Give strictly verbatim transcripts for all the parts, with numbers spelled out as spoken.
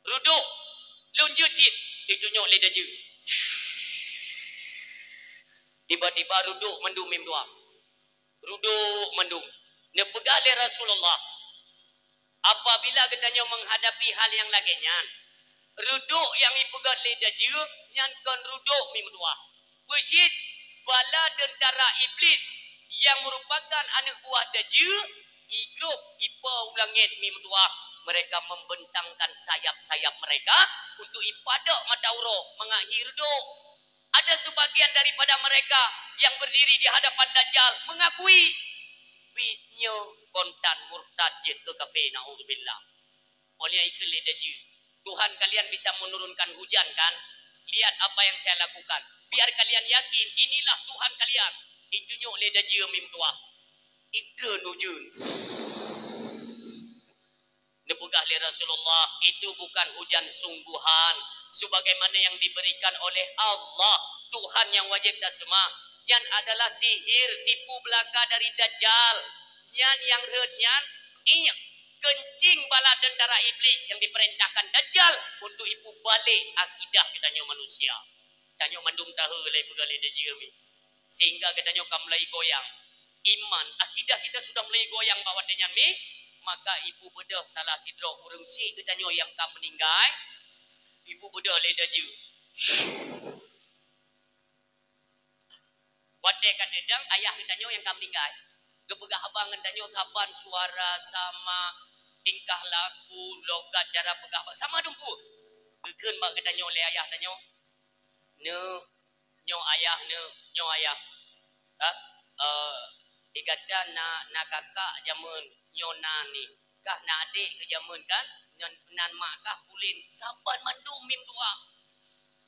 Rudok, lôn jeuet cit, itunyok lé dajeu. Tiba-tiba rudok mandum mim dua. Rudok mandum. Neupeugah lé Rasulullah, apabila geutanyoe menghadapi hal yang lagée nyan, rudok nyang ipeugét lé dajeu nyan kon rudok mim dua. Peucit bala teuntara Iblis nyang meurupakan aneuëk buah dajeu, igrôp ipo u langét mim dua. Mereka membentangkan sayap-sayap mereka untuk ipadok mata uroe mangat hi rudok. Ada sebagian daripada mereka yang berdiri di hadapan Dajjal mengakui, "Bit nyoe kontan murtad jeuet keu kafé, naudzubillah." Oleh ikeu lé dajeu, "Tuhan kalian bisa menurunkan hujan, kan? Lihat apa yang saya lakukan. Biar kalian yakin inilah Tuhan kalian." Itunyok lé dajeu mim tuah. Itreun ujeuen. Neupeugah lé Rasulullah, "Itu bukan hujan sungguhan sebagaimana yang diberikan oleh Allah, Tuhan yang wajib taseumah. Nyan adalah sihir tipu belaka dari Dajjal. Nyan nyang rhot nyan, iék, keuncing bala teuntara Iblis yang diperintahkan Dajjal untuk ipubalek akidah geutanyoe manusia." Tanyoe mandum tahe lé peugah lé dajeu mi. Sehingga geutanyoe ka mulai goyang. Iman, akidah kita sudah mulai goyang bak watée nyan mi, maka ipubeudôh salah sidroe ureuëng syik geutanyoe nyang ka meuninggai, ipubeudôh lé dajeu. Watée ka teudong ayah geutanyoe nyang ka meuninggai, geupeugah haba ngon tanyoe saban suara sama, tingkah laku, logat cara peugah haba sama dumpeue. Geukheun bak geutanyoe lé ayah tanyoe, "Neuk, nyoe ayah, neuk, nyoe ayah. Ka, eh, di gata na, na kakak jameun, nyoe na ni. Kah na adék keu jameun kan? Nyan, nan mak kah pulen." Saban mandum mim dua.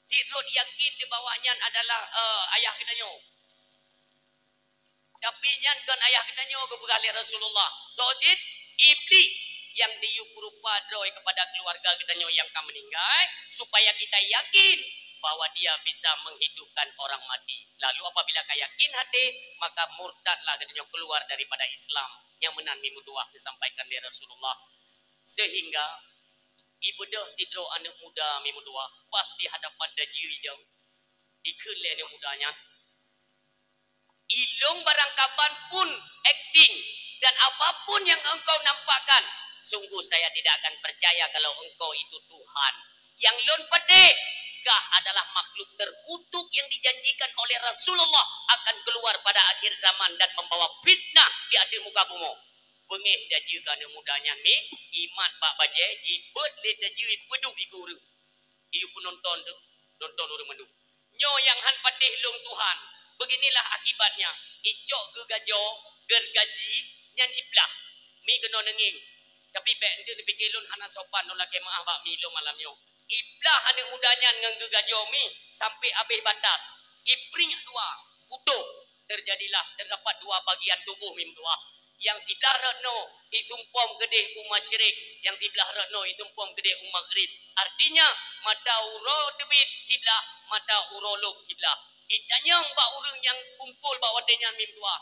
Cit rhot yakin di bahwa nyan adalah, eh, ayah geutanyoe. Tapi nyan kon ayah geutanyoe, geupeugah lé Rasulullah. Soe cit? Iblis nyang diyue peurupa droe kepada keluarga geutanyoe nyang ka meuninggai, supaya kita yakin bahwa dia bisa menghidupkan orang mati. Lalu apabila ka yakin hati, maka murtadlah geutanyoe, keluar daripada Islam. Nyang meunan mim dua disampaikan lé Rasulullah. Sehingga ibeudôh sidroe aneuëk muda mim dua pas di hadapan dajeu ijong. Ikheun lé aneuëk muda nyan, "Ilôn barangkaban pun akting dan apapun yang engkau nampakkan, sungguh saya tidak akan percaya kalau engkau itu Tuhan. Yang lôn patéh, kah adalah makhluk terkutuk yang dijanjikan oleh Rasulullah akan keluar pada akhir zaman dan membawa fitnah di atas muka bumoe." Beungéh dajeu keu aneuëk muda nyan mi, imat bak bajée, jibeuet lé dajeu ipeuduk ikeu ureuëng. Iyue peunonton tu, nonton ureuëng mandum. "Nyoe nyang han patéh lôn Tuhan. Beginilah akibatnya, icok geugajoe, geugaji, nyan iblah. Mi keunoe neungieng. Tapi bék eunteuk neupike lôn hana sopan lôn lakée meuáh bak mi lôn malam nyoe." Iblah aneuëk muda nyan ngon geugajoe mi sampai habéh batas. Ipriek dua, putôh. Terjadilah, terdapat dua bagian tubuh mim dua. Nyang siblah rot noe isumpom keudeh u masyrik, nyang siblah rot noe isumpom keudeh u maghrib. Artinya, mata uroe teubiet siblah, mata uroe lôb siblah. Itanyong bak ureuëng nyang kumpul bak watée nyan mim dua,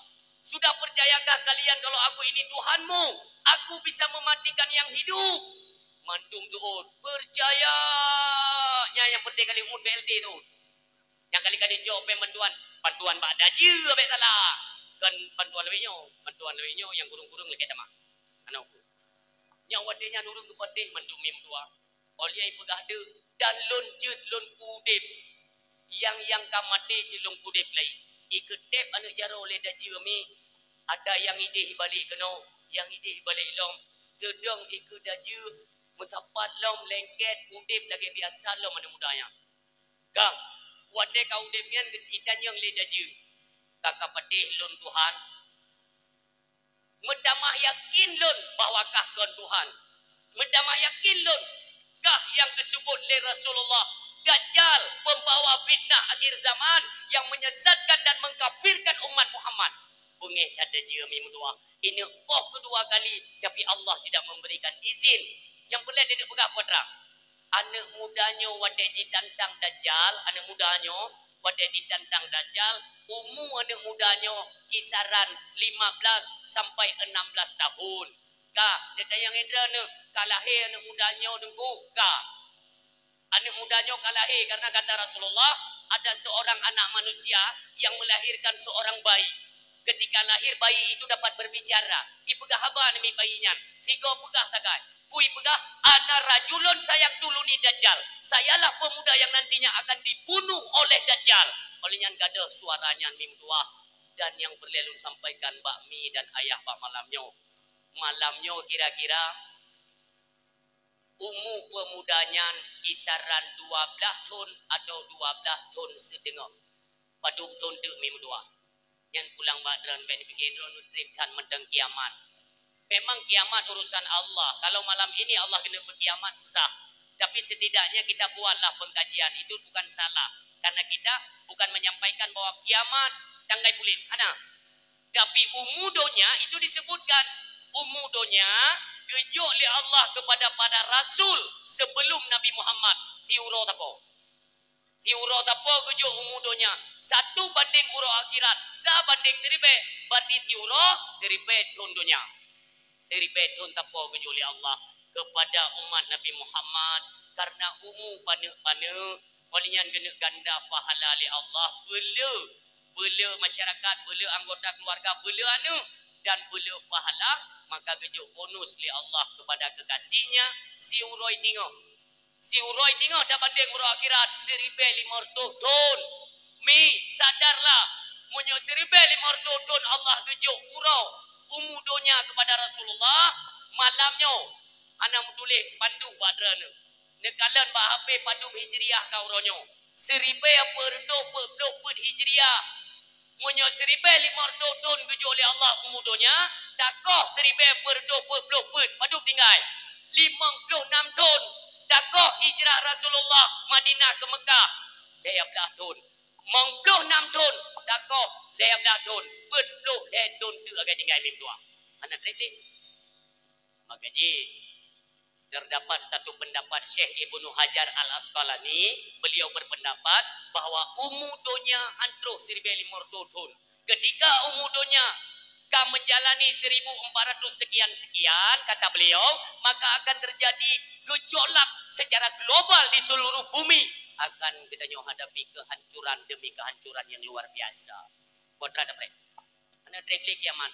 "Sudah percayakah kalian kalau aku ini Tuhanmu? Aku bisa mematikan yang hidup." Mandum tuôt, "Percaya!" Nyan nyang peunteng kali umu B L T tu. Nyang kali-kali jok péng bantuan, bantuan bak dajeu bék salah. Kon bantuan lawét nyoe, bantuan lawét nyoe nyang gurung-gurung lagée tamah. Aneuk. Nyang watée nyan ureuëng geupatéh mandum mim dua. Oleh ipeugah deuh, "Dan lôn jeuet lôn udeb. Nyang, nyang ka maté jeuet lôn udeb lagi." Ikeuteb aneuëk jaroe lé dajeu mi, ada nyang ideh ibalek keunoe, nyang ideh ibalek lom. Teudong ikeu dajeu, meusapat lom lengket, udeb lagée biasa lom aneuëk muda nyan. Ka, watée ka udeb nyan itanyong lé dajeu, "Kah ka patéh lôn Tuhan?" "Meutamah yakin lôn bahwa kah kon Tuhan. Meutamah yakin lôn kah nyang geusebut lé Rasulullah, Dajjal, pembawa fitnah akhir zaman yang menyesatkan dan mengkafirkan umat Muhammad." Beungéh that dajeu mi meutuah. Ineuk poh keudua kali, tapi Allah tidak memberikan izin. Nyang peureulée dineuk peugah peue trang. Aneuëk muda nyoe watée jitantang Dajjal, aneuëk muda nyoe watée jitantang Dajjal, umu aneuëk muda nyoe kisaran lima belas sampai enam belas tahun. Ka, neutanyong indra neuh, ka lahé aneuëk muda nyoe teungku? Ka. Aneuk muda nyoe ka lahé karena kata Rasulullah, ada seorang anak manusia yang melahirkan seorang bayi. Ketika lahir, bayi itu dapat berbicara. Ipeugah haba nibak bayi nyan. Sigoe peugah sagai. Peue ipeugah, "Ana rajulun sayaqtuluni Dajjal." Sayalah pemuda yang nantinya akan dibunuh oleh Dajjal. Oleh nyan gadôh suara nyan mi meutuah. Dan nyang peureulée lôn sampaikan bak mi dan ayah bak malam nyoe. Malam nyoe kira-kira umu pemuda nyan kisaran dua blaih thon atau dua blaih thon siteungoh. Padub thon teuk mi meutuah. Nyan pulang bak droeneuh bék neupiké droeneuh treb that mantong kiamat. Memang kiamat urusan Allah. Kalau malam ini Allah keuneuk peukiamat, sah. Tapi setidaknya kita buatlah pengkajian. Itu bukan salah. Karena kita bukan menyampaikan bahwa kiamat tanggai buleuen. Hana. Tapi umu donya itu disebutkan. Umu donya geujok lé Allah kepada para rasul sebelum Nabi Muhammad. Siuroe sapo. Siuroe sapo geujok umu donya. Satu banding uroe akhirat. Sa banding siribée. Berarti siuroe siribée thon donya. Siribée thon sapo geujok lé Allah kepada umat Nabi Muhammad karena umu paneuk-paneuk. Oleh nyan geuneuk ganda pahala lé Allah. Beuleu, beuleu masyarakat, beuleu anggota keluarga, beuleu aneuk, dan beuleu pahala, maka geujok bonus lé Allah kepada kekasihnya siuroe teungoh. Siuroe teungoh tabandeng uroe akhirat siribée limong reutôh thon. Mi, sadarlah, meunyoe siribée limong reutôh thon Allah geujok uroe umu donya kepada Rasulullah, malam nyoe hana meutuléh sipanduk bak droeneuh. Neukalon bak H P padub Hijriah ka uroe nyoe. Siribée peuet reutôh peuet ploh peuet Hijriah. Meunyoe siribée limong reutôh thon geujok lé Allah umu donya, takoh siribée peuet reutôh peuet ploh peuet, padub tinggai? Limong ploh nam thon. Takoh hijrah Rasulullah Madinah keu Meukah, lhée blaih thon. Limong ploh nam thon. Takoh lhée blaih thon. Peuet ploh lhée thon teuk agak tinggai mi meutuah. Hana treb lé. Maka jih, terdapat satu pendapat Syekh Ibnu Hajar Al-Asqalani, beliau berpendapat bahwa umu donya han troh siribée limong reutôh thon. Ketika umu donya ka menjalani seribu empat ratus sekian-sekian, kata beliau, maka akan terjadi gejolak secara global di seluruh bumi. Akan geutanyoe hadapi kehancuran demi kehancuran yang luar biasa. Buat terhadap mereka. Hana treb lé kiamat.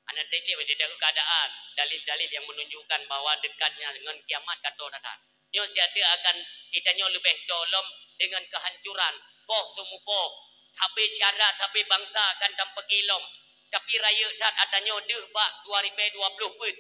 Hana treb lé, meunyoe taeu keadaan, dalil-dalil yang menunjukkan bahwa dekatnya ngon kiamat ka toe that. Nyoe siat akan geutanyoe leubeh toe lom deungon kehancuran, poh teumupoh, sabe syara, sabe bansa akan tampeuki lom. Tapi rayeuk that ata nyoe deuh bak dua ribée dua ploh peuet,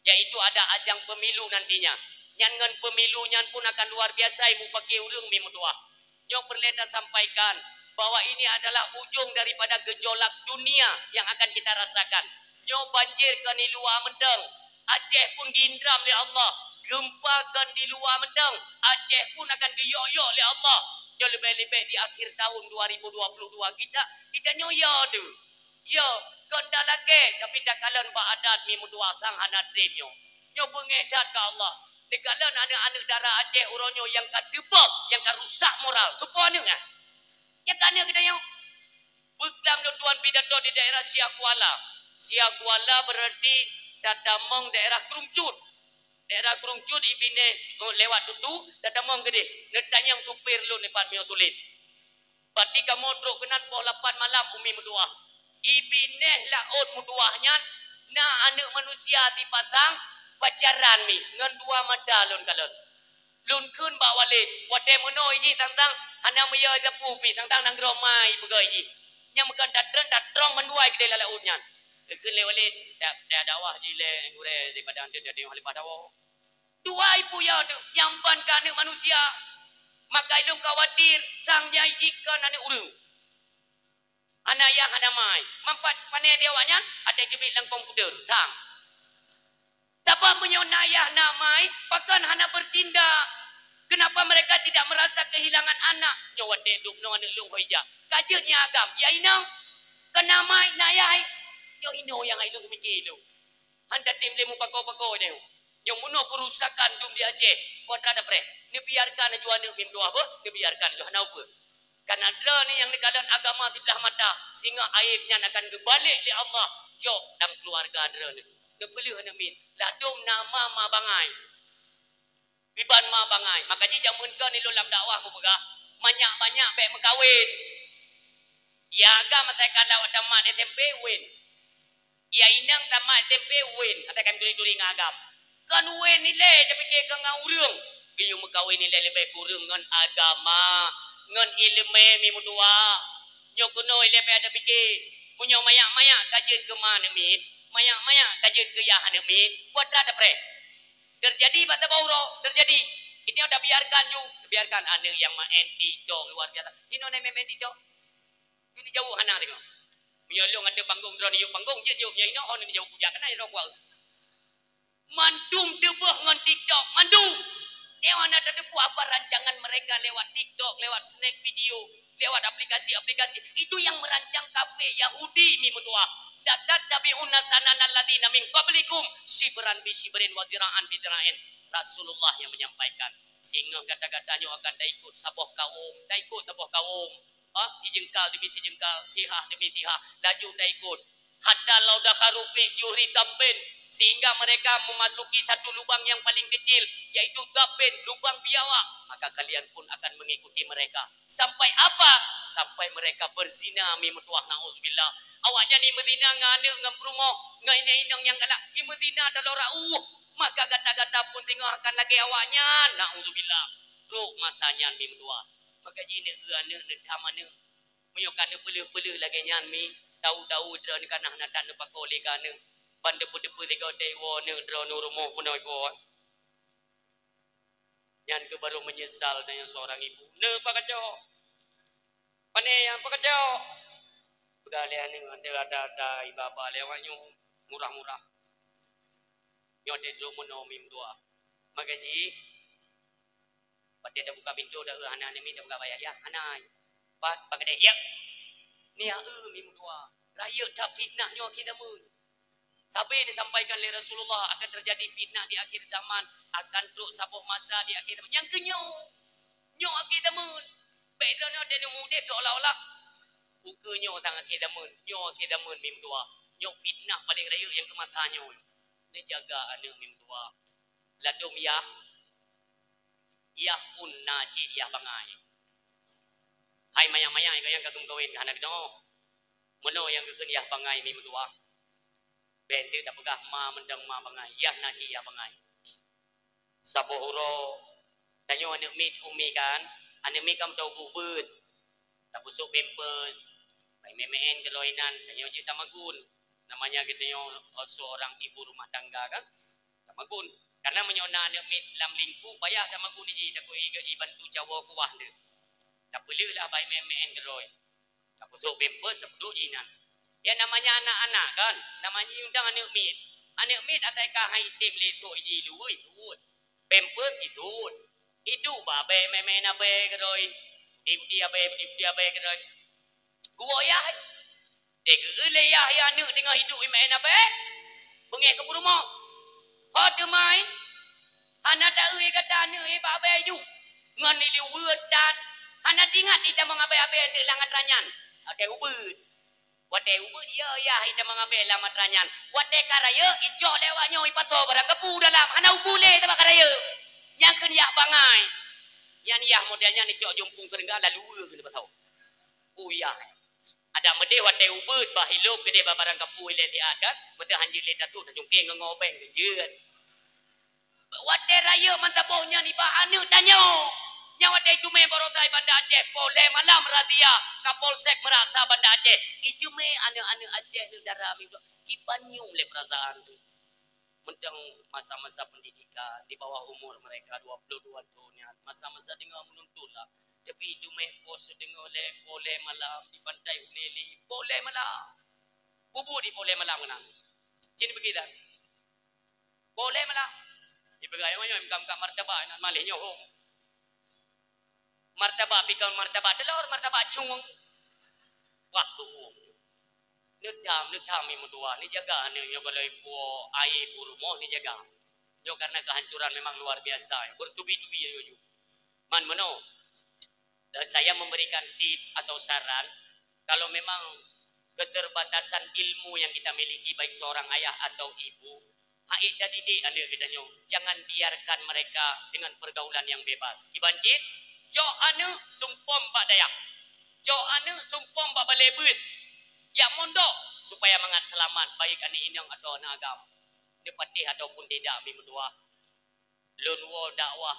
yaitu ada ajang pemilu nantinya. Nyan ngon pemilu nyan pun akan luar biasa mupake ureuëng mi meutuah. Nyoe peureulée tasampaikan bahwa ini adalah ujong daripada gejolak dunia yang akan kita rasakan. Nyoe banjir kon di luwa mantong, Aceh pun geindram lé Allah. Gempa kon di luwa mantong, Aceh pun akan geuyok-yok lé Allah. Nyoe leubeh-leubeh di akhir tahun dua ribu dua puluh dua kita, kita nyoe ya tu. Ya, kon dak lakée, tapi takalon bak adat mi meutuah sang hana treb nyoe. Nyoe beungéh that keu Allah. Neukalon aneuëk-aneuëk dara Aceh uroe nyoe nyang ka teubok, nyang ka rusak moral. Keupeue aneuëk nyan? Nyang ka aneuëk geutanyoe. Beuklam lôn tuan pidato di daerah Syiah Kuala. Syiah Kuala berarti tatamong daerah Krungcut. Daerah Krungcut ibinéh, oh, lewat tutu, tatamong keudeh. Neutanyong supir lôn ipat miyueb sulet. Berarti kamoe trok keunan poh lapan malam umi meutuah. Ibinéh laôt meutuah nyan na aneuëk manusia sipasang pacaran mi ngon dua mata lôn kalon. Lôn kheun bak Walid, watée meunoe jih tang-tang hana meuyo sapeue pih, tang-tang nanggroe mai peugah jih. Nyang meukon tatrön tatrong mandua keudeh lam laôt nyan. Geukheun lé Walid, dak dak dakwah jih lé gurée daripada aneuëk teudeungoh leupah dawa. Dua ibu ya tu nyang ban keu aneuëk manusia. Maka ilôn khawatir sang nyang jih kon aneuëk ureuëng. Hana yah hana mai. Mampat sipanai di awaknyan, ada jeubiet lam komputer. Sang. Sabab meunyoe na yah na mai, pakon hana bertindak? Kenapa mereka tidak merasa kehilangan anak? Nyoe watée dub nyoe aneuëk lôn hoi jak. Ka jeuet nyang agam. Ya inong, keu na mai, na yah. Nyoe inoe nyang hai lôn geumike lôn. Han tatem lé mupako-pako nyoe. Nyoe meunoe keurusakan dum di Aceh. Peue atra dapreh? Neubiarkan laju aneuëk mim dua beuh, neubiarkan laju hana upeue. Kana droeneuh nyang neukalon agama siblah mata, singoh aéb nyan akan geubalek lé Allah jok lam keuluwarga droeneuh. Neupeuleueh aneuëk miet, ladôm na ma-ma bangai. Riban ma bangai. Maka jih jameun kon ilôn lam dakwah kupeugah, manyak-manyak bèk meukawen. Ya agam asai ka lawat tamat S M P, wen. Ya inong tamat S M P, wen. Asai ka turi-turi ngon agam. Kon wen ilèe tapike keu ngon ureueng. Geuyue meukawen ilèe leubeh kureueng ngon agama, ngon ileumèe mi meutuah. Nyoe keunoe ilèe payah tapike. Meunyoe manyak-manyak ka jeuet keu ma aneuk miet, manyak-manyak ka jeuet keu yah aneuk miet, buet that tapreh. Terjadi bak saboh uroe, terjadi. Ini udah biarkan ju, biarkan aneuk nyang main TikTok luar biasa. Inoe na main TikTok. Ini jauh hana deungoe. Meunyoe lôn ateueh panggong droeneuh yue panggong jeuet yue, meunyoe inoe hon jauh kujak keunan droe kuat. Mandum teubeuh ngon TikTok, mandum. Tengok hana tateupeue apa rancangan mereka lewat TikTok, lewat snack video, lewat aplikasi-aplikasi. Itu yang merancang kafé Yahudi mi meutuah. "La tattabi'unna sananal ladzina min qablikum, shibran bi shibrin wa dzira'an bi dzira'in." Rasulullah yang menyampaikan. Singoh gata-gata nyoe akan taikot saboh kaum, taikot saboh kaum. Ha, sijeungkal demi sijeungkal, sihah demi sihah, laju taikot. "Hatta law dakhalu fi juhri dabbin," sehingga mereka memasuki satu lubang yang paling kecil, yaitu dabbin, lubang biawak, maka kalian pun akan mengikuti mereka. Sampai apa? Sampai mereka berzina mi meutuah, naudzubillah. Awaknyan imeuzina ngon aneuk, ngon peurumoh, ngon inong-inong nyang galak, imeuzina taloe rauh, maka gata-gata pun singoh akan lagèe awaknyan, naudzubillah. Trok masa nyan mi meutuah. Maka jih neuk eu aneuk, neuk tham aneuk. Meunyoe ka neupeuleueh-peuleueh lagèe nyan mi, tahu-tahu droeneuh ka na, na that neupakoe lé keu aneuk. Ban teupeu-teupeu sigoe teuh iwoe aneuk droeneuh u rumoh meunoe iwoe. Nyan keuh baru meunyeusal tanyoe seurang ibu. Neuh, pakacok? Pane nyang pakacok? Peugah lé aneuk, ata-ata iba-ba lé awaknyoe murah-murah. Nyoe teuh trok meunoe mi meutuah. Maka jih, watèe tabuka pintoe, ta eu hana aneuk miet, tabuka bak yah, "Yah, hana." Pat, pat keudéh, "Yah." Nyan eu mi meutuah. Rayeuk that fitnah nyoe akhé zameun. Sabé disampaikan lé Rasulullah akan terjadi fitnah di akhir zaman, akan trok saboh masa di akhir zaman. Nyang keu nyoe, nyoe akhé zameun. Bèk droeneuh teuh udép seolah-olah ukeue nyoe sang akhé zameun. Nyoe akhé zameun mi meutuah. Nyoe fitnah paleng rayeuk nyang keu masa nyoe. Neujaga aneuk mi meutuah. Ladôm yah, yah pun na cit yah bangai. Hai manyak-manyak nyang ka geumeukawen, hana keunoe. Meunoe nyang geukheun yah bangai mi meutuah. Bèk teuk tapeugah ma mantong ma bangai, yah na cit yah bangai. Saboh uroe, tanyoe aneuk miet umi kan, aneuk miet kan meutuah ubeuet-ubeuet. Tapeusok pampers, bai mè-mèn keudroe inan, tanyoe jeuet tamagun. Namanya geutanyoe, oh, seorang ibu rumah tangga kan, tamagun. Karena meunyoe na aneuk miet lam lingkup, payah tamagun jih, takot i, ibantu cawoe kuah deuh. Tapeuleueh lah bai mè-mèn keudroe. Tapeusok pampers, tapeuduek jih inan. Ya, namanya anak-anak kan, namanya undang aneuk miet. Aneuk miet asai ka han item lé sok jih luweue isuet. Pampers isuet. Iduek bak abèe mè-mèn abèe keudroe. Di puti abèe, di puti abèe keudroe. Geuwoe yah. Deh geu lé yah, yah aneuk teungoh iduek imè-mèn abèe. Beungèh keu peurumoh. Ho teuma, hana ta-eu gata aneuk bak abèe iduek. Ngon iluweue tan. Hana tingat itamong abèe-abèe deuk lam atra nyan. Watèe ubeuet. Watèe ubeuet, ya, yah itamong abèe lam atra nyan. Watèe ka rayeuk, icok lé awaknyoe ipasoe barang kapeue dalam. Hana ubeuet lé teuma ka rayeuk. Nyang kheun yah bangai. Nyan yah model nyan icok jumpung keureuga lalu keu neupasoe. Uyah. Adak meudeh watèe ubeuet bah ilop keudeh bak barang kapeue ilèe siat kan, meuseuh han jeuet lé tasut, tacungkeng ngon ngobeng keu jeuet. Watèe rayeuk meusaboh nyan iba aneuk tanyoe. Nyang watèe icumè baroesa i Banda Aceh, poh lhèe malam razia Kapolsek Meurasa Banda Aceh. Icumè aneuk-aneuk Aceh neuk dara meutuah, iban nyum lé peurasaan teuh. Mantong masa-masa pendidikan, di bawah umur mereka dua puluh dua tahun nyan, masa-masa deungoe meununtut lah. Tapi icumè poh sideungoe lhèe, poh lhèe malam di pantai Ulèe lé, poh lhèe malam. Ubeuet di poh lhèe malam keunan. Cit beugita. Poh lhèe malam. Ipeugah, "Nyoe, nyoe, meuka-meuka martabak, nyoe malèe nyoe hom." Martabak pih kon martabak teulor, martabak cueng. Wah, tuwöng. Neudham, neudham mi meutuah, neujaga aneuk nyoe, kalau ipuwoe aé u rumoh neujaga. Nyoe karena kehancuran memang luar biasa, bertubi-tubi nyoe ju. Man meunoe, saya memberikan tips atau saran, kalau memang keterbatasan ilmu yang kita miliki, baik seorang ayah atau ibu, Aék tadidik aneuk geutanyoe, jangan biarkan mereka dengan pergaulan yang bebas. Kiban cit, cok aneuk sumpom bak dayah. Cok aneuk sumpom bak balée beuet. Jak mondok supaya mangat seulamat, baik aneuk inong atawa aneuk agam. Neupatéh ataupun tidak, mi meutuah. Lôn woe dakwah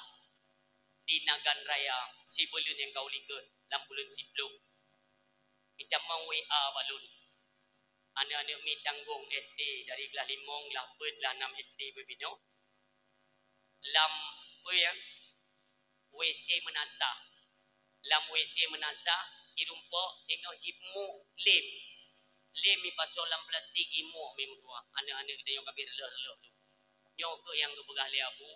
di Nagan Raya sibuleuen nyang ka u likot lam buleuen siploh. Itamong W A bak lôn. Aneuk-aneuk mi tanggong S D dari glah limong, glah peuet, glah nam S D beubinoe. Lam peue ya? W C meunasah. Lam W C meunasah, irumpok teungoh jimuek lem. Lem ipasoe lam plastik, imuek mi meutuah. Aneuk-aneuk geutanyoe ka abéh reuloh-reuloh tu. Nyoe keuh nyang geupeugah lé Abu,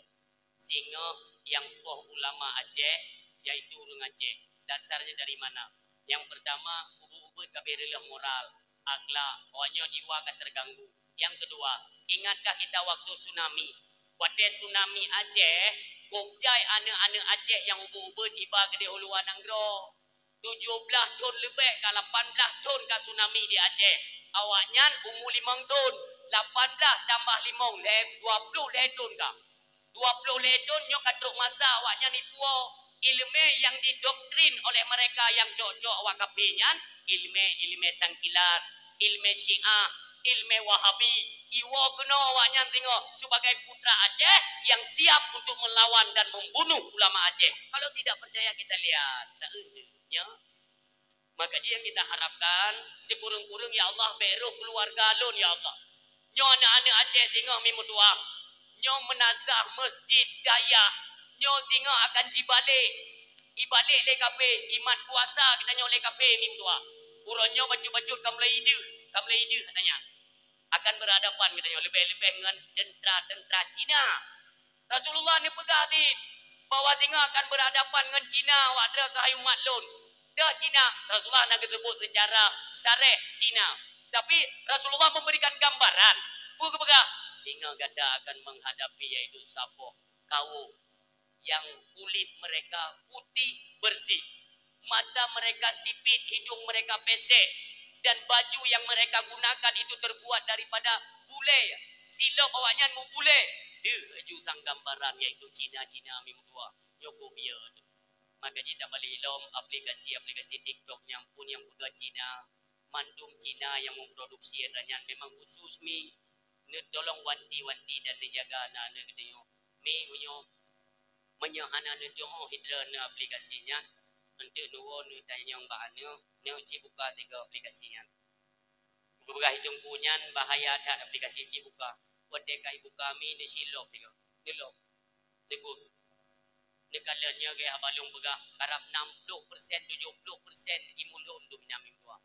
singoh nyang poh ulama Aceh, yaitu ureuëng Aceh. Dasarnya dari mana? Yang pertama, ubit-ubit ka abéh reuloh moral, akhlak, awaknyoe jiwa ka terganggu. Yang kedua, ingatkah kita waktu tsunami? Watée tsunami Aceh, gobjai aneuk-aneuk Aceh nyang ubit-ubit iba keudeh u luwa nanggroe. Tujoh blaih thon leubeh ka, lapan blaih thon ka tsunami di Aceh. Awaknyan umu limong thon, lapan blaih tambah limong, lhée, dua ploh lhée thon ka. Dua ploh lhée thon nyoe ka trok masa awaknyan ipuwoe. Ileumé nyang didoktrin oleh mereka nyang cok-cok awak kafé nyan, ileumé, ileumé sangkilat, ileumé Syiah, ileumé Wahabi. Iwoe keunoe awaknyan teungoh sebagai putra Aceh yang siap untuk melawan dan membunuh ulama Aceh. Kalau tidak percaya, kita lihat. Tak ada. Nyoe. Maka jih nyang kita harapkan, sikureueng-kureueng, ya Allah, bék roh keuluwarga lôn, ya Allah. Nyoe aneuk-aneuk Aceh singoh mi meutuah. Nyoe meunasah masjid dayah. Nyoe singoh akan jibalek. Ibalek lé kafé, imat kuasa geutanyoe lé kafé mi meutuah. Uroe nyoe bacut-bacut ka mulai ideuh, ka mulai ideuh katanya. Akan berhadapan geutanyoe leubeh-leubeh ngon teuntra-teuntra Cina. Rasulullah neupeugah dit bahwa singoh akan berhadapan ngon Cina awak droe keuhai umat lôn. Deuh Cina, Rasulullah na geuseubut seucara sareh Cina. Tapi Rasulullah memberikan gambaran. Peue geupeugah? Singoh gata akan menghadapi, yaitu saboh kaum yang kulit mereka putih bersih, mata mereka sipit, hidung mereka pesek, dan baju yang mereka gunakan itu terbuat daripada bulée. Silop awaknyan meubulée. Deuh laju sang gambaran, yaitu Cina-Cina mi meutuah. Nyoe kok bieu tu. Maka jih tabalek lom aplikasi-aplikasi TikTok nyang pun nyang peugah Cina, mandum Cina nyang memproduksi atra nyan memang khusus mi neutolong wanti-wanti dan neujaga aneuk-aneuk geutanyoe. Mi meunyoe, meunyoe hana neutu'oh hidra neu aplikasi nyan, eunteuk neuwoe neutanyong bak aneuk, neuk cit buka tiga aplikasi nyan. Geupeugah i teungku nyan bahaya that aplikasi cit buka. Watée ka ibuka mi neusilop tiga, neulop, neugut. Neukalon nyoe gaya haba lôn peugah, karab enam puluh persen, tujuh puluh persen ilmu lôn dum inong mi meutuah.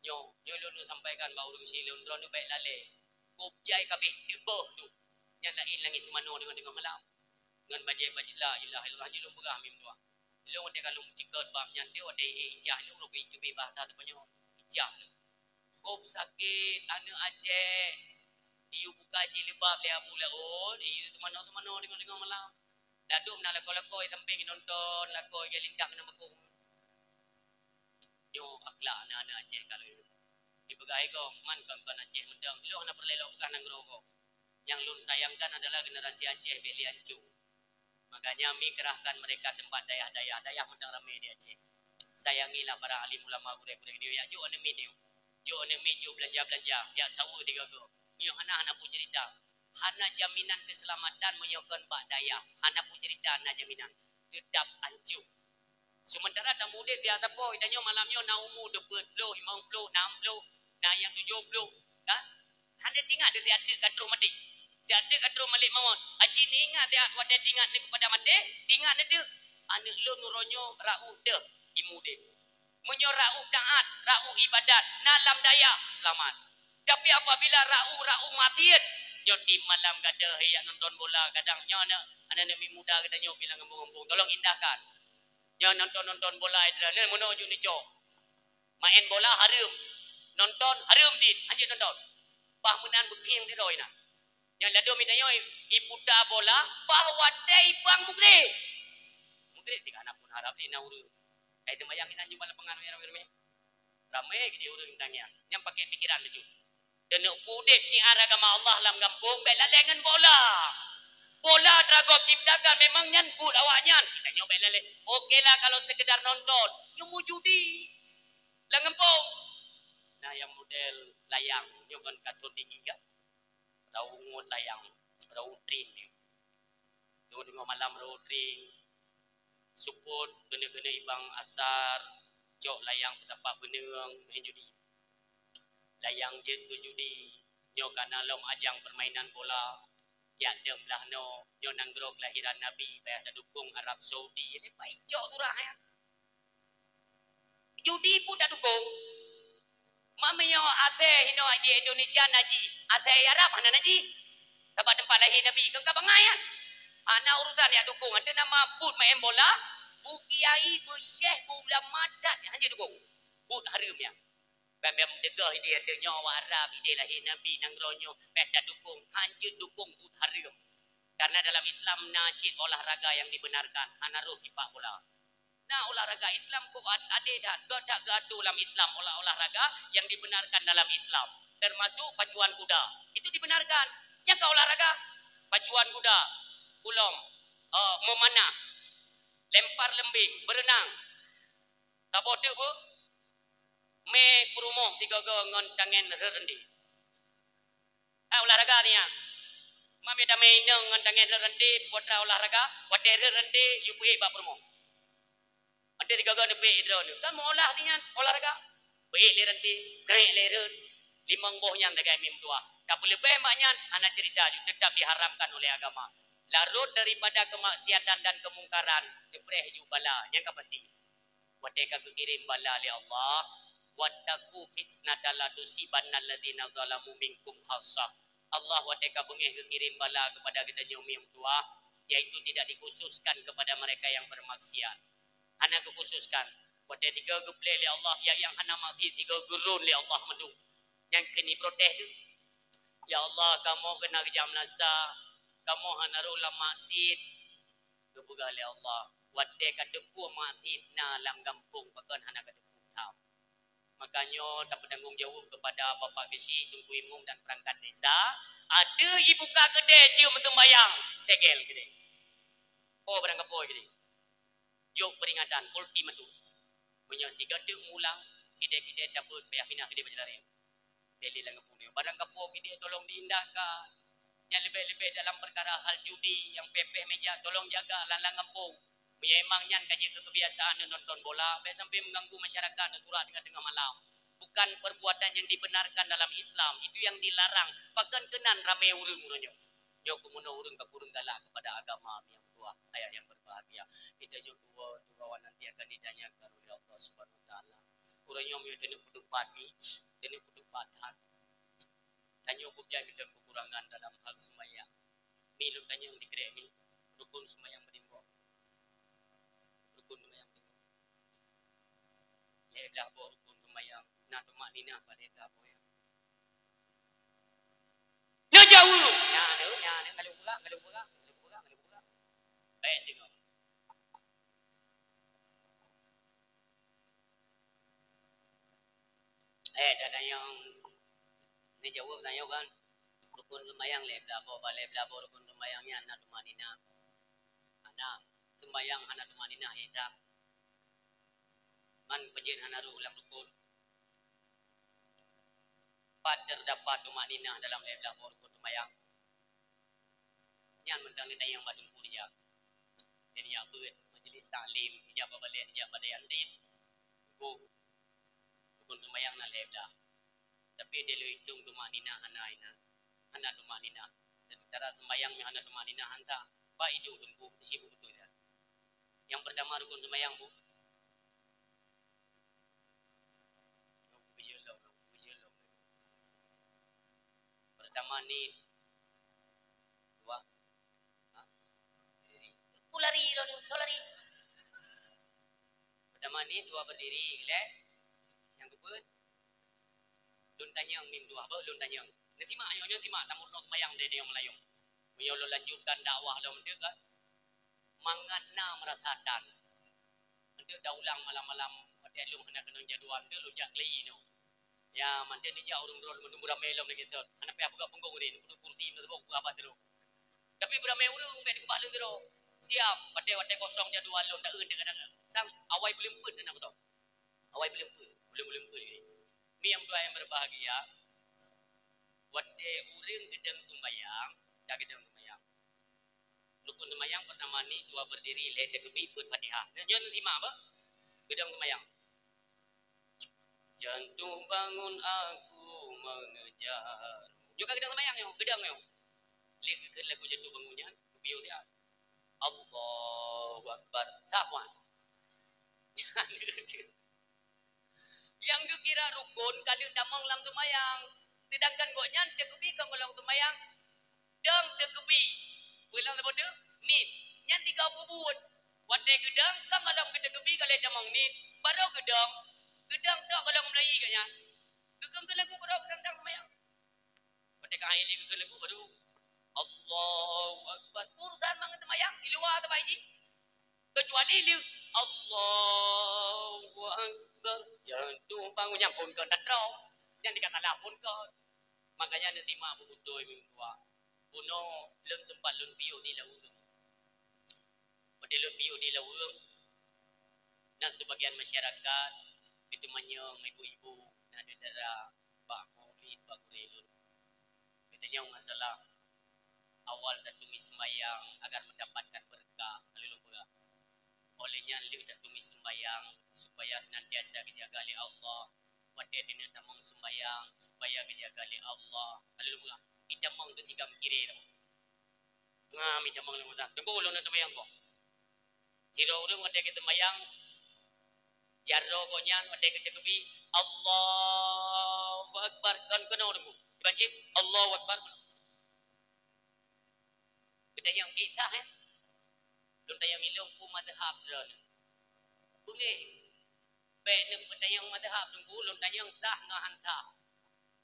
Nyoe, nyoe lôn, lôn sampaikan bak ureuëng si lôn, droeneuh bék lalée. Gob jai ka abéh teuböh tu. Nyan laén langét seumanoe deungon-deungon malam. Ngon bajée-bajée la ilaha illallah jih lôn peugah mi meutuah. Lôn watée ka lôn meuceukeut bab nyan teuh, watée ijah lôn, lôn keuneuk teubiet bahasa teupanyang. Ijah lôn. Gob sakét, aneuk Aceh. Iyue buka jilbab lé Abu Laôt, iyue teumanoe-teumanoe deungon-deungon malam. Ladôm na lakoe-lakoe sampéng nonton, lakoe lintang keunan makong. Nyoe akhlak aneuk-aneuk Aceh ka lheueh. Dipeugah gob, man kon-kon Aceh mantong. Ilôn hana peureulée lôn peugah nanggroe gob. Nyang lôn sayangkan adalah generasi Aceh bék lé ancô. Makanya mi kerahkan mereka tempat dayah-dayah, dayah mantong ramé di Aceh. Sayangilah para alim ulama gurée-gurée nyoe, jak jok aneuk miet nyoe. Jok aneuk miet jok beulanja-beulanja, jak saweue tiga goe. Nyoe hana, hana peue cerita. Hana jaminan keuseulamatan meunyoe kon bak dayah. Hana peue cerita, hana jaminan. Teutap ancô. Seumeuntara tameudeh di ateueh po, tanyoe malam nyoe na umu dua ploh, limong ploh, nam ploh, na nyang tujoh ploh, kan? Hana teuingat di siat teuk ka troh maté. Siat teuk ka troh malék mawöt. Aci neuingat siat watée teuingat neuh keupada maté, teuingat neuh teuk. Aneuk lôn uroe nyoe raôh deuh imeudeh. Meunyoe raôh taát, raôh ibadat, na lam dayah, seulamat. Tapi apabila raôh, raôh maksiet, nyoe tiep malam gadoh jak nonton bola, kadang nyoe aneuk, aneuk-aneuk muda geutanyoe bilang gampông-gampông, tolong indahkan. Nyoe nonton-nonton bola, nyoe meunoe jeuet neucok. Maén bola hareuem. Nonton hareuem cit, hanjeuet nonton. Bah meunan beukhieng sidroe na. Nyang ladôm geutanyoe iputa bola, bah watée ipang meugreb. Meugreb tinggai na phon harab lé na ureuëng. Ai teumayang inan jumpa lapangan ramé-ramé. Ramé geutanyoe ureuëng tangiang. Nyang pakai pikiran laju. Keuneuk peudeb syiar agama Allah lam gampông, bèk lalèe ngon bola. Bola teuragob ciptakan, memang nyan buet awaknyan. Geutanyoe bèk lalèe. Oke lah kalau sekedar nonton. Nyoe meujudi. Lam gampông. Nah, nyang model layang, nyoe kon kartun tinggi kan? Raungut layang, raung trin. Teungoh-teungoh malam raung trin. Seupôt keuneuk-keuneuk ibang asar, cok layang beutapak beuneung, main judi. Layang jeuet keu judi, nyoe ka na lom ajang permainan bola. Jak deueng blah noe, nyoe nanggroe kelahiran Nabi, payah tadukong Arab Saudi. Nyan paih cok turah nyan. Judi pun tadukong. Mak meunyoe asèe hinoe di Indonesia na jih, asèe Arab hana na jih. Sabab teumpat lahé Nabi, kon ka bangai nyan. Hana urusan jak dukong, ateueh nama buet maén bola, bu kiai, bu syekh, bu ulama that nyang hanjeuet dukong. Buet hareuem nyan. Ban bèk meuteugah idéh, ateueh nyoe awak Arab, idéh lahé Nabi nanggroe nyoe, bèk tadukong, hanjeuet dukong buet hareuem. Karena dalam Islam na cit olahraga yang dibenarkan, hana rôh sipak bola. Nah, olahraga Islam kok ad-, adé that, geuh that geuatur lam Islam, olah-, olahraga yang dibenarkan dalam Islam, termasuk pacuan kuda. Itu dibenarkan. Nyang ka olahraga, pacuan kuda, ulông, eh, memanah, lempar lembing, berenang. Saboh teuk bu, mé peurumoh sigoe-goe ngon tangen rhot reundi. Ah, olahraga nyan. Mak mita mé inong ngon tangen rhot reundi, putra olahraga, watèe rhot reundi, yue peuék bak peurumoh. Watèe sigoe-goe neupeuék droeneuh. Kan meuolah nyan, olahraga. Peuék lé reundi, krek lé rhot, limong boh nyan sagai meutuah. Tapi leubeh mak nyan, hana cerita, yue tetap diharamkan oleh agama. Larot daripada kemaksiatan dan kemungkaran, neupreh ju bala, nyan ka pasti. Watèe ka geukirém bala lé Allah, "Wattaqu fitnatan la tusibanna alladzina zalamu minkum khassah." Allah watèe ka beungéh geukirém bala keupada geutanyoe meutuah, yaitu tidak dikhususkan kepada mereka yang bermaksiat. Hana geukhususkan. Watèe tiga geuplè lé Allah, ya nyang hana maksiat tiga geurôn lé Allah mandum. Nyang keuneuk protes tu, "Ya Allah, kamoe keuneuk geujak meunasah, kamoe hana rôh lam maksiat." Geupeugah lé Allah, "Watèe ka teupeu maksiat na lam gampông, pakon hana ka teupeu tham." Maka nyoe tapeutanggong jaweueb keupada Bapak Geuchik, Teungku Imum dan perangkat desa, ateueh ibuka keudè jeuem seumbahyang, segel keudè. Oh, barang kapoe keudè. Jok peringatan ultimatum. Meunyoe sigoe teuk mulang, kidai-kidai tabeuet payah pinah keudè bak jalan raya. Deli lam gampông nyoe. Barang kapoe keudè tolong diindahkan. Nyang leubeh-leubeh dalam peukara hal judi, nyang pèh-pèh meja, tolong jaga lam-lam gampông. Meunyoe emang nyan ka jeuet keu keubiasaan nonton bola, bèk sampai mengganggu masyarakat neusurak teungoh-teungoh malam. Bukan perbuatan yang dibenarkan dalam Islam, itu yang dilarang. Pakon keunan ramé ureueng uroe nyoe. Nyoe keumeunyoe ureueng ka kureueng galak keupada agama, meutuah, ayah yang berbahagia. Kita nyoe dua, dua wan nanti akan ditanyakan oleh Allah Subhanahu wa Taala. Uroe nyoe meuteuneu peuteupat ni, teuneu peuteupat that. Tanyoe peue nyang mita keukurangan dalam hal seumayang. Mi lôn tanyong dikrek mi, rukun seumayang meurimbok. Rukun seumayang meurimbok. Lhèe blah boh rukun seumayang, na tumakninah bak lhèe blah boh nyan. Neujaweueb! Nyan, nyan, nyan, ngalung peugah, ngalung peugah, ngalung peugah, ngalung peugah. Bèk deungoe. Eh, dah tanyong, neujaweueb tanyong kan. Rukun seumayang lhèe blah boh, bak lhèe blah boh rukun seumayang nyan na tumakninah. Hana, seumayang hana tumakninah, eh, dah. Man peujeuet hana rôh lam rukun. Pat terdapat tumakninah dalam lhèe blah boh rukun seumayang. Nyan mantong neutanyong bak teungku dijak. Jadi jak beuet majlis taklim, dijak bak balèe, dijak bak dayah nti. Teungku, rukun seumayang na lhèe blah. Tapi di lôn itong tumakninah hana inan. Hana tumakninah. Dan cara seumayang nyang hana tumakninah hana. Bak idup teungku, sibuk beutôi dah. Nyang pertama rukun seumayang, Bu. Pertama ni, dua. Ha? Berdiri. Ku lari, lari, ku lari. Pertama ni, dua berdiri, relax. Nyang keupeuet, lôn tanyong mim dua, bah lôn tanyong. Neusimak, nyoe, nyoe simak, tamur nyoe seumayang deh, nyoe meulayeue. Meunyoe lôn lanjutkan dakwah lom deh kan. Mangat na meurasa tan. Eunteuk taulang malam-malam, watèe lôn hana keunong jadwal, eunteuk lôn jak keulieng inoe. Ya, mantong neujak ureuëng droe meunurot ramé lom lagée thon. Hana payah peugah punggong rin, kudu kursi na teuboh peugah haba sidroe. Tapi beuramé ureuëng bék dikeubah lôn sidroe. Siab, watée-watée kosong jadwal lôn taeu deungon sang awai beuleumpeuet na beutôi. Awai beuleumpeuet, belum beuleumpeuet lagi. Mi nyang tuan yang berbahagia, watée ureuëng geudong sumbayang, ka geudong sumbayang. Rukun sumbayang pertama ni dua berdiri, lhée takbir, peuet Fatihah. Nyoe simak apa? Geudong sumbayang. Jantung bangun aku mengejar. Nyoe ka geudong sumbayang nyoe, geudong nyoe. Lhée geukheun lagu jantung bangun nyan, geubiyeu dia. Allahu Akbar. Sahwan. Nyang geukira rukun ka lheueh tamong lam sumbayang. Sedangkan gobnyan takbir kon golom sumbayang. Dong takbir. Peue lom saboh tu? Nit. Nyan tiga peubuet. Watée geudong, kon golom geutakbir ka lheueh tamong nit. Barô geudong. Geudong tok golom meulayi gobnyan. Geukheun keu lagu barô geudong dong sumbayang. Watée ka hai lé geukheun lagu baru Allahu Akbar. Urusan mangat sumbayang di luwa teumpat jih. Kecuali lé Allahu Akbar. Jantung bangun nyang phon kon tatrok. Nyang tika salah phon kon. Makanya neusimak beubeutôi meutuah. Bunoe lôn sempat lôn piôh di Laweueng. Watée lôn piôh di Laweueng, na sebagian masyarakat geuteumanyong ibu-ibu na di daerah bak maulid bak gurée lôn. Geutanyong masalah awal tatumis sembahyang agar mendapatkan berkah lalu lôn peugah. Oleh nyan lheueh tatumis sembahyang supaya senantiasa geujaga lé Allah. Watée teuneuk tamong sembahyang supaya geujaga lé Allah. Lalu lôn peugah, itamong tu tiga meukiréh tau. Nga mi tamong lôn peugah, teungku lôn na teumayang boh. Sidroe ureuëng watée geuteumayang, jaroe gobnyan watée geutakbir, Allahu Akbar, kon keunoe teungku. Dibancit, Allahu Akbar. Geutanyong, "Eh, sah, eh?" Lôn tanyong ilong peue mazhab droeneuh. Beungéh, bék neupeutanyong mazhab teungku, lôn tanyong sah ngon han sah.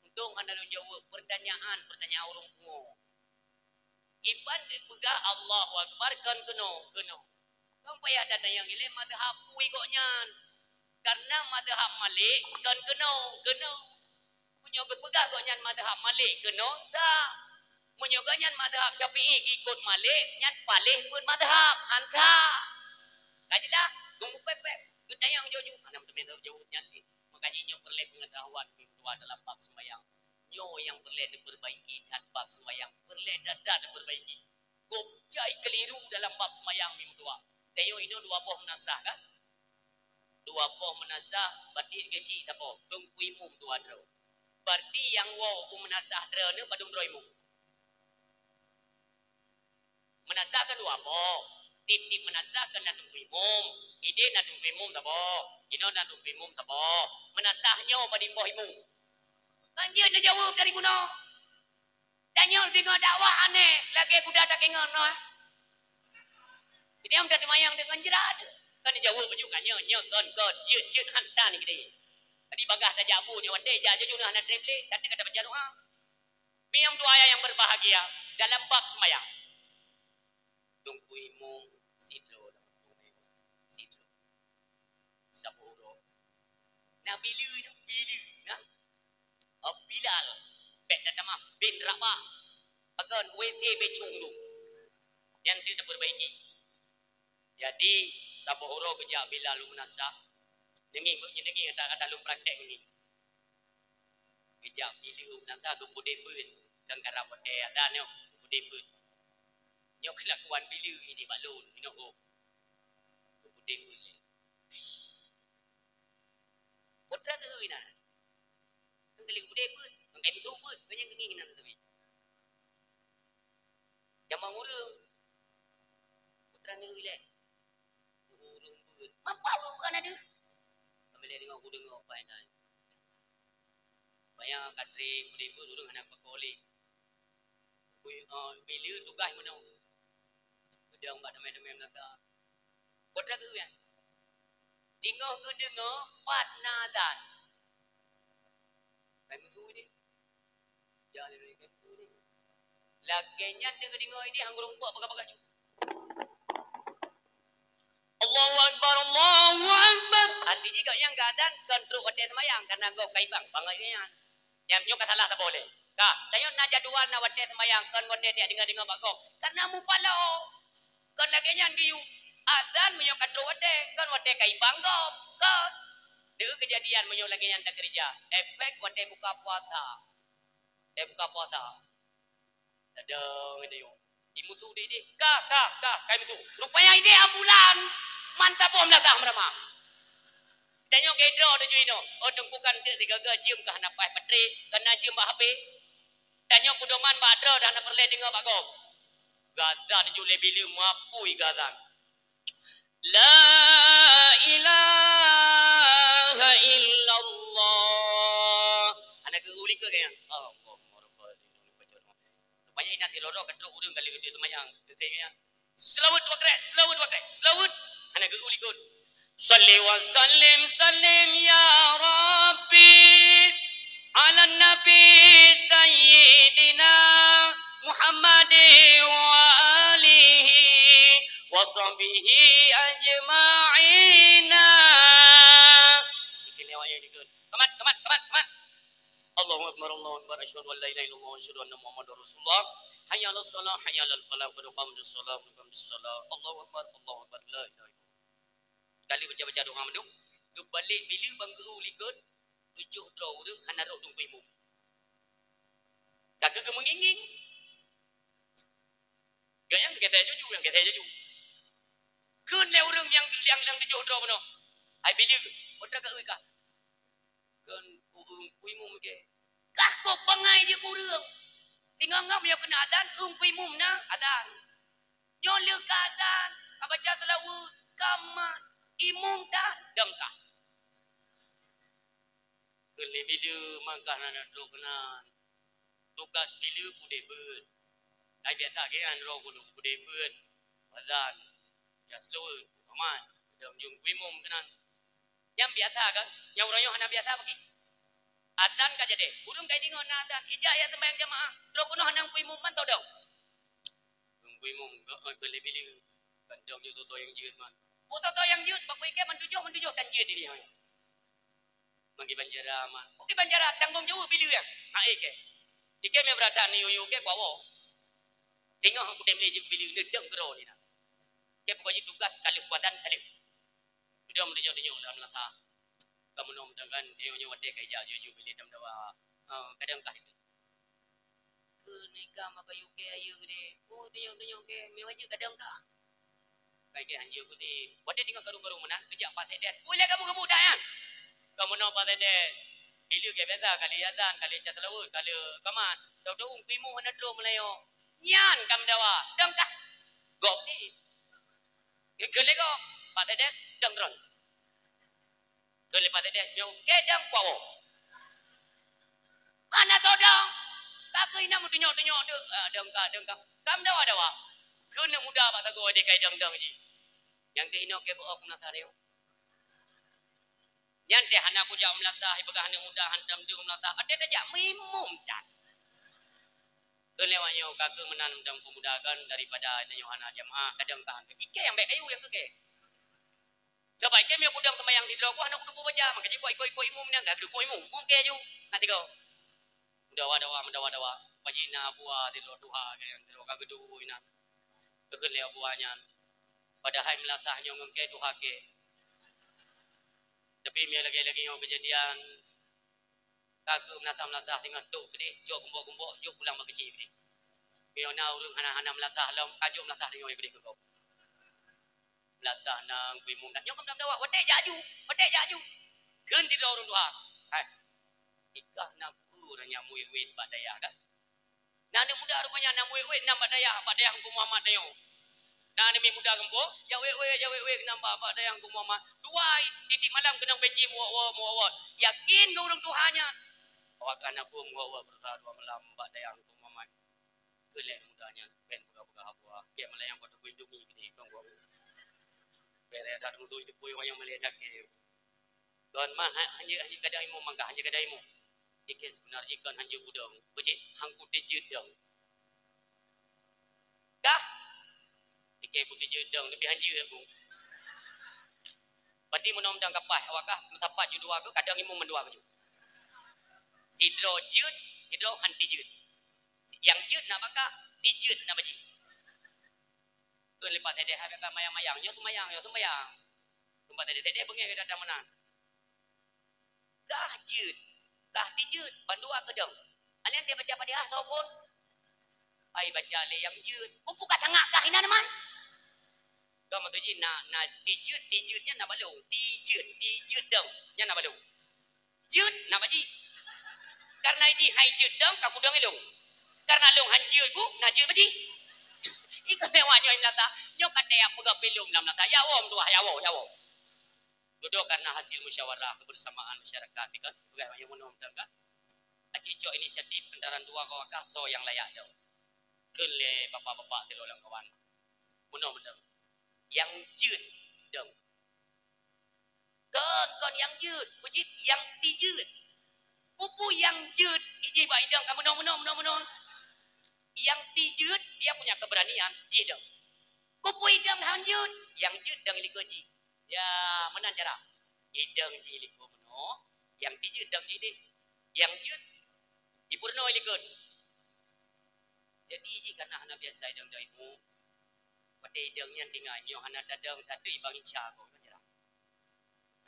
Untông hana lôn jaweueb, pertanyaan, pertanyaan ureuëng pungo. Kiban geupeugah Allahu Akbar kon keunoe, keunoe. Kon payah tatanyong ilée mazhab peue gobnyan. Karena mazhab Malik kon keunoe, keunoe. Meunyoe geupeugah gobnyan mazhab Malik keunoe, sah. Meunyoe gobnyan mazhab Syafi'i geukot Malik, nyan paléh peuet mazhab, han sah. Ka jeulaih, geumupép-pép, geutanyong jaweueb, hana meuteumé jaweueb nyan lé. Makanya nyoe peureulée peungeutahuan meutuah dalam bab seumayang. Nyoe nyang peureulée neupeurbaiki that bab seumayang, peureulée that-that neupeurbaiki. Gob jai keuliru dalam bab seumayang meutuah. Tanyoe inoe dua boh meunasah kan? Dua boh meunasah, berarti geuchik saboh, teungku imum dua droe. Berarti nyang woe u meunasah droeneuh padum droe imum? Meunasah kan dua boh. Tiep-tiep meunasah kan na teungku imum. Ideh na teungku imum saboh. Inoe na teungku imum saboh. Meunasah nyoe padum boh imum? Kan jeuet neujaweueb dari bunoe. Tanyoe deungoe dakwah aneh, lagée guda takengon nyoe. Jadi nyang teumayang deungon jrat. Kan jaweueb baju kan nyoe, nyoe kon, kon, jeuet, jeuet, hantan gede. Jadi bagah tajak bu nyoe watée jak jujuna hana treb lé, tapi kata baca doa. Mi nyang dua ayah yang berbahagia dalam bab seumayang. Teungku imum sidroe, sidroe. Saboh uroe. Na Bilal nyoe, Bilal, na. Oh, Bilal. Bék tatamah bin Rabah. Pakon W C becung tu. Nyan tu tapeurbaiki. Jadi, saboh uroe geujak Bilal u meunasah. Deungi, deungi kata-kata lôn praktek ni. Geujak Bilal u meunasah geupudeh beuet. Kan karab watée adan nyoe, geupudeh beuet. Nyoe keulakuan Bilal ini bak lôn, inoe. Geupudeh beuet. Putra keu na. Kan kali gudé pun, kan kai beutôi pun, kan nyang keuning nan tapi. Jaman ureueng. Putra ni ilek. Ureueng beuet. Mapa ureueng beuet na deuh? Kami lek deungoe, ku deungoe pai nan. Payah katre gudé pun ureueng hana pakoli. Kui, eh, bila tugas meunoe. Geudong bak teumé-teumé meulaka. Kota geuya. Teungoh geudeungoe pat na adan. Kai meusu deh. Ya, lé kai meusu deh. Lagée nyan deungoe-deungoe deh, han geurumpok bagah-bagah ju. Allahu Akbar, Allahu Akbar. Hati Jadi gobnyan geuazan kon trok watèe seumayang, karena gob ka ibang bangai nyan. Nyan nyoe ka salah saboh lé. Ka, tanyoe na jadwal na watèe seumayang, kon watèe tajak deungö-deungö bak gob. Karena mupalo. Kon lagèe nyan geuyue. Azan meunyoe ka trok watèe, kon watèe ka ibang gob. Kon. Deuh keujadian meunyoe lagèe nyan takeurija. Efek watèe buka puasa. Watèe buka puasa. Tadong idéh. Imusu di, di. Ka, ka, ka, ka imusu. Rupanya idéh ambulan. Man saboh meulasah meuramah. Tanyoe keudroe tuju inoe. Oh, teungku kan cit sigaga jeuem ka hana paih patrek, ka na jeuem bak H P. Tanyoe pedoman bak droe dah hana peureulèe deungö bak gob. Geuazan tuju lé bileu mapui geuazan. La ilaha illallah. Hana geu-u likot kayang. Allahumma rabbal alamin. Rupanya inan di roro ka trok ureueng kali geutanyoe seumayang. Geutanyoe nyan. Seulaweuet dua krek, seulaweuet dua krek, seulaweuet. Hana geu-u likot. Salli wa sallim, sallim ya Rabbi, ala Nabi Sayyidina Muhammad wa alihi wa sahbihi ajma'ina. Bikin lewat ya, likot. Kamat, kamat, kamat, kamat. Allahu Akbar, Allahu Akbar, asyhadu an la ilaha illallah, asyhadu anna Muhammadar Rasulullah. Hayya 'alas shalah, hayya 'alal falah, qad qamatis shalah, qad qamatis shalah. Allahu Akbar, Allahu Akbar, la ilaha illallah. Kali baca-baca doa mandum, geubalek bileu bang geu-u likot, tujoh droe ureueng hana rot teungku imum. Ka geumeungieng-ngieng. Gobnyan geuseh juju, nyang geuseh juju. Kheun lé ureueng nyang, nyang, nyang tujoh droe bunoe, "Hai bileu, peue ka eu ka?" Kheun ku, "Eung ku imum ke." "Kah kok bangai jeuet ku ureueng? Singoh-ngoh meunyoe keuneuk azan, eung ku imum na azan. Nyoe lheueh ka azan, ka baca seulaweuet, ka mat, imum tan, dong kah." Kheun lé bileu mangkah na trok keunan. Tugas bileu pudeh beuet. Hai biasa ke nyan droe gulu pudeh beuet. Azan. Jas lôn. Aman. Dong jeuem ku imum keunan. Nyang biasa kan? Nyang uroe nyoe hana biasa bagi. Azan ka jadi. Ureueng ka deungoe na azan. Ijak ya seumayang jamaah. Droe keunoe hana ku imum man todong. Ku imum keu lé bileu. Kan dong jeuet toto nyang jeuet man. Toto nyang jeuet bak ku iké man tujoh, man tujoh tan jeuet di lé. Bagi banjara mat. Oke banjara tanggung jawab bileu ya. Ha eh ke. Ike me beratan ni yuyu ke kuawo. Tengok aku tem lejek bileu ni deng kero ni dah. Ke pokok ji tugas kali kuatan kali. Udah menunjuk-tunjuk dalam lasa. Kamu nom dengan dia nyo wate kai jaju ju bileu tam dawa. Ah, kadang kah itu. Keu nikah maka yuke ayu gede. Oh, tunyok-tunyok ke, mewah je kadang ka. Kai ke hanjeuet putih. Watèe teungoh karu-karu meunan, geujak Pak Sekdes. Ulèe kamoe geubeudak nyan. Kamoe nyoe Pak Sekdes. Bileu ke biasa, kali azan, kali ca seulaweuet, kali kamat. Dong-dong, pimu hana trok meulayeue. Nyan ka meudawa. Dong kah? Gob si. Geukheun lé gob. Pak Sekdes, dong droen. Keu leupah teuh nyoe kedang kuwoe. Hana todong. Ka keuh inan meutunyok-tunyok deuh. Ah, dong ka, dong ka. Ka meudawa-dawa. Keuneuk muda bak sagoe deh kai dong-dong jih. Nyang keuh inoe ke beuôk meunasah nyoe. Nyan teh hana kujak meunasah, ipeugah aneuk muda hantom deuh meunasah. Até tajak mimum tan. Keu lewat nyoe ka keuh meunan dong peumuda kan daripada tanyoe hana jamaah, kadang ka. Ike nyang bèk kayu nyang keu ke. Sabab ikei meunyoe kudong seumayang sidroe, ku hana kuteupeu baca, maka jih ku ikot-ikot imum nyan, ka geudukong imum, mungke ju, na tiga. Meudawa-dawa, meudawa-dawa. Paji na Abu A sidroe tuha, ka nyang sidroe ka geuduek inan. Geukheun lé Abu A nyan. Padahai meulasah nyoe ngon kèe tuha kèe. Tapi meunyoe lagèe-lagèe nyoe keujadian, ka keuh meulasah-meulasah teungoh tok keudeh, jok gumbok-gumbok, jok pulang bak keuchik keudeh. Meunyoe na ureueng hana-hana meulasah lom, ka jok meulasah teungoh keudeh keu gob. Meulasah na, kui mum na. Nyoe ka meudawa, watèe jak aju, watèe jak aju. Kheun sidroe ureueng tuha. Hai. Ikah na peue ureueng nyang muwét-wét bak dayah kah? Na aneuk muda rupanya na muwét-wét nan bak dayah, bak dayah Teungku Muhammad nyoe. Na aneuk muda gampông, jak wét-wét, jak wét-wét nan bak, bak dayah Teungku Muhammad. Dua tiep-tiep malam keunong peci meuwot-wot, meuwot-wot. Yakin keu ureueng tuha nyan. Awak aneuk muda meuwot-wot beureusa dua malam bak dayah Teungku Muhammad. Keu lhèe muda nyan, bèk peugah-peugah haba. Kèe meulayan kota Bukittinggi keudeh, kong gua. Bèk lé that mutu itu pui wayang meulé cakep. Kon mah, ha-, hanjeuet, hanjeuet gadang imum mangkah, hanjeuet gadang imum. Ikei seubeuna jih kon hanjeuet kudong. Kucék, han kuteujeuet dong. Kah? Ikei kuteujeuet dong, leubeh hanjeuet aku. Berarti meunoe mantong ka paih, awak kah meusapat ju dua keuh, kadang imum mandua keuh ju. Sidroe jeuet, sidroe han tijeuet. Nyang jeuet na bak kah, tijeuet na bak jih. Keu leupah teuh deh, hai bak kah mayang-mayang, nyoe seumayang, nyoe seumayang. Leupah teuh deh, teuh deh beungéh gata meunan. Kah jeuet, kah tijeuet, bandua keudong. Alèh teuh baca Fatihah soe phon? Ai baca lé nyang jeuet. Peue ka sangap kah inan man? Ka maksud jih na, na tijeuet, tijeuet nyan na bak lôn. Tijeuet, tijeuet dong nyan na bak lôn. Jeuet na bak jih. Karena jih hai jeuet dong, ka kudong ilong. Karena long han jeuet ku, na jeuet bak jih. Ikon lewat nyoe meulata. Nyoe ka teuyak peugah pilom lam meulata. Ya Allah, tuah, ya Allah, ya Allah. Dudoe karena hasil musyawarah kebersamaan masyarakat ni kan, peugah nyang meunoe mantong kan. Aci cok inisiatif antara dua kawan kah soe nyang layak dong. Kheun lé bapak-bapak sidroe lam kawan. Meunoe mantong. Nyang jeuet dong. Kon, kon nyang jeuet, peue cit nyang tijeuet. Peue-peue nyang jeuet, ijih bak idong ka meunoe, meunoe, meunoe, meunoe. Nyang tijeuet, dia punya keberanian, jih dong. Peue-peue idong han jeuet, nyang jeuet dong ilikot jih. Ya, meunan cara. Idong jih likot meunoe, nyang tijeuet dong jih deh. Nyang jeuet, ipeurunoe ilikot. Jadi, jih kana hana biasa idong daimu. Watèe idong nyan tinggai, nyoe hana tadong, tatui bang Ica kok, meunan cara.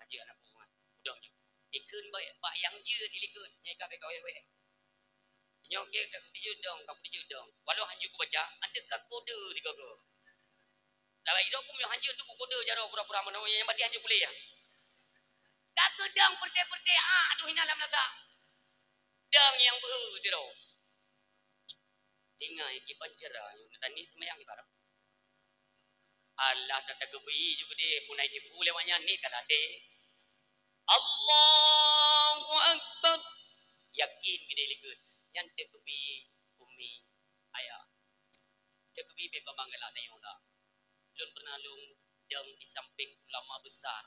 Ka jeuet aneuk buet, udong jih. Ikheun bak, bak nyang jeuet ilikot, nyan ka bèk kawèh-wèh. Nyoe gèt ka dijeuet dong, ka dijeuet dong. Walau hanjeuet kubaca, adak ka kode tiga go. Lam idong kum nyoe hanjeuet tu kode jaroe pura-pura meunoe, nyang bati hanjeuet kuleh ya. Ka keudong peureutèe-peureutèe, ah, aduh inan lam lasa. Dong nyang beuhe tiroe. Tinggai kiban cara nyoe, tani seumayang ibarat. Allah tatakeubi ju geudeh, pun ai jipu lewat nyan ni ka ladé. Allahu Akbar. Yakin geudeh likot. Nyan takeubi umi ayah. Takeubi bèk babang galak tanyoe dah. Lôn pernah lôn dong di samping ulama besar.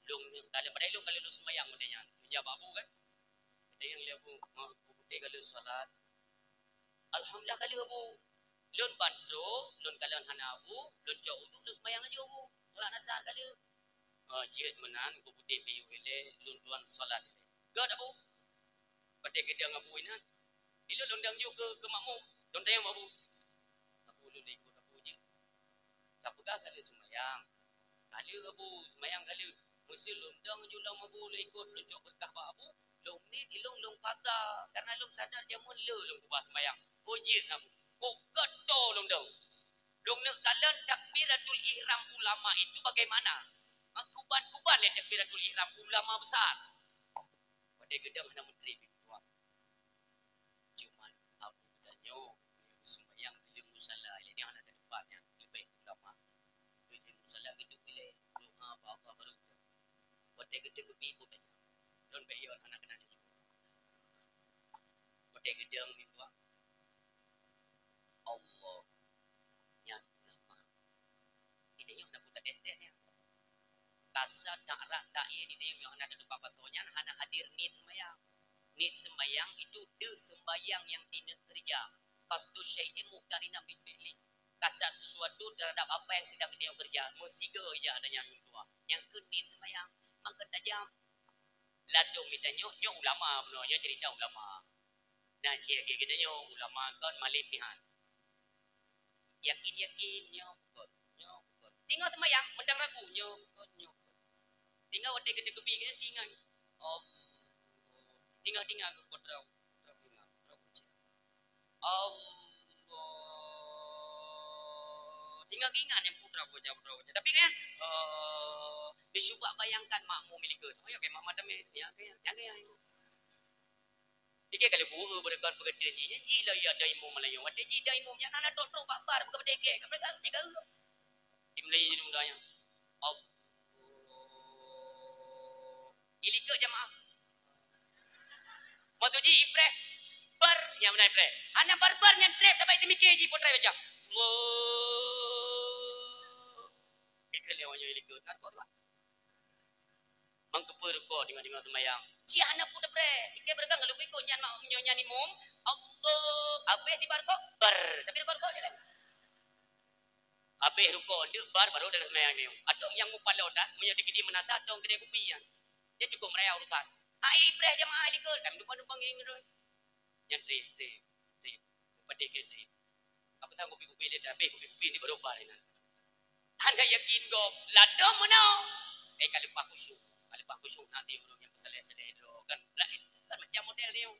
Lôn kalon, padahai lôn kalon lôn seumayang watèe nyan. Lôn jak bak abu kan. Watèe nyan lé abu, "Ma, abu putih kalon salat." Alhamdulillah ka lheueh abu. Lôn ban trok, lôn kalon hana abu, lôn cok uduk, lôn seumayang laju abu. Salat asar ka lheueh. Ha, jeuet meunan, abu putih piyôh ilèe, lôn tuan salat ilèe. Gèt abu. Watèe geudong abu inan. Ilôn lôn dong ju keu, keu makmum. Lôn tanyong abu. Abu lôn ikot abu jeuet. Ka peugah ka lheueh seumayang. Ka lheueh abu, seumayang ka lheueh. Meuseu lôn dong ju lom abu, lôn ikot, lôn cok beureukat bak abu, lôn niet ilôn, lôn kata. Karena lôn sadar jameun le lôn keubah seumayang. Oh, jeuet abu. Kok gèt toe lôn dong. Lôn neuk kalon takbiratul ihram ulama itu bagaimana? Meukuban-kuban lé takbiratul ihram ulama besar. Watèe geudong hana meutrép. Cuman abu tanyoe, seumayang di musala, ilèe nyan hana teulibat nyan, leubeh ulama. Di musala geuduek ilèe, doa bak Allah baru. Watèe geuteuk geubi pun tanyoe. Lôn bèk yon hana keunan. Watèe geudong di luwa. Allah. Nyan ulama. Di tanyoe hana pun tes-tes nyan. Kasat tak rak tak ye di tanyoe nyang hana teutupat pasoe nyan hana hadir niet seumayang. Niet seumayang itu deuh seumayang nyang tineuk keureuja. Qasdu syai'in muqtarinan bi fi'li. Kasat sesuatu terhadap apa yang sedang ditanyoe keureuja. Meusigoe ija ada nyang dua. Nyang keu niet seumayang. Maka tajam. Ladôm di tanyoe, nyoe ulama bunoe, nyoe cerita ulama. Nah, cit lagèe geutanyoe ulama kon malém nihan. Yakin-yakin nyoe bukon, nyoe bukon. Tinggai seumayang, meudang ragu, nyoe bukon, nyoe bukon. Tinggai watèe geuteuk geubi, tinggai. Allah. Tinggai-tinggai keu putra, putra bunga, putra bunga. Allah. Tinggai-tinggai nyang putra bocah, putra bocah. Tapi kan, eh, dicuba bayangkan makmum milikon. Oh ya, kayak mak madam ya, ya, ya, ya, ya. Dikèe kali bu-, beureukat peugeuteueng jih, jih lah ya daimum malayong. Watèe jih daimum nyan hana trok-trok bak bar, bukan berdekek. Ka mereka tiga. Di Melayu ni muda nyan. Allah. Ilikot jamaah. Maksud jih ipreh bar, nyang beuna ipreh. Hana bar-bar nyan trep, tapi teumiké jih potret baca. Allah. Ilikot lewat nyoe ilikot. Nak buat apa? Mangkeupeue rukok teungoh-teungoh seumayang. Cit hana peue teupreh. Ikei beureugang lubui kok nyan mak nyoe nyan imum. Allah. Abéh tiba rukok. Ber. Tapi rukok-rukok je lah. Habéh rukok, deuk bar, baru dah seumbahyang nyoe. Atau nyang mupaloe that, meunyoe di Kediri Meunasah, atau keudè kupi nyan. Nyan cukôp meuraya urusan. Hai, ipreh jamaah likot, kami numpang-numpang ngieng terus. Nyan trip, trip, trip. Padé ke trip. Apa sang kupi-kupi dia dah habéh, kupi-kupi di baru bar nyan. Hana yakin gob, ladôm meunoe. Eh, ka leupah khusyuk. Ka leupah khusyuk nanti ureueng nyang peusaleh-saleh droe kan. Lah, kan macam model nyoe.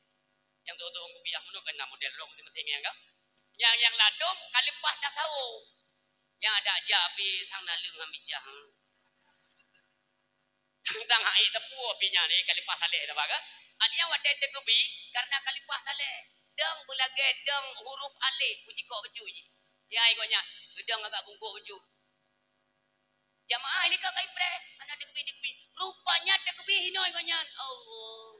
Nyang turun-turun kupiah meunoe kan na model droe masing-masing nyang kan. Nyang, nyang ladôm ka leupah tasawuf. Nyang ada jak pi sang naleueng han bijah. Tang hai teupeu pi nyan, eh, ka leupah saleh taba kan. Aliyah watèe teukubi, karena ka leupah saleh. Dong beulagèe dong huruf alif, kujikok bacut jih. Ya, ikot nyan, geudong agak bungkôk bacut. Jamaah ini ka kai preh, hana teukubi-teukubi. Rupanya teukubi hinoe ngon nyan. Allah.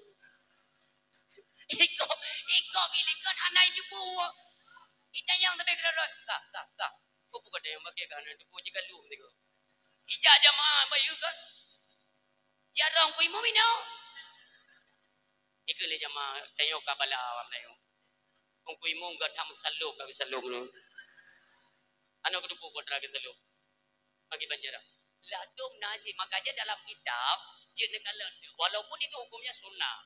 Ikot, ikot bilikot hana ijubu. Itanyong tapi keudroe-droe. Kah, kah, kah. Kok bukan yang bagi kan, tu puji kalu tengok. Ijak jamaah bayu kan. Ya rong ku imum ino. Ikut lé jamaah, tengok ka bala awam layu. Kong ku imum gata meusalok, ka meusalok nyoe. Aneuk keudua putra geusalok. Bagi banjara. Ladôm na cit, makanya dalam kitab, jeuet neukalon. Walaupun itu hukumnya sunnah.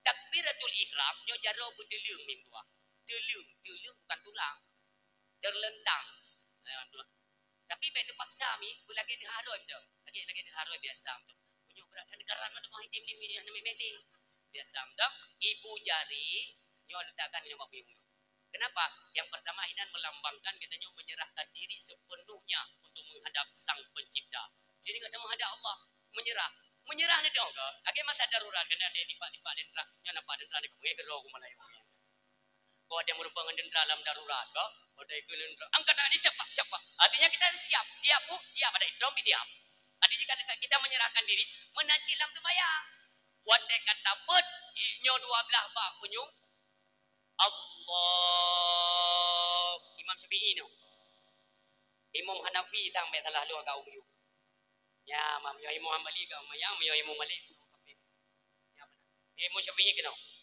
Takbiratul ihram, nyoe jaroe beuteuleung meutuah. Teuleung, teuleung bukan tulang. Terlentang. Tapi bèk neupaksa mi, beulagèe teuharoi meudoe. Lagèe, lagèe teuharoi biasa meudoe. Meunyoe brat that neukaran meudoe, hai tem lim, hana meh-meh lé. Biasa meudoe, ibu jari, nyoe letakkan di bak buyueng. Kenapa? Yang pertama, inan melambangkan geutanyoe menyerahkan diri sepenuhnya untuk menghadap Sang Pencipta. Jadi gata menghadap Allah, menyerah. Menyerah ni teuh ke? Lagèe masa darurat, kena ada tipak-tipak dendera. Nyoe nampak dendera ni, keubah keudroe ku malam nyoe. Kok ada meureumpok ngon dendera lam darurat, ke? Kok ada ikut dendera, angkat tangan, siap, Pak, siap, Pak. Artinya kita siap, siap, Bu, siap, ada ikram, siap. Artinya kalau kita menyerahkan diri, meunan cit lam seumayang. Watèe ka tabeuet, nyoe dua blah bak punyueng, Allah. Imam Syafi'i nyoe. Imam Hanafi sang bèk salah lôn agak umiu. Ya, ma-, meunyoe Imam Hambali ka umayang, meunyoe Imam Malik. Ya, beuna. Imam Syafi'i keunoe.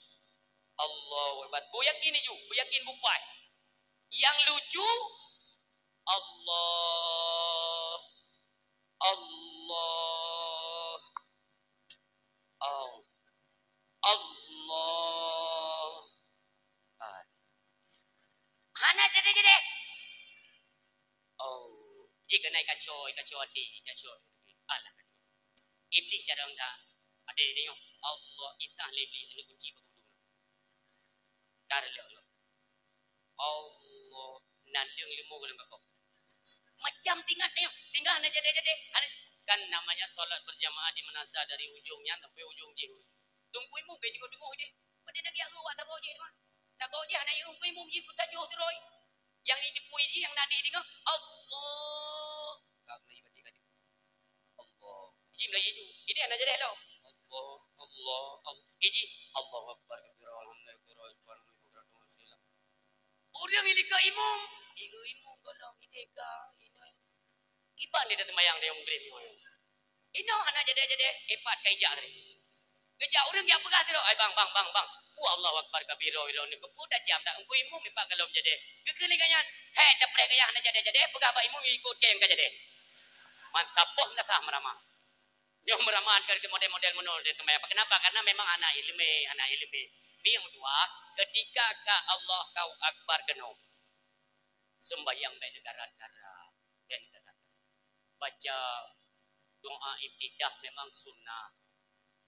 Allahu Akbar. Beuyakin iju, beuyakin bupai. Nyang lucu, Allah, Allah, Allah, Allah. Hana jadi-jadi. Oh, jih keunan kaco, kaco até, kaco. Alah. Iblis carông that. Até tengok. Allah, itah lé Iblis, aneuk kunci bak udung. Dar lé Allah. Allah, naleueng leumo lam bakoh. Macam tinggai tengok, tinggai hana jadi-jadi. Hana, kan namanya salat berjamaah di Meunasah dari ujung nyan sampai ujung jih. Teungku imum ka teungoh-teungoh jih. Padahai lagèe ureueng wak sagoe jih, teuma. Sagoe jih hana teungku imum jih, ku tajoh terus. Nyang jipui jih, nyang nadéh deungoe, Allah. Ka mulai baca kaji. Allah. Jih mulai ju. Ini hana jadi lom. Allah, Allah, Allah. Iji, Allahu Akbar kabira, walhamdulillahi katsira, subhanallahi bukratan wa asila. Ureueng ilika imum. Ieu imum golom ideka. Iban dia dah sembahyang dia mugrib ni. Inoe hana jadi-jadi, ipat ka ijak tadi. Geujak ureueng jak peugah sidroe, "Ai bang, bang, bang, bang. Peue Allahu Akbar kabira, ira ni keupeue tajam dak engku imum ipat galom jadi." Geukheun lé gobnyan, "Hai, tapreh gaya hana jadi-jadi, peugah bak imum ikot kèe ka jadi." Man saboh meunasah meuramah. Nyoe meuramah kan model-model meunoe dia teumai. Kenapa? Karena memang hana ileumèe, hana ileumèe. Mi nyang dua, ketika ka Allah kau Akbar keunoe, sembahyang bèk neukarat-karat, bèk neukarat. Baca doa iftidah memang sunnah.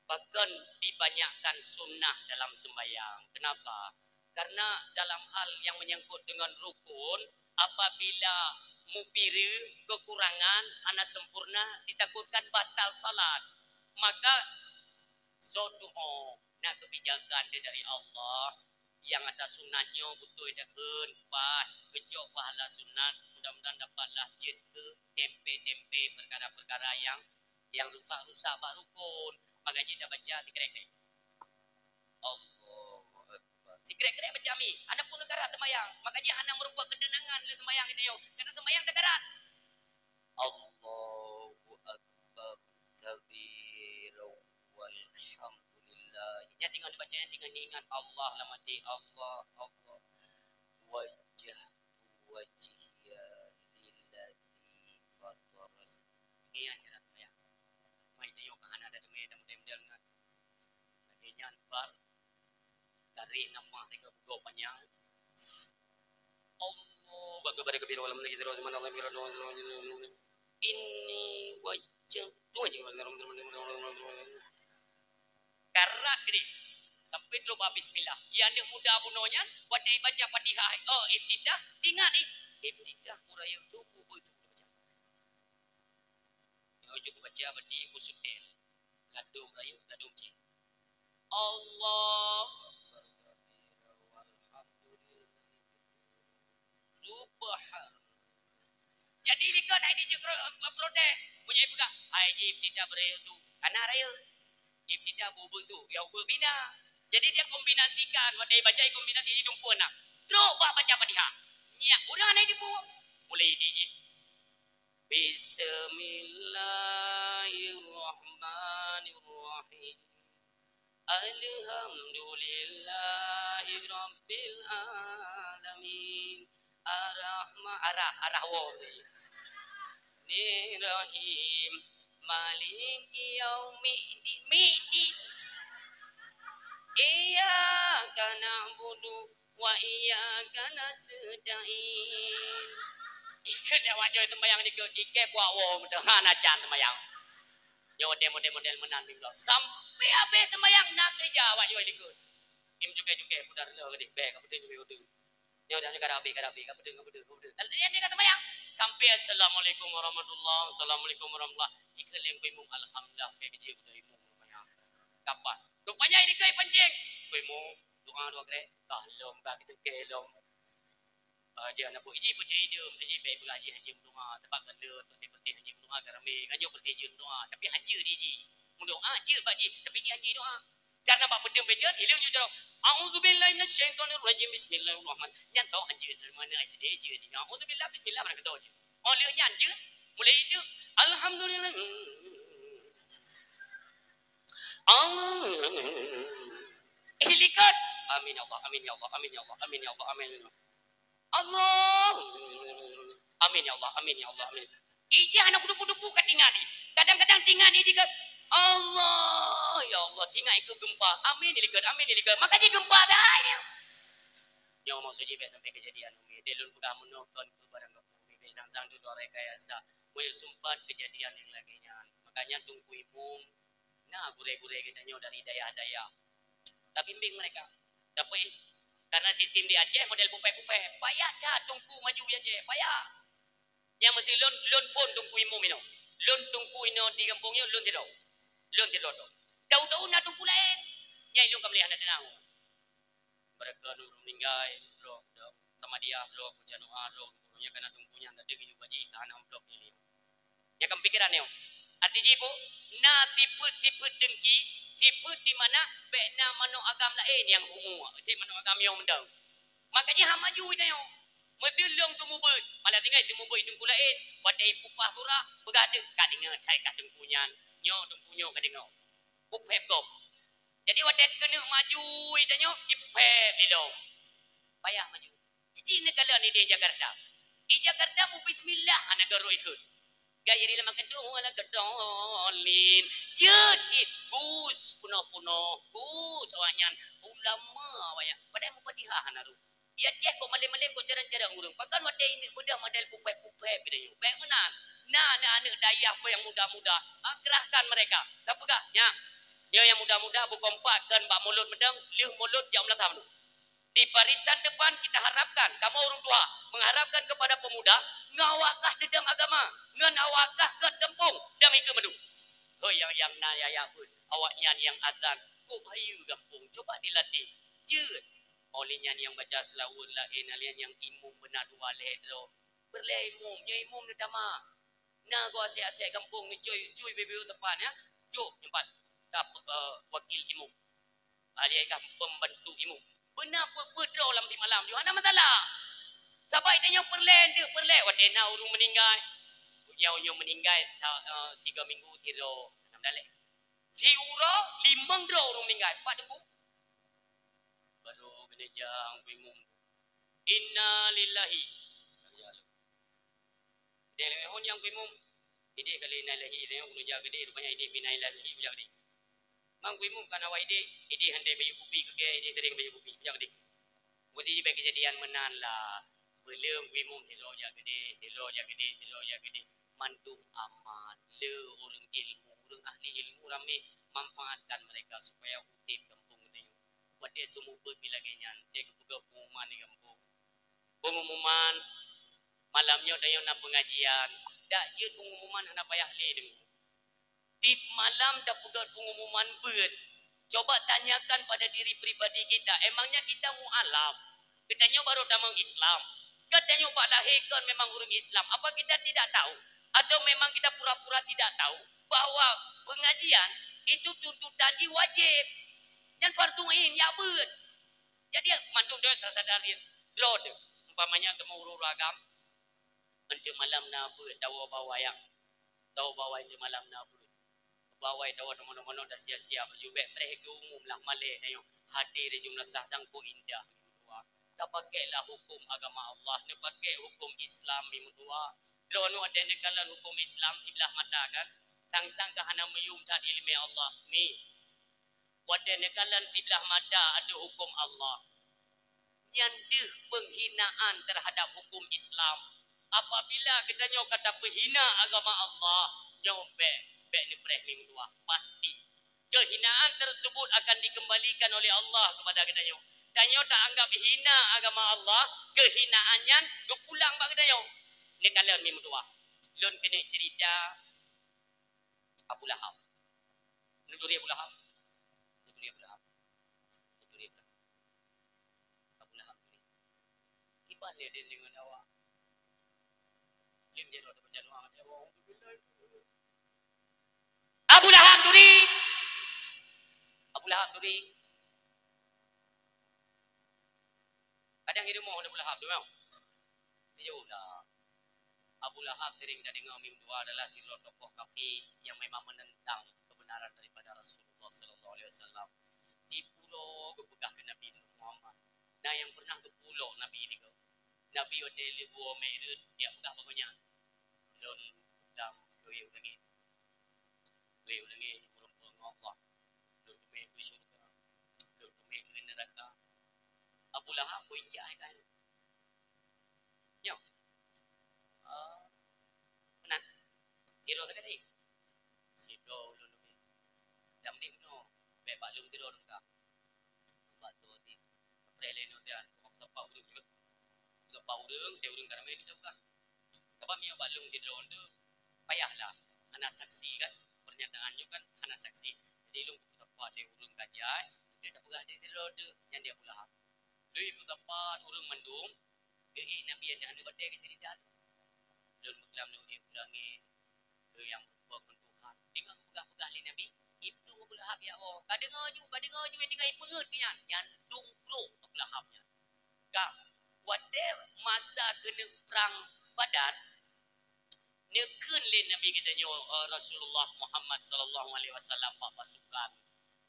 Bahkan dibanyakkan sunnah dalam sembahyang. Kenapa? Karena dalam hal yang menyangkut dengan rukun, apabila mubiri, kekurangan, hana sempurna, ditakutkan batal salat. Maka, soe tu'oh na kebijakan dia dari Allah, nyang atas sunat nyoe beutôi dah kheun, paih, geucok pahala sunat, mudah-mudahan dapatlah jeuet keu tempe-tempe perkara-perkara nyang, nyang rusak-rusak bak rukun. Maka jih dah baca sikrek-krek. Allahu Akbar. Sikrek-krek baca mi. Hana pun neukarat teumayang. Maka jih hana meurumpok keuteunangan lé teumayang geutanyoe. Karena teumayang teukarat. Allahu Akbar kabira walhamdulillah. Nyan teungoh neubaca nyan teungoh neuingat Allah lam até. Allah, Allah. Wajjahtu wajhiya lilladzi Tarik nafas tiga puluh panyang. Allahu Akbar kabira, walhamdulillahi katsira, subhanallah. Inni wajjahtu wajhiya. Karat geude. Sampai trok bak bismillah. Nyang aneuk muda bunoe nyan, watèe baca Fatihah, oh, iftitah, tingat ni. Iftitah, uraya tu, bubu tu baca. Nyoe jeuet baca berarti kusut el. Ladôm rayeuk, ladôm cit. Allahu Akbar kabira, walhamdulillahi katsira. Subhan. Jadi, likot hai dijeuet pro-, protes. Meunyoe peugah, "Hai ji, iftitah beuraya tu." Hana rayeuk. Iftitah bubu tu. Ya, bubu bina. Jadi, dia kombinasikan. Watèe baca kombinasi di dumpeue na. Trok bak baca Fatihah. Nyak, ureueng hana jipeu. Mulai di ji. Bismillahirrahmanirrahim. Alhamdulillahirabbil alamin. Arrahma-, arah, arah waw tadi. Nirrahim. Maliki yaumiddin. Middin. Iyyaka na'budu wa iyyaka nasta'in. Ikheun awak nyoe seumayang likot, ikei kuak woe meuteumé hana can seumayang. Nyoe model-model meunan bimla. Sampai habéh seumayang na keureuja awak nyoe likot. Im cukai-cukai, putar le geude, bèk ka peuteun cukai peuteun. Nyoe dah nyoe ka rabi, ka rabi, ka peuteun, ka peuteun, ka peuteun. Dan dia ka seumayang. Sampai assalamualaikum warahmatullah, assalamualaikum warahmatullah. Ikheun lé Teungku Imum, alhamdulillah, keu jih udah imum rupanya. Kapan? Rupanya ini keu pancing. Teungku Imum, doa dua kali. Bah lom, bah kita ke lom. Ah, jangan apa, iji putih idum, jadi baik belah ji hanji mendoa, tempat kena putih-putih hanji mendoa, garamé, ganyo putih ji mendoa, tapi hanji di ji. Mendoa je bak ji, tapi ji hanji doa. Jangan nampak putih pecah, hilang je jarak. A'udzubillahi minasyaitonirrajim. Bismillahirrahmanirrahim. Nyan tau hanji dari mana ai sedih je ni. A'udzubillah, bismillah, barang kata je. Oleh nyan je, mulai itu, alhamdulillah. Allah. Eh, likot. Amin ya Allah, amin ya Allah, amin ya Allah, amin ya Allah, amin. Allah. Amin ya Allah, amin ya Allah, amin. Ijah na kudupu-dupu ka tinggai ni. Kadang-kadang tinggai ni juga, Allah, ya Allah, tinggai ikut gempa. Amin ni likot, amin ni likot. Maka ji gempa dah ni. Nyoe maksud jih bèk sampai kejadian umi. Deh lôn peugah meunoe kon keu barang gampông umi. Bèk sang-sang tu dua rekayasa. Meunyoe sempat kejadian yang lagi nyan. Makanya Teungku Imum, nah, gurèe-gurèe geutanyoe dari dayah-dayah. Tabimbing mereka. Tapi karena sistem di Aceh model pupèe-pupèe, payah that teungku maju di Aceh, payah. Nyang meusti lôn, lôn phôn teungku imum inoe. Lôn teungku inoe di gampông nyoe lôn sidroe. Lôn sidroe tu. Tahu-tahu na teungku laén. Nyang ilôn ka meulihat na teunang. Mereka nurun meninggai, roh, roh, sama dia, roh, hujan doa, roh, gurunya kena teungku nyan tadi geuyue baji, ka hana amplop di lima. Nyang ka pikiran nyoe. Arti jih, Bu, na sifeuet-sifeuet dengki, sifeuet di mana bèk na manok agam laén nyang hungu, cit manok agam nyang meudeung. Maka jih hana maju tanyoe. Meuteulông teumubeuet, malah tinggai teumubeuet teungku laén, watèe ipupah surah, peugah deuh, ka deungoe that ka teungku nyan, nyoe teungku nyoe ka deungoe. Pupèe gob. Jadi watèe keuneuk maju tanyoe, ipupèe lilông. Payah maju. Jih neukalon idéh Jakarta. Di Jakarta meubismillah hana garo ikot. Ghairil maghdubi waladdallin. Jeuet cit gus peunoh-peunoh, gus awaknyan, ulama awaknyan. Padahai meufatihah hana rhot. Di Aceh kok malém-malém kok carông-carông ureueng. Pakon watèe ineuk beudoh model pupèe-pupèe geutanyoe. Bèk meunan. Na, na aneuk dayah pun nyang muda-muda. Ah, kerahkan mereka. Tapeugah, nyan. Nyoe nyang muda-muda beukompak kon bak mulod meudong, lheueh mulod jak meulasah meudong. Di barisan depan kita harapkan, kamoe ureueng tuha mengharapkan kepada pemuda, ngon awak kah teudong agama, ngon awak kah gèt gampông, dan ikot madu. Hoi nyang, nyang na yah-yah peuet, awaknyan nyang azan, kok bayeue gampông, coba dilatih. Jeuet. Oleh nyan nyang baca seulaweuet laén, oleh nyang imum beuna dua lhèe droe. Peureulèe imum, nyoe imum neutamah. Na goe asèe-asèe gampông neucui, cui beu-beu teumpat, ya. Jok nyoe pat, ka, eh, wakil imum. Alèh kah pembantu imum. Beuna peuet-peuet droe lam simalam jih, hana masalah. Sabab tanyoe peureulèe, deuh peureulèe, watèe na ureueng meuninggai. Nyoe, nyoe meuninggai, ta-, eh, sigoe minggu sidroe. Hana meudalék. Siuroe limong droe ureueng meuninggai, pat teungku. Baru keuneuk jak imum. Inna lillahi. Idéh lagèe hon nyang imum. Idéh kali inna lillahi, idéh keuneuk jak geude, rupanya idéh inna lillahi jak geude. Mang Gui Mum kan awai idéh, idéh handai bayeue kupi keu kèe, idéh teuring bayeue kupi. Peue jak keudéh? Bukti jih bèk keujadian meunan lah. Beuleum Gui Mum sidroe jak keudéh, sidroe jak keudéh, sidroe jak keudéh. Mandum amat, le ureueng ilmu, ureueng ahli ilmu ramé manfaatkan mereka supaya udép gampông geutanyoe. Watèe seumeubeuet pih lagèe nyan, watèe geupeugah pengumuman di gampông. Pengumuman, malam nyoe tanyoe na pengajian. Dak jeuet pengumuman hana payah lé deungoe. Tiep malam tapeugah pengumuman beuet. Coba tanyakan pada diri pribadi kita, emangnya kita mualaf? Geutanyoe baru tamong Islam. Geutanyoe bak lahé kon memang ureueng Islam. Apa kita tidak tahu? Atau memang kita pura-pura tidak tahu bahwa pengajian itu tuntutan jih wajéb? Nyan fardhu ain, jak beuet. Jadi, mandum droe sadar diri. Droe teuh, umpamanya teuma ureueng-ureueng agam, enteuk malam na beuet, tawoe bak awai, tawoe bak awai enteuk malam na beuet. Bak awai tawoe teuma manoe-manoe tasiap-siap baju bèk preh geuumum lah malèe tanyoe. Hadir jumlah sah tangkok indah meutuah. Tapakèklah huköm agama Allah, neupakèk huköm Islam meutuah. Droeneuh watèe neukalon huköm Islam siblah mata kan? Sang-sang ka hana meuyum that ileumèe Allah. Mi. Watèe neukalon siblah mata ateueh huköm Allah, nyan deuh penghinaan terhadap huköm Islam. Apabila geutanyoe ka tapeuhina agama Allah, nyoe bèk, bèk neupreh meutuah, pasti. Kehinaan tersebut akan dikembalikan oleh Allah kepada geutanyoe. Tanyoe taanggap hina agama Allah, kehinaan nyan geupulang bak geutanyoe. Neukalon meutuah. Lôn keuneuk cerita Abu Lahab. Neuturi Abu Lahab. Neuturi Abu Lahab. Neuturi Abu Lahab. Abu Lahab turi. Kiban lé deungon awak. Lé jaroe teubaca doa, Abu Lahab turi. Abu Lahab turi. Kadang di rumoh Abu Lahab tu, memang. Jauh dah. Abu Lahab sering tadeungoe meutuah adalah sidroe tokoh kafé nyang memang menentang kebenaran daripada Rasulullah sallallahu alaihi wasallam. Dipulo geupeugah keu Nabi Muhammad. Nah, nyang pernah geupulo Nabi nyoe. Nabi watèe lheuh buet meu'raj, geupeugah bak gobnyan, "Lôn lam keu ureueng nyan, keu ureueng nyan ureueng ngon Allah. Lôn teumé keu syeuruga, lôn teumé keu neuraka." Abu Lahab bui jak hai kai. Nyoe. Ah, meunan. Sidroe teuka tadi. Sidroe ulôn leubeh. Dan meunan meunoe. Bèk bak lôn sidroe teuka. Bak tu di. Preh lé nyoe dan. Sapa ureueng nyoe? Sapa ureueng, teuh ureueng ka ramé di teuka. Sabab meunyoe bak lôn sidroe tu payahlah. Hana saksi kan? Pernyataan nyoe kan hana saksi. Jadi lôn sapa lé ureueng ka jai, dia tak peugah di sidroe tu nyan dia pula. Lheueh meusapat ureueng mandum, geuék Nabi nyang hana batèe geuceurita. Lôn peugah lôn ék u langèt, lôn nyang meurumpok ngon Tuhan. Teuma geupeugah-peugah lé Nabi, "Iduek Abu Lahab ya Allah." Ka deungoe ju, ka deungoe ju, tinggai peungeuet keu nyan. Nyan dum brok Abu Lahab nyan. Ka watèe masa keuneuk prang Badar, neukheun lé Nabi geutanyoe, eh, Rasulullah Muhammad sallallahu alaihi wasallam bak pasukan.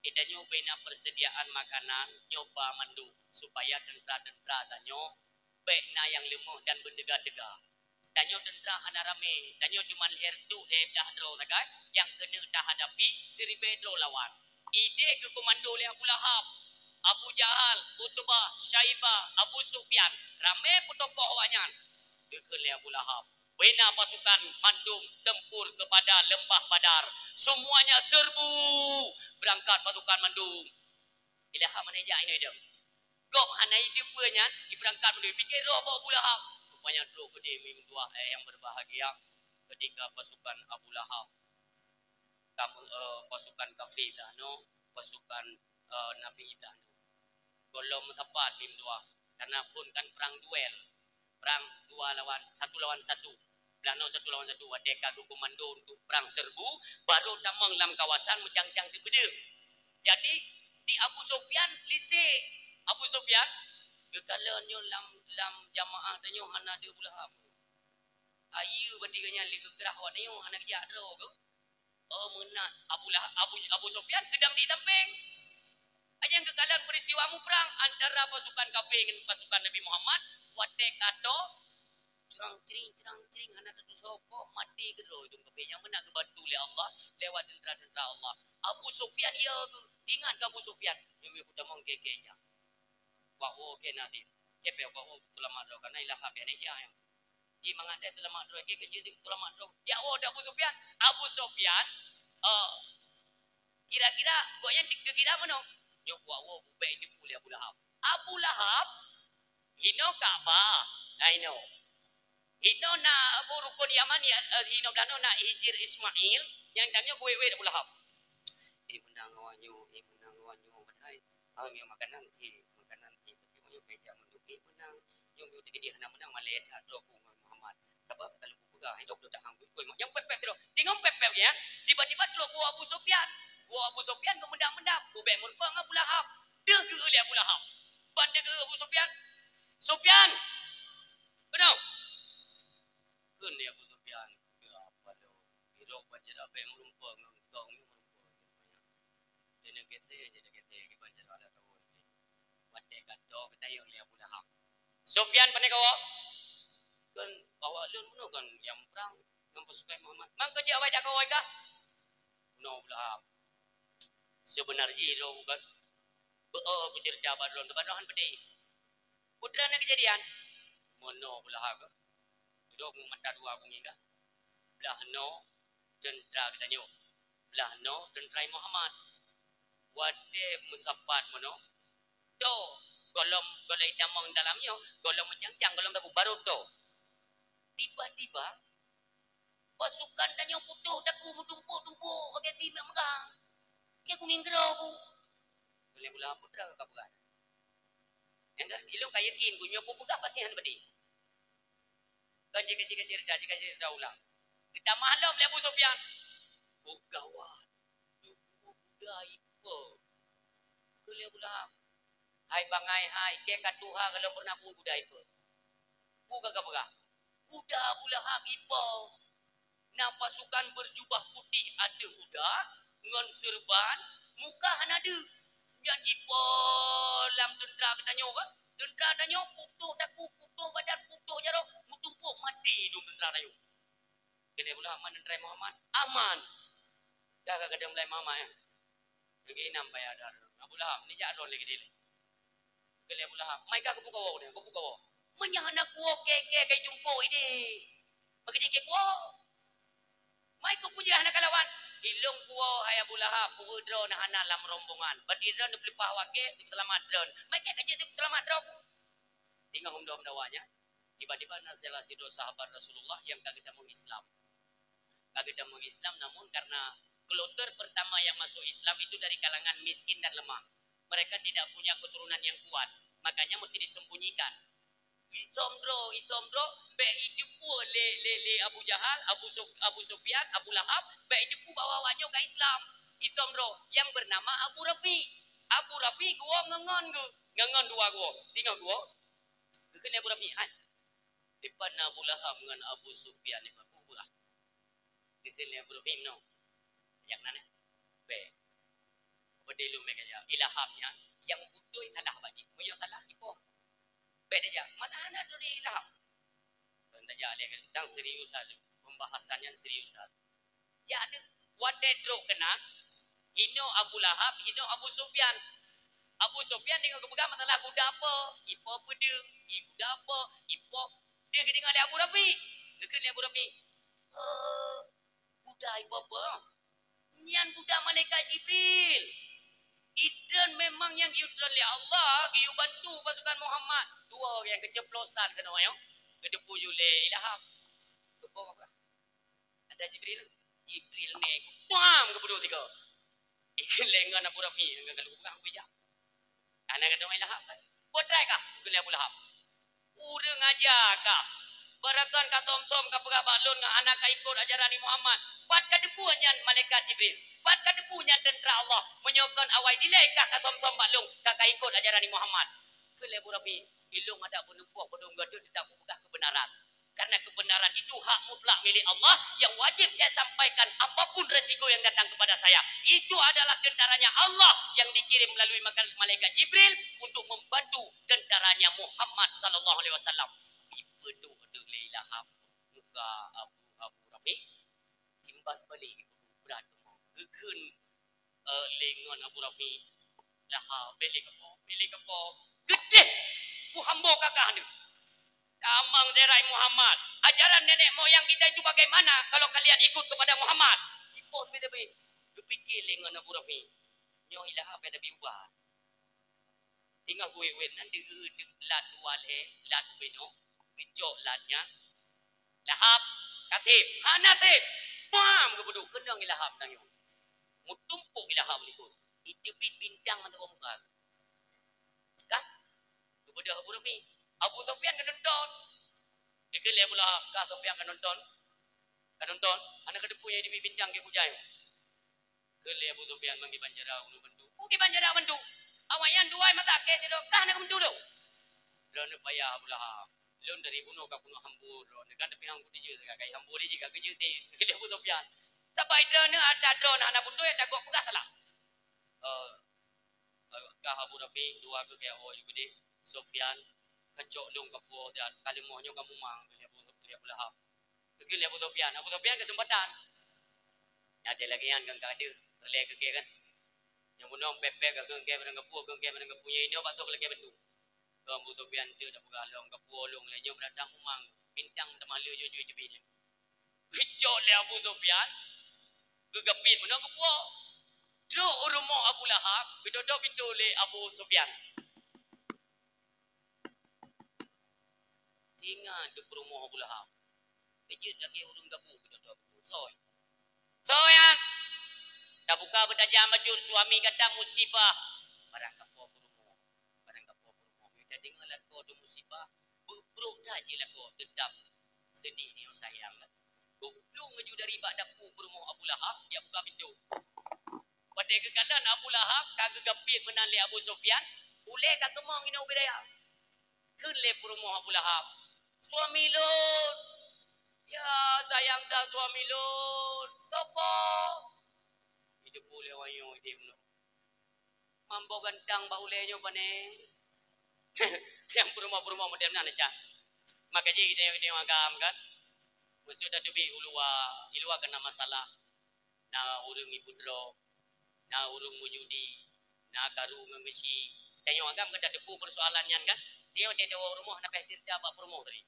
Geutanyoe beu na persediaan makanan nyoe ba mandum, supaya teuntra-teuntra tanyoe bèk na nyang leumoh dan beuteuga-teuga. Tanyoe teuntra hana ramé, tanyoe cuma lhèe reutôh lhèe blah droe sagai nyang keuneuk tahadapi siribèe droe lawan. Idéh geukomando lé Abu Lahab, Abu Jahal, Utbah, Syaibah, Abu Sufyan, ramé peutokoh awaknyan. Geukheun lé Abu Lahab, "Bina pasukan mandum tempur kepada lembah Badar. Semuanya serbu!" Berangkat pasukan mandum. Abu Lahab meunan jak inoe idong. Gob hana jiteupeue nyan, jibeurangkat mandum, pike roh bak Abu Lahab. Rupanya trok keudéh meutuah, eh, yang berbahagia. Ketika pasukan Abu Lahab, kamu, eh, pasukan kafé dah no, pasukan, eh, Nabi dah no. Gohlom meusapat meutuah. Karena phon kan perang duel. Perang dua lawan, satu lawan satu. Blah no satu lawan satu. Watèe ka geukomando untuk perang serbu, baru tamong lam kawasan meucang-cang teupeudeueng. Jadi, di Abu Sufyan lise. Abu Sufyan, geukalon nyoe lam, lam jamaah tanyoe hana deuh Abu Lahab. Ayeue bati geuhnyan lé geukrah awak tanyoe hana geujak droe geuh. Oh, meunan. Abu Lahab, Abu, Abu Sufyan geudong di sampéng. Nyang geukalon peristiwa muprang antara pasukan kafé ngon pasukan Nabi Muhammad, watèe ka tô Crang cring, crang cring, hana tatusoe, poh maté keudroe idong kafé nyang meunan geubantu lé Allah lewat teuntara-teuntara Allah. Abu Sufyan, ya, ingat keu Abu Sufyan. Nyoe meutamong keu-keu jak. Wak woe keu Nadir. Keu pih wak woe teulamat droe, kana ilah habéh nyan jak. Di mangat teulamat droe, keu keujeuet teulamat droe. Jak woe di Abu Sufyan. Abu Sufyan, eh, kira-kira gobnyan geukira meunoe. Nyoe wak woe bèk jeuet lé Abu Lahab. Abu Lahab hinoe Ka'bah. Nah, hinoe. Hinoe na Abu Rukun Yamani, eh, hinoe blah noe na Hijir Ismail, nyang tanyoe kuwét-wét Abu Lahab. Eh, meunang awak nyoe, eh, meunang awak nyoe, padahai, ah, nyoe makanan cit, makanan cit, tapi nyoe bèk jak meunyoe, eh, meunang, nyoe, nyoe teukeudi hana meunang, malèe that droe ku ngon Muhammad. Sabab kalau kupeugah, eh, lôn tahang kui-kui, nyang pèp-pèp sidroe. Teungoh pèp-pèp nyan, tiba-tiba trok gua Abu Sufyan. Gua Abu Sufyan geumeudam-meudam, gubèk meurumpok ngon Abu Lahab. Deuh geu lé Abu Lahab. Ban deuh geu Abu Sufyan. Sufyan! Keunoe! Kheun lé Abu Sufyan, "Keu apa lôn? Irok baca abéh meurumpok ngon kong nyoe meurumpok nyoe." Jadi gèsèe, jadi gèsèe, kiban cara ada kawan. Watèe ka to geutanyong lé Abu Lahab. Sufyan, pane kawoe? Kon bahwa lôn bunoe kon nyang prang ngon pasukan Muhammad. Mang keu jeuet awai jak kawoe kah? Bunoe Abu Lahab. Seubeuna jih droe bukan. Beu-o kuceurita bak droe, bak droe han peudeh. Peue teuma na keujadian? Meunoe Abu Lahab. Dudoe ngon mata dua beungéh kah? Blah noe teuntra geutanyoe, blah noe teuntra Muhammad. Watèe meusapat meunoe, to gohlom, gohlom itamong dalam nyoe, gohlom meucang-cang, gohlom tabu baru to. Tiba-tiba pasukan tanyoe putôh takue meutumpôk-tumpôk bak si meurah. Keu kuning keudroe ku. Keu lhèe buleuen putra ka peugah. Nyang ka, ilôn ka yakin, geuh nyoe kupeugah pasti hana badi. Kan jika, jika cerita, jika cerita ulang. Geutamah lom lé Abu Sufyan. Oh, gawat. Duku kuda ipo. Keu lhèe buleuen. Hai bangai hai, kèe ka tuha ka lôn peureunah kuda ipo. Peue ka kapeugah? Kuda Abu Lahab ipo. Na pasukan berjubah putih ateueh kuda ngon seureuban, muka hana deuh. Nyan jipo lam teuntra geutanyoe kan? Teuntra tanyoe putôh takue, putôh badan, putôh jaroe, meutumpôk maté dum teuntra tanyoe. Keu lhèe buleuen aman teuntra Muhammad? Aman. Dah ka gadôh mulai Muhammad, ya. Lagèe inong payah dah. Abu Lahab, nijak droe lé keudeh lé. Keu lhèe Abu Lahab, "Mai kah keupeue kawoe, keupeue kawoe? Meunyoe hana kuwoe kèe-kèe ka itumpôk idéh. Maka jih kèe kuwoe. Mai keupeue jih hana kalawan?" "Ilôn kuwoe hai Abu Lahab, peue droe na hana lam rombongan. Bati droe neupeuleupah awak kèe, neupeuseulamat droe. Mai kèe ka jeuet neupeuseulamat droe." Teungoh hom dua meudawa nyan, tiba-tiba na salah sidroe sahabat Rasulullah nyang ka geutamong Islam. Ka geutamong Islam, namun karena kloter pertama yang masuk Islam itu dari kalangan miskin dan lemah. Mereka tidak punya keturunan yang kuat, makanya mesti disembunyikan. Isom droe, isom droe, bèk iteupeu lé, lé, lé Abu Jahal, Abu Suf-, Abu Sufyan, Abu Lahab, bèk iteupeu bahwa awak nyoe ka Islam. Isom droe, yang bernama Abu Rafi. Abu Rafi geuwoe ngon, ngon geuh, ngon, ngon dua geuwoe. Teungoh geuwoe, geukheun lé Abu Rafi, "Hai, dipat na Abu Lahab ngon Abu Sufyan nibak peue beuah?" Geukheun lé Abu Rafi meunoe. Nyang nan, eh? Bèk. Apa dilôn mé kaya? Ilahab nyan, nyang beutôi salah bak jih. Meunyoe salah, ipo. Bèk tajak. Mata hana turi Ilahab. Kon tajak lé, dan serius laju. Pembahasan nyan serius laju. Jak deuh, watèe trok keunan, hinoe Abu Lahab, hinoe Abu Sufyan. Abu Sufyan deungoe geupeugah masalah guda po, ipo peudeueng, i guda po, ipo. Dia geudeungoe lé Abu Rafi. Geukheun lé Abu Rafi, "Eh, guda ipo po? Nyan guda malaikat Jibril. Itreun memang nyang geutreun lé Allah, geuyue bantu pasukan Muhammad." Dua nyang keuceplosan keunoe nyoe. Geuteupeue ju lé Ilahab. Soe po? Ada Jibril. Jibril nèk. Pam! Geupeuduek tiga. Ikheun lé ngon Abu Rafi, ngon kalu bang bijak. Aneuk kata Ilahab kan. Botai kah? Geukheun lé Abu Lahab. Ureueng aja kah? Barakon ka som-som ka peugah bak lôn ngon hana ka ikot ajaran Nabi Muhammad. Pat ka teupeue nyan malaikat Jibril? Pat ka teupeue nyan teuntra Allah? Meunyoe kon awai dilèe kah ka som-som bak lôn, ka ka ikot ajaran Nabi Muhammad. Kheun lé Abu Rafi, ilôn adak beuneupoh padum gata teutap kupeugah keubeunaran. Karena kebenaran itu hak mutlak milik Allah yang wajib saya sampaikan apapun resiko yang datang kepada saya. Itu adalah tentaranya Allah yang dikirim melalui maka-, malaikat Jibril untuk membantu tentaranya Muhammad sallallahu alaihi wasallam. Ipeudok lé Lahab muka Abu, Abu Rafi, timbal balik brat teuma. Geukheun, eh, lé ngon Abu Rafi, Lahab, bèk lé kapo, bèk lé kapo. Geudeh, ku hambo kakah neuh. Tamong, derai Muhammad. Ajaran nenek moyang kita itu bagaimana kalau kalian ikut kepada Muhammad? Ipot teubi-teubi. Geupike lé ngon Abu Rafi. Nyoe i Lahab bèk tabi ubat. Teungoh geuwét-wét nan deuh teuk lat dua lhèe, lat ubé nyoe, geucok lat nyan. Lahab, ka sép, hana sép. Bam! Geupeuduek keunong i Lahab tanyoe. Meutumpok i Lahab likot. Iteubiet bintang mata muka. Kan? Geubeudôh Abu Rafi. Abu Sufyan ka nonton. Dikheun lé Abu Lahab, "Ka Sufyan ka nonton? Ka nonton? Hana kateupeue nyang iteubiet bintang keu kujai?" Kheun lé Abu Sufyan, "Meukiban cara keuneuk bantu." "Meukiban cara bantu? Awaknyan dua masa kèe sidroe, kah na keubantu lôn?" "Droeneuh payah Abu Lahab. Lôn dari bunoe ka keuneuk hambô droeneuh kan, tapi hana kuteujeuet, ka kai hambô lé jih ka keujeuet deh." Kheun lé Abu Sufyan, "Sabab droeneuh ata droeneuh hana beutôi, ata gob peugah salah." Eh, ka Abu Rafi dua keu kèe awak yue geude, Sufyan, kacok lôn kapuoe siat, ka leumoh nyoe ka mumang lé Abu, lé Abu Lahab. Geukheun lé Abu Sufyan, Abu Sufyan keuseumpatan. Nyan watèe lagèe nyan kan ka deuh, peureulèe keu kèe kan. Nyang bunoe pèk-pèk ka keu kèe padang kapuoe, keu kèe padang kapuoe, nyoe inoe bak soe peureulèe keu bantu. Keu Abu Sufyan teuk da peugah lôn kapuoe lôn lé nyoe beudatang mumang, bintang teuma lheueh jujui teubiet. Geucok lé Abu Sufyan, geugeupiet meunoe geupuoe. Trok u rumoh Abu Lahab, geutôp-tôp pintoe lé Abu Sufyan. Teungoh di peurumoh Abu Lahab. Beujeuet lagèe ureueng gabuk geutôp-tôp pintoe. "Soe? Soe nyan?" "Tabuka beutajam bacut, suami gata musibah." Barang kapoh peurumoh. Barang kapoh peurumoh. Meunyo tadeungoe lakoe teuh musibah, beubrok that jih lakoe, teutap seudeh nyoe sayang. Geuplueng laju dari bak dapu peurumoh Abu Lahab, jak buka pintoe. Watèe geukalon Abu Lahab ka geugeupiet meunan lé Abu Sufyan, ulèe ka keumong inoe ubé dayah. Kheun lé peurumoh Abu Lahab, "Suami lôn! Ya, sayang that suami lôn! Soe po?" Jiteupeue lé awak nyoe idéh bunoe. Mambo gantang bak ulèe nyoe pane. Nyang peurumoh-peurumoh model nyan, Cak. Maka jih geutanyoe-geutanyoe agam kan. Meuseu tateubiet u luwa, i luwa kan na masalah. Na ureueng ipeudroe, na ureueng meujudi, na karu ngon geuchik. Tanyoe agam kan tateupeue peusoalan nyan kan. Tanyoe teuh woe u rumoh hana payah ceurita bak peurumoh tadi.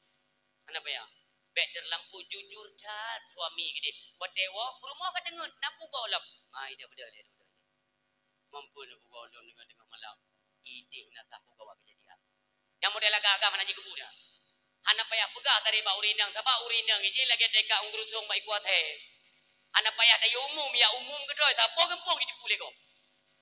Hana payah. Bèk teulampau jujur that suami keudéh. Watèe woe peurumoh ka teungeut, na peue gohlom. Hai, dak beudôh lé. Mampu neupeugah lôn deungon teungoh malam, idéh na saboh gawat keujadian. Nyang model agam-agam hana jikeubu nyan. Hana payah peugah dari bak ureueng inong, sabab ureueng inong jih lagèe teuka unggrusong bak ikua thèe. Hana payah tayue umum, ya umum keudroe, saboh gampông jitipu lé gob.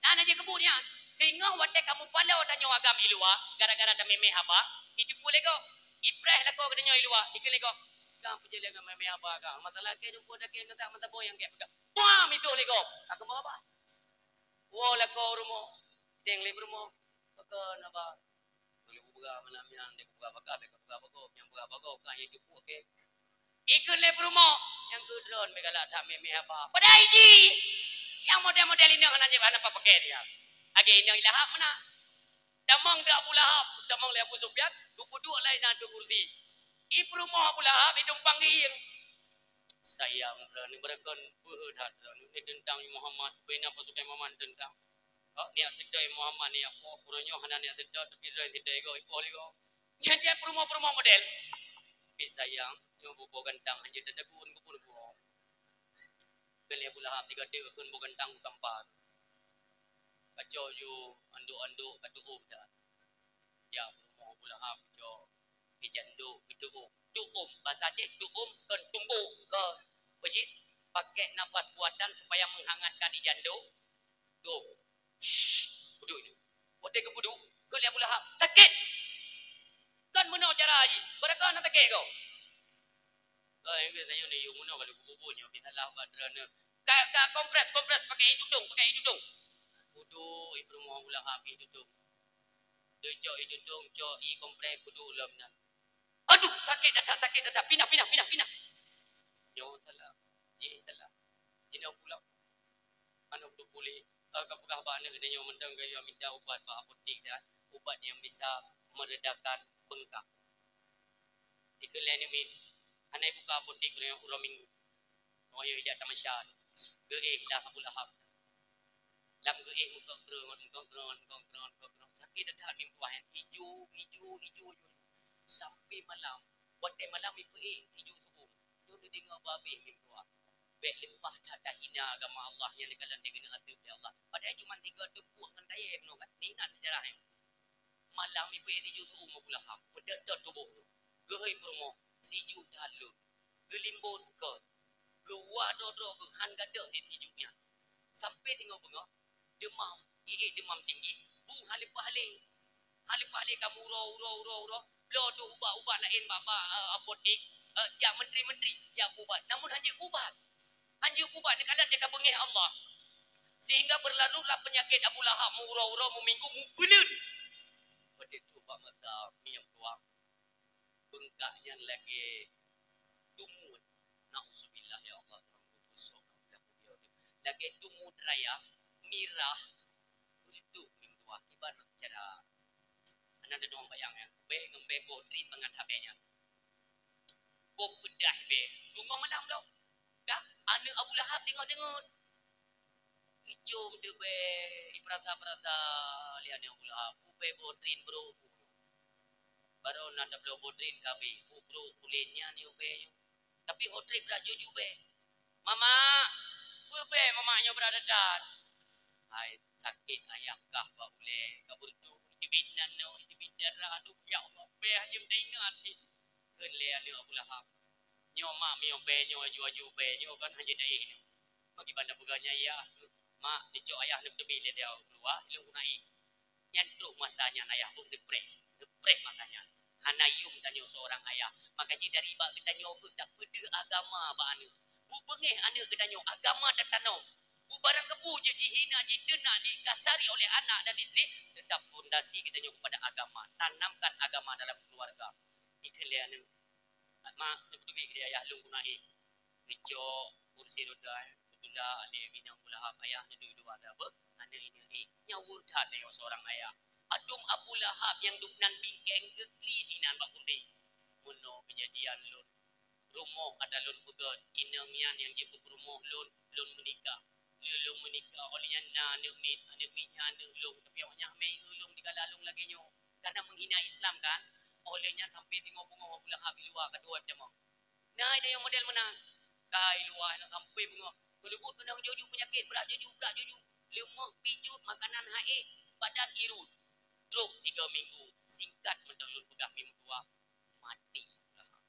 Hana jikeubu nyan. Singoh watèe kamoe paloe tanyoe agam i luwa, gara-gara tamé-mé haba, jitipu lé gob. Ipreh lakoe geutanyoe i luwa, ikheun lé gob, "Kang peujeuet lé ngon mé-mé haba kang. Masalah kèe jumpa dakèe meusaboh nyang kèe peugah." Wah, mitoh lé gob. Ka keumoe haba. Woe lakoe u rumoh, teng lé peurumoh. Pakon haba? Lôn peugah malam nyan, lôn peugah bak kah, lôn peugah bak gob, nyang peugah bak gob, ka nyang jipuk, oke. Ikheun lé peurumoh, nyang keu droeneuh meugalak that mé-mé haba. Padahai jih, nyang model-model inong hana jeuet hana pakai dia. Lagèe inong i Lahab meunan. Tamong di Abu Lahab, tamong lé Abu Sufyan, geupeuduek lé inan di kursi. I peurumoh Abu Lahab, itumpang geuieng. Sayang droeneuh, beureukon beuhe that droeneuh, neuteuntang Muhammad, beu na pasukan Muhammad neuteuntang. Hak niat seutôt Muhammad niat poh, uroe nyoe hana niat seutôt, tapi droe seutôt igoe, ipoh lé goe. Nyan peurumoh-peurumoh model. Tapi sayang, nyoe buboh gantang hanjeuet teutegun keu peurumoh. Keu lé Abu Lahab tiga teuk keu buboh gantang bukan pat. Kacok ju anduk-anduk ka tu'um dah. Ya, peurumoh Abu Lahab cok. Di janduk, di tu'um. Tu'um, bahasa Aceh tu'um kon tumbuk, kon. Apa cit? Pakai nafas buatan supaya menghangatkan di janduk. Tu'um. Shh, peuduek itu. Watèe geupeuduek, keu lé Abu Lahab, "Sakét!" Kon meunoe cara jih, beureukon na sakét kau. Oh, ingat tanyoe ni, yue meunoe kalau kubu nyoe, kita lah buat droeneuh. Ka, ka kompres, kompres, pakai i tutong, pakai i tutong. Peuduek i peurumoh Abu Lahab i tutong. Deuh cok i tutong, cok i kompres, peuduek lom nan. Aduh, sakét that, sakét that. Pinah, pinah, pinah, pinah. Nyoe salah. Jih salah. Jinoe pulang. Aneuk teuh puléh. Ka peugah bak aneuk geutanyoe mantong gaya minta ubat bak apotek dan ubat yang bisa meredakan bengkak. Dikheun lé aneuk miet, hana ibuka apotek uroe, uroe Minggu. Ngon yue ijak tamasya. Geuéh lah Abu Lahab. Lam geuéh meukeurot, meukeurot, meukeurot, meukeurot. Sakét that meutuah nyan. Ijo, ijo, ijo, ijo. Sampai malam. Watèe malam ipeuéh tijo tu'uh. Nyoe neudeungoe babeh meutuah. Bèk leupah that tahina agama Allah nyang neukalon lé geuneuk ateueh lé Allah. Padahai cuma tiga teupuek ngon tayèe bunoe kan. Ingat seujarah nyan. Malam ipeuéh tijo tu'uh Abu Lahab. Meutot-tot tuboh. Geuhôi peurumoh. Sijuek that lôn. Geulimbot keu. Geuwa droe-droe geuh han gadôh di tijuek nyan. Sampai teungoh beungoh, deumam, ié deumam tinggi. Bu haleupah lé. Haleupah lé kamoe uroe, uroe, uroe, uroe. Bloe tu ubat-ubat laén bak, bak, eh, apotek. Eh, jak menteri-menteri, jak ubat. Namun hanjeuet ubat. Hanjeuet ubat neukalon teuka beungéh Allah. Sehingga berlarutlah penyakit Abu Lahab meuuroe-uroe, meuminggu, meubeuleuen. Watèe tu bak masa miyueb tuang. Beungkak nyan lagèe tumut. Nauzubillah, ya Allah, Tuhan, geupeusok. Lagèe tumut raya, mirah, beureuduek meutuah. Kiban cara. Hana teudeungoe bayang nyan. Bèk ngon bèk boh drin mangat habéh nyan. Boh peudah bèk. Teungoh malam lom. Dah, aneuk Abu Lahab deungoe-deungoe. Icom teubèe, ipeurasa-peurasa lé aneuk Abu Lahab. Ubé boh drin brôk. Barô na tabloe boh drin ka abéh. Ubrôk ulèe nyan iubé. Tapi ho trép brat jujubé. "Mamak, peubé mamak nyoe brat that-that?" Hai, sakét ayah kah bak ulèe, ka beureuduek, iteubiet nan nyoe, iteubiet darah, aduh, ya Allah, bèk hana taingat. Kheun lé aneuk Abu Lahab. Nyoe mak miyueb bèe nyoe, aju-aju bèe nyoe kan hana taéh nyoe. Bagaimana peugah nyan, "Yah, mak, neucok ayah neuteubiet lé dia keuluwa, ilôn guna éh." Nyan trok masa nyan ayah beuh neupreh, neupreh masa nyan. Hana yum tanyoe seurang ayah. Maka jih dari bak geutanyoe beuh tapeudeuh agama bak aneuk. Beuh beungéh aneuk geutanyoe agama tatanom. Beuh barang keupeue jih jihina, jiteunak, dikasari oleh anak dan isteri, tetap pondasi geutanyoe kepada agama. Tanamkan agama dalam keluarga. Ikheun lé aneuk. Mak, neupeuduek keu ayah lôn guna éh. Neucok kursi roda, eh. Beutulak lé binong Abu Lahab, ayah neuduek dua dah beuh. Aneuk inong éh. Nyawa that tanyoe seurang ayah. Adum Abu Lahab nyang duek nan bingkeng geuklik inan bak kursi. Meunoe keujadian lôn. Rumoh ata lôn peugöt, inong nyan nyang jeuet keu peurumoh lôn, lôn meunikah. Lé lôn meunikah, óh lheueh nyan na aneuk miet, aneuk miet nyan aneuk lôn, tapi awaknyan hamé lôn dikala lôn lagèe nyoe. Kana meuhina Islam kan? Óh lheueh nyan sampai teungoh beungoh Abu Lahab i luwa ka dua tamong. Na idéh nyang model meunan. Ka i luwa nyan sampai beungoh. Keuleubut keunong juju peunyakét brat juju, brat juju. Leumah pijut makanan haé, badan irut. Trok tiga minggu, singkat mantong lôn peugah meutuah, maté Abu Lahab.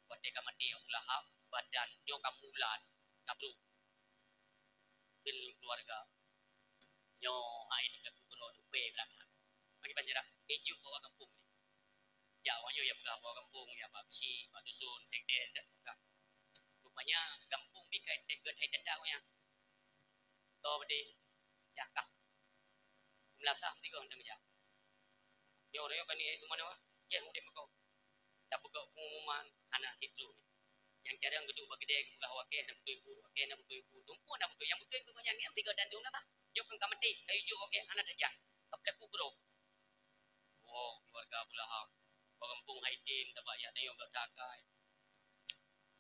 Watèe ka maté Abu Lahab, badan nyoe ka mulat, ka brôk. Kheun keuluwarga, nyoe hai teuka kuburoe leubeh beurangkat. Bagi panjara, ijok bawa gampông ni. Jak awak nyoe ya peugah bawa gampông, ya bak beusi, bak dusun, sekdes, kan? Rupanya gampông pih ka geuthai, geuthai tanda awak nyan. Toh beudeh, jak kah. Meulasah meutigong dan meujak. Nyoe, nyoe kani hai teuma nyoe, keh udeb meuko. Tapeugah pengumuman, hana cit trok. Nyang carông geuduek bak keudè geupeugah, "Wakèe na beutôi bu, wakèe na beutôi bu." Teungku na beutôi, nyang beutôi keu nyan, nyang tiga dan dua na tah. Nyoe keu ka maté, ka ijok wakèe, hana tajak. Ka beulaku keudroe. Woe, keuluwarga Abu Lahab. Bak gampông hai tem, tabak yak tanyoe gata akai.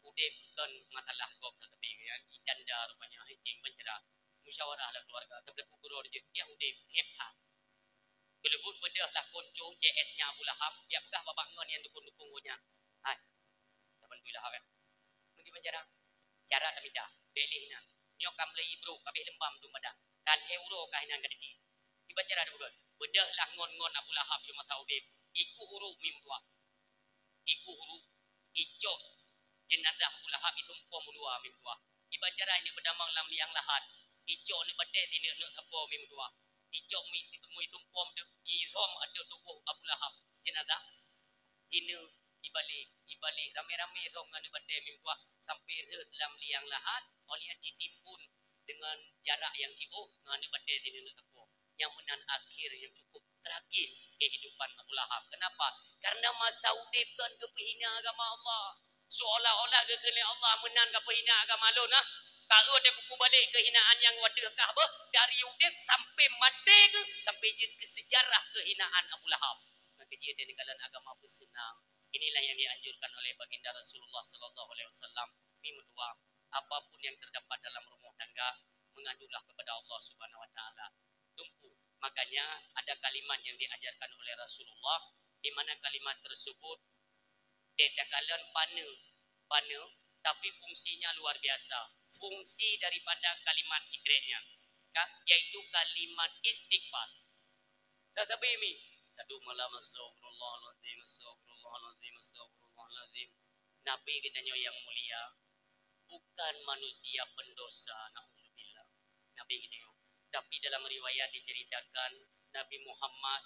Udeb kon masalah gob that, tapi nyan, janda rupanya hai tem, bancara. Musyawarah lah keuluwarga, tabeulaku keudroe jeuet, kiah udeb, kiah that. Keuleubut beudôh lah konco C S nya Abu Lahab, jak peugah bak ngon nyang dukung-dukung geuh nyan. Hai, tabantu Lahab, kan? Meugi bancara, cara tamita, bèk lé inan. Nyoe ka mulai ibrôk, ka abéh leumbam dum badan. Ka lhèe uroe ka inan ka deuti. Kiban cara tapeugah, beudôh lah ngon-ngon Abu Lahab yoh masa udeb. Ikueh uruek meutuah. Ikueh uruek, icok jeunazah Abu Lahab isumpom u luwa meutuah. Kiban cara ineuk beudamong lam liang lahat, icok neuk batèe sineuk neuk sapo meutuah. Icok meuisumpom teuk, irhom ateueh tuboh Abu Lahab jeunazah. Sineuk ibalek, ibalek ramé-ramé rhom ngon neuk batèe meutuah sampai rhot lam liang lahat, óh lheueh nyan jitimbun deungon jarak nyang jiôh ngon neuk batèe sineuk neuk sapo. Nyang meunan akhé nyang cukup tragis kehidupan Abu Lahab. Kenapa? Karena masa udeb kan geupeuhina agama Allah. Seolah-olah geukheun lé Allah, "Meunan kapeuhina agama lôn, ah. Ka rhot deh kupeubalek keuhinaan nyang watèe kah beuh, dari udeb sampai maté geuh, sampai jeuet keu seujarah keuhinaan Abu Lahab." Maka jih teuh neukalon agama peuseunang. Inilah yang dianjurkan oleh Baginda Rasulullah sallallahu alaihi wasallam. Mimudua, apapun yang terdapat dalam rumah tangga, mengadulah kepada Allah Subhanahu wa taala. Tumpu. Makanya ada kalimat yang diajarkan oleh Rasulullah, di mana kalimat tersebut teukalon paneuk, paneuk, tapi fungsinya luar biasa. Fungsi daripada kalimat fikrihnya, ka-, yaitu kalimat istighfar. Tetapi mi, aduh malam, astagfirullahaladzim, astagfirullahaladzim, astagfirullahaladzim. Nabi kita nyoe yang mulia bukan manusia pendosa, naudzubillah. Nabi kita nyoe. Tapi dalam riwayat diceritakan, Nabi Muhammad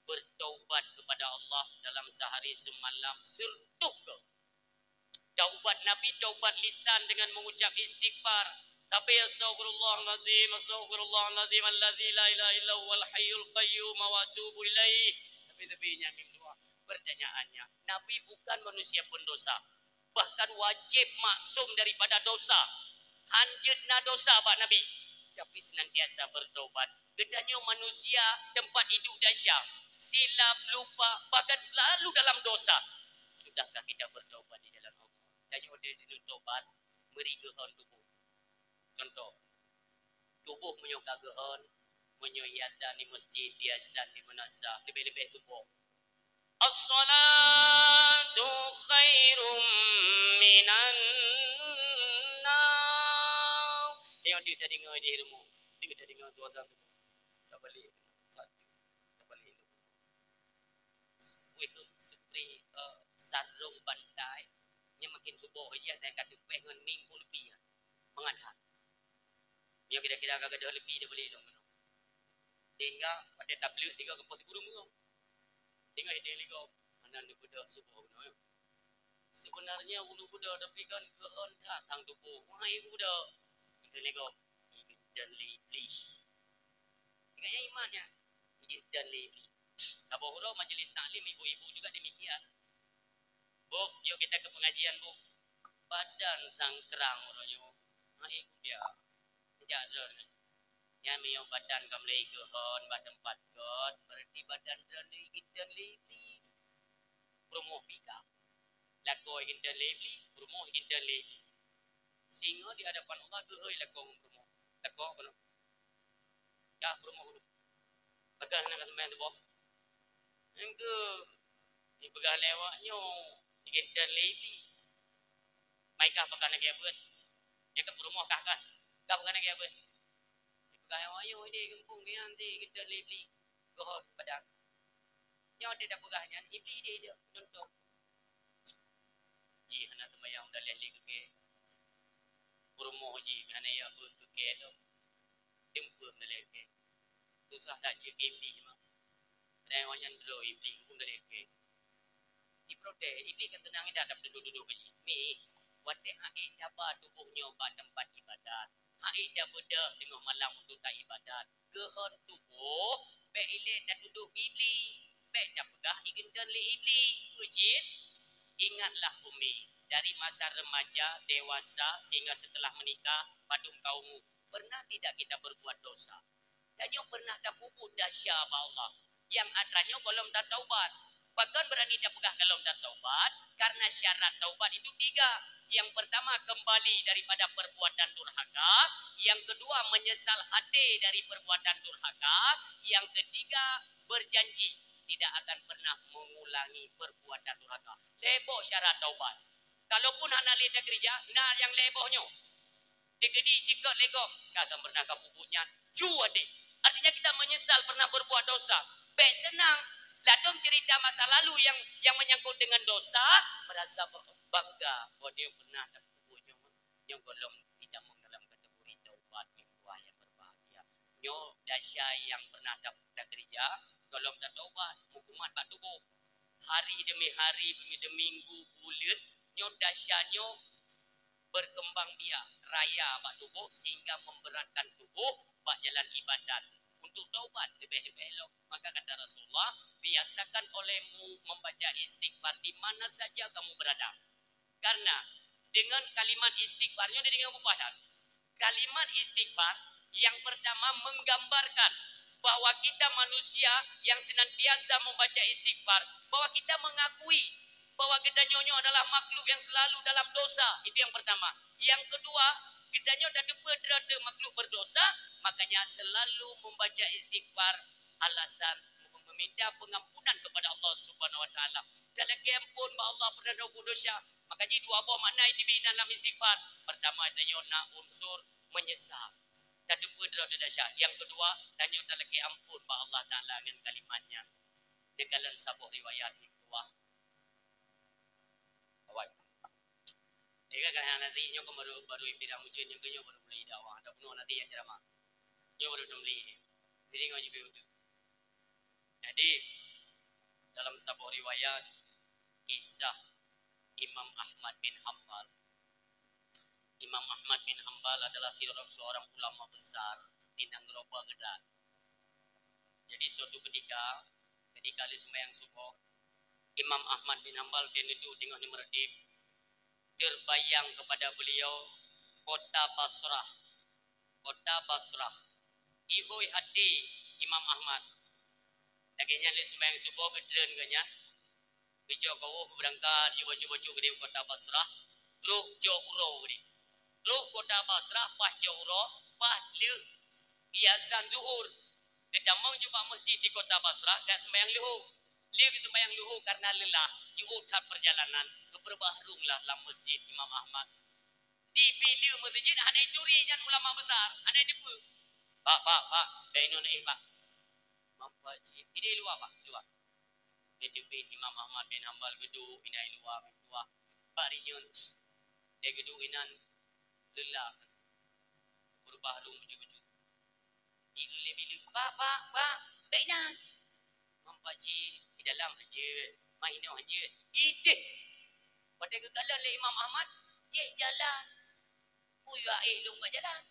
bertaubat kepada Allah dalam sehari semalam serduk. Taubat Nabi, taubat lisan dengan mengucap istighfar. Tapi astagfirullahaladzim, astagfirullahaladzim, alladzi la ilaha illa huwal hayyul qayyum wa atubu ilaih. Tapi, tapi nyan mim dua. Pertanyaannya, Nabi bukan manusia pendosa. Bahkan wajib maksum daripada dosa. Hanjeuet na dosa bak Nabi. Tapi senantiasa bertobat. Geutanyoe manusia teumpat idup dasya. Silap, lupa, bahkan selalu dalam dosa. Sudahkah kita bertobat di jalan Allah? Tanyoe di dunia tobat, meuri geuhon tuboh. Contoh, tuboh meunyoe ka geuhon, meunyoe iazan di masjid, iazan di meunasah, leubeh-leubeh suboh. As-salatu khairum minan naum. Tengok dia tadi ngoi di rumah. Dia tadi ngoi tu azan tu. Tak balik. Satu. Tak balik. Weh, spray, eh, sarong bantai. Nya makin suboh aja dan kat tupeh ngon minggu lebih ya. Mengadah. Nyoe kira-kira ka gadôh leupie daripada ilong keunoe. Sehingga watèe tableuk tiga keupoh siguru meureuh. Sehingga idéh lé gob, hana neubeudôh suboh keunoe. Sebenarnya ulôn beudôh, tapi kan geuhon that tang tuboh. Wahai beudôh, ikheun lé gob, ikheun lé Iblih. Ingat nyan iman nyan, ikheun lé Iblih. Saboh uroe majlis taklim ibu-ibu juga demikian. Bu, yuk kita ke pengajian, Bu. Badan sangkrang uroe nyoe. Hai dia. Sejak droeneuh. Nyan meunyoe badan ka mulai geuhon bak teumpat göt, berarti badan droeneuh igitan lé Iblih. Peurumoh pih ka. Lakoe igitan lé Iblih, peurumoh igitan lé Iblih. Singoh di hadapan Allah geuhôi lakoe ngon peurumoh. Lakoe apa? Ka peurumoh dulu. Peugah na ka teumé tuboh. Nyang keu dipeugah lé awak nyoe, digintan lé Iblih. Mai kah peugah na keu beuet. Nyang keu peurumoh kah kan? Kah peugah na keu beuet. Dipeugah lé awak nyoe, idéh gampông nyan digintan lé Iblih. Goh padang. Nyoe teuh tapeugah nyan, Iblih idéh jeuet nonton. Jih hana teumayang daleh lé keu kèe. Peurumoh jih hana ya beuet keu kèe lom. Deumpeuem daleh kèe. Susah that jih keu Iblih mah. Padahai awak nyan droe Iblih pun daleh kèe. Diprotes, Iblih kan teunang that, tapi tuduh-tuduh keu jih. Mi, watèe akhé taba tuboh nyoe bak teumpat ibadat. Hai tabeudôh teungoh malam untuk taibadat. Geuhon tuboh, bèk ilèe tatudoh Iblih. Bèk tapeugah igintan lé Iblih. Peue cit? Ingatlah, Umi, dari masa remaja, dewasa, sehingga setelah menikah, padum ka umu, pernah tidak kita berbuat dosa? Tanyoe pernah tapeubuet desya bak Allah. Nyang atra nyoe gohlom tataubat. Pakon beurani tapeugah gohlom tataubat? Karena syarat taubat itu tiga. Yang pertama, kembali daripada perbuatan durhaka. Yang kedua, menyesal hati dari perbuatan durhaka. Yang ketiga, berjanji tidak akan pernah mengulangi perbuatan durhaka. Lhèe boh syarat taubat. Kalaupun hana lé takeurija, na nyang lhèe boh nyoe. Teukeudi jikot lé gob, ka, ka pernah kapeubuet nyan, ju até. Artinya kita menyesal pernah berbuat dosa. Bèk seunang, ladôm cerita masa lalu yang, yang menyangkut dengan dosa, merasa bangga bahwa dia pernah tapeubuet nyoe, nyoe gohlom ditamong dalam kategori taubat nyang luar yang berbahagia. Nyoe desya nyang pernah ta-, takeurija, gohlom tataubat, meukumat bak tuboh. Hari demi hari, demi minggu, buleuen, nyoe desya nyoe berkembang biak raya bak tuboh sehingga memberatkan tuboh bak jalan ibadat. Untuk taubat leubeh-leubeh lom, maka kata Rasulullah, "Biasakan olehmu membaca istighfar di mana saja kamu berada." Karena dengan kalimat istighfar nyoe dideungoe beupah that. Kalimat istighfar yang pertama menggambarkan bahwa kita manusia yang senantiasa membaca istighfar, bahwa kita mengakui bahwa geutanyoe nyoe adalah makhluk yang selalu dalam dosa. Itu yang pertama. Yang kedua, geutanyoe tateupeue droe teuh makhluk berdosa, makanya selalu membaca istighfar, alasan meminta pengampunan kepada Allah Subhanahu wa Taala. Talakée ampôn bak Allah peureuna buet desya. Maka jih dua boh makna iteubiet inan lam istighfar. Pertama, tanyoe na unsur menyesal. Tateupeue droe teuh desya. Yang kedua, tanyoe talakée ampôn bak Allah Taala ngon kalimat nyan. Neukalon saboh riwayat nyang dua. Awai. Eka kan nanti nyoe kan baru, baru ipidang ujeuen, nyoe kan nyoe baru mulai dakwah. Ada penuh nanti yang ceramah. Nyoe baru mulai. Jadi ngon jibi udah. Jadi, dalam saboh riwayat, kisah Imam Ahmad bin Hambal. Imam Ahmad bin Hambal adalah seorang, seorang ulama besar di nanggroe Baghdad. Jadi, suatu ketika, ketika lheueh sembahyang suboh, Imam Ahmad bin Hambal dan itu tengah meurdeb, terbayang kepada beliau kota Basrah. Kota Basrah. Ihôi hati Imam Ahmad. Lagée nyan lheueh sembahyang suboh geutreun geuh nyan. Geujok kawöh geubeurangkat, jeuet bacut-bacut geudeh u kota Basrah, trok jok uroe geudeh. Trok kota Basrah, paih jok uroe, paih lheueh geuazan Zuhur. Geutamong jih bak masjid di kota Basrah, geusembahyang luhô. Lheueh geusembahyang luhô kareuna leulah, jiôh that peurjalanan, geupeurubah rhueng lah lam masjid Imam Ahmad. Di bileue masjid hana ituri nyan ulama besar, hana iteupeue. "Pak, pak, pak, bèk inong éh, pak." "Mampa cit." "Idéh luwa, pak, luwa." Geuteubiet Imam Ahmad bin Hambal geuduek inan luwa meutuah. Bak rinyeun, lé geuduek inan leulah. Beurubah rhueng beuju-beuju. Ieu lé bileue, "Pak, pak, pak, bèk inan." "Mampa cit, di dalam hanjeuet, ma inoe hanjeuet." Idéh. Watèe geukalon lé Imam Ahmad, jih jalan. Peue jak éh lôn bak jalan.